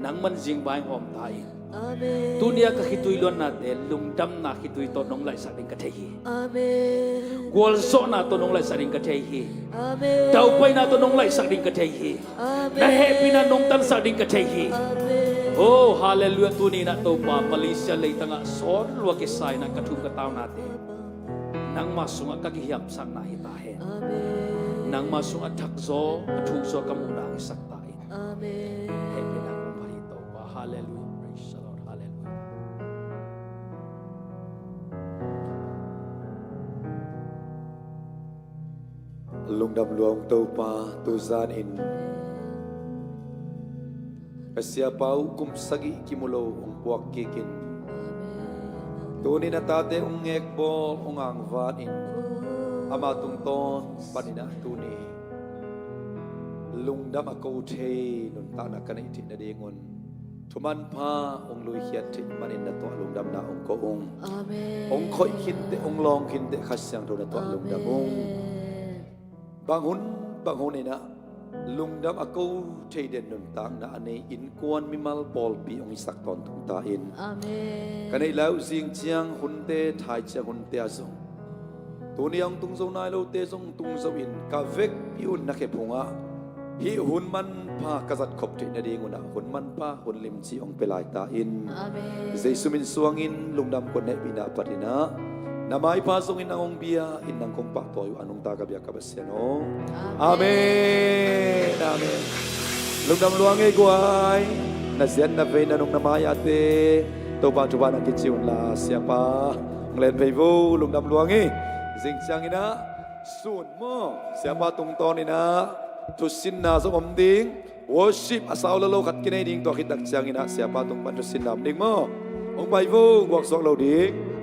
Nangman zingvai hawm ta in. Tuni-a ka khitui luannate lungdamna khitui tawh nong laihsak ding ka thei hi. Gualzawhna tawh nong laihsak ding ka thei hi. Daupaina tawh nong laihsak ding ka thei hi. Na hehpihna nong tansak ding ka thei hi. Oh, halleluiah. Tuni-in ah Topa, Malaysia leitangah sawn lua kisa-in ah ka thum ka taunate nangma sungah ka kihiamsakna hi ta hen. Nangma sungah thakzaw a thukzaw ka muhna hong hisak ta in. Hehpihna kong phat hi Topa. Halleluiah. Praise the Lord. Halleluiah. Lungdam lua ung Topa, tuzan in ka siapa uh kum sagih kimu lo hong puak kikin, tuni-in a tate hong ngekbawl, hong angvanin, ama tungtawn panin ah tuni lungdam a ko thei nuntakna ka neih theih nadingun thumanpha hong luikhiat theih manin na tungah lungdamna hong ko ung. Hong khoih khinteh, hong lawng khinteh, Kha Siangtho na tungah lungdam ung. Bang hun bang hun in ah lungdam a ko thei den nuntakna a nei innkuan mimal pawlpi hong hisak tawntung ta in. Ka neih lai uh zing ciang hunte, thai ciang hunte ah zong, tuni a hong tung zo nai lote zong tung zo in, ka vekpi un na khe phungah hih hun manpha ka zat khop theih nadingun ah hun manpha, hun limci hong pia lai ta in. Jesu min suangin lungdam kong hehpihna panin ah na maipha zongin nang hong bia in, nang kong pahtawi uh a nungta ka biak ka Pasian aw. Amen. Amen. Lungdam lua ung ei guai. Na ziat na vei na nung na mai-ate Topa thupha na kici unla, siapa hong len vei vo. Lungdam lua ung ei. Zing ciangin ah sun maw, siapa tungtawnin ah thusinna zong om ding. Worship a sau lalo khat kinei ding, tua khit tak ciangin ah siapa tung pan thusinna om ding maw. Hong pai vo, guak suak lo ding.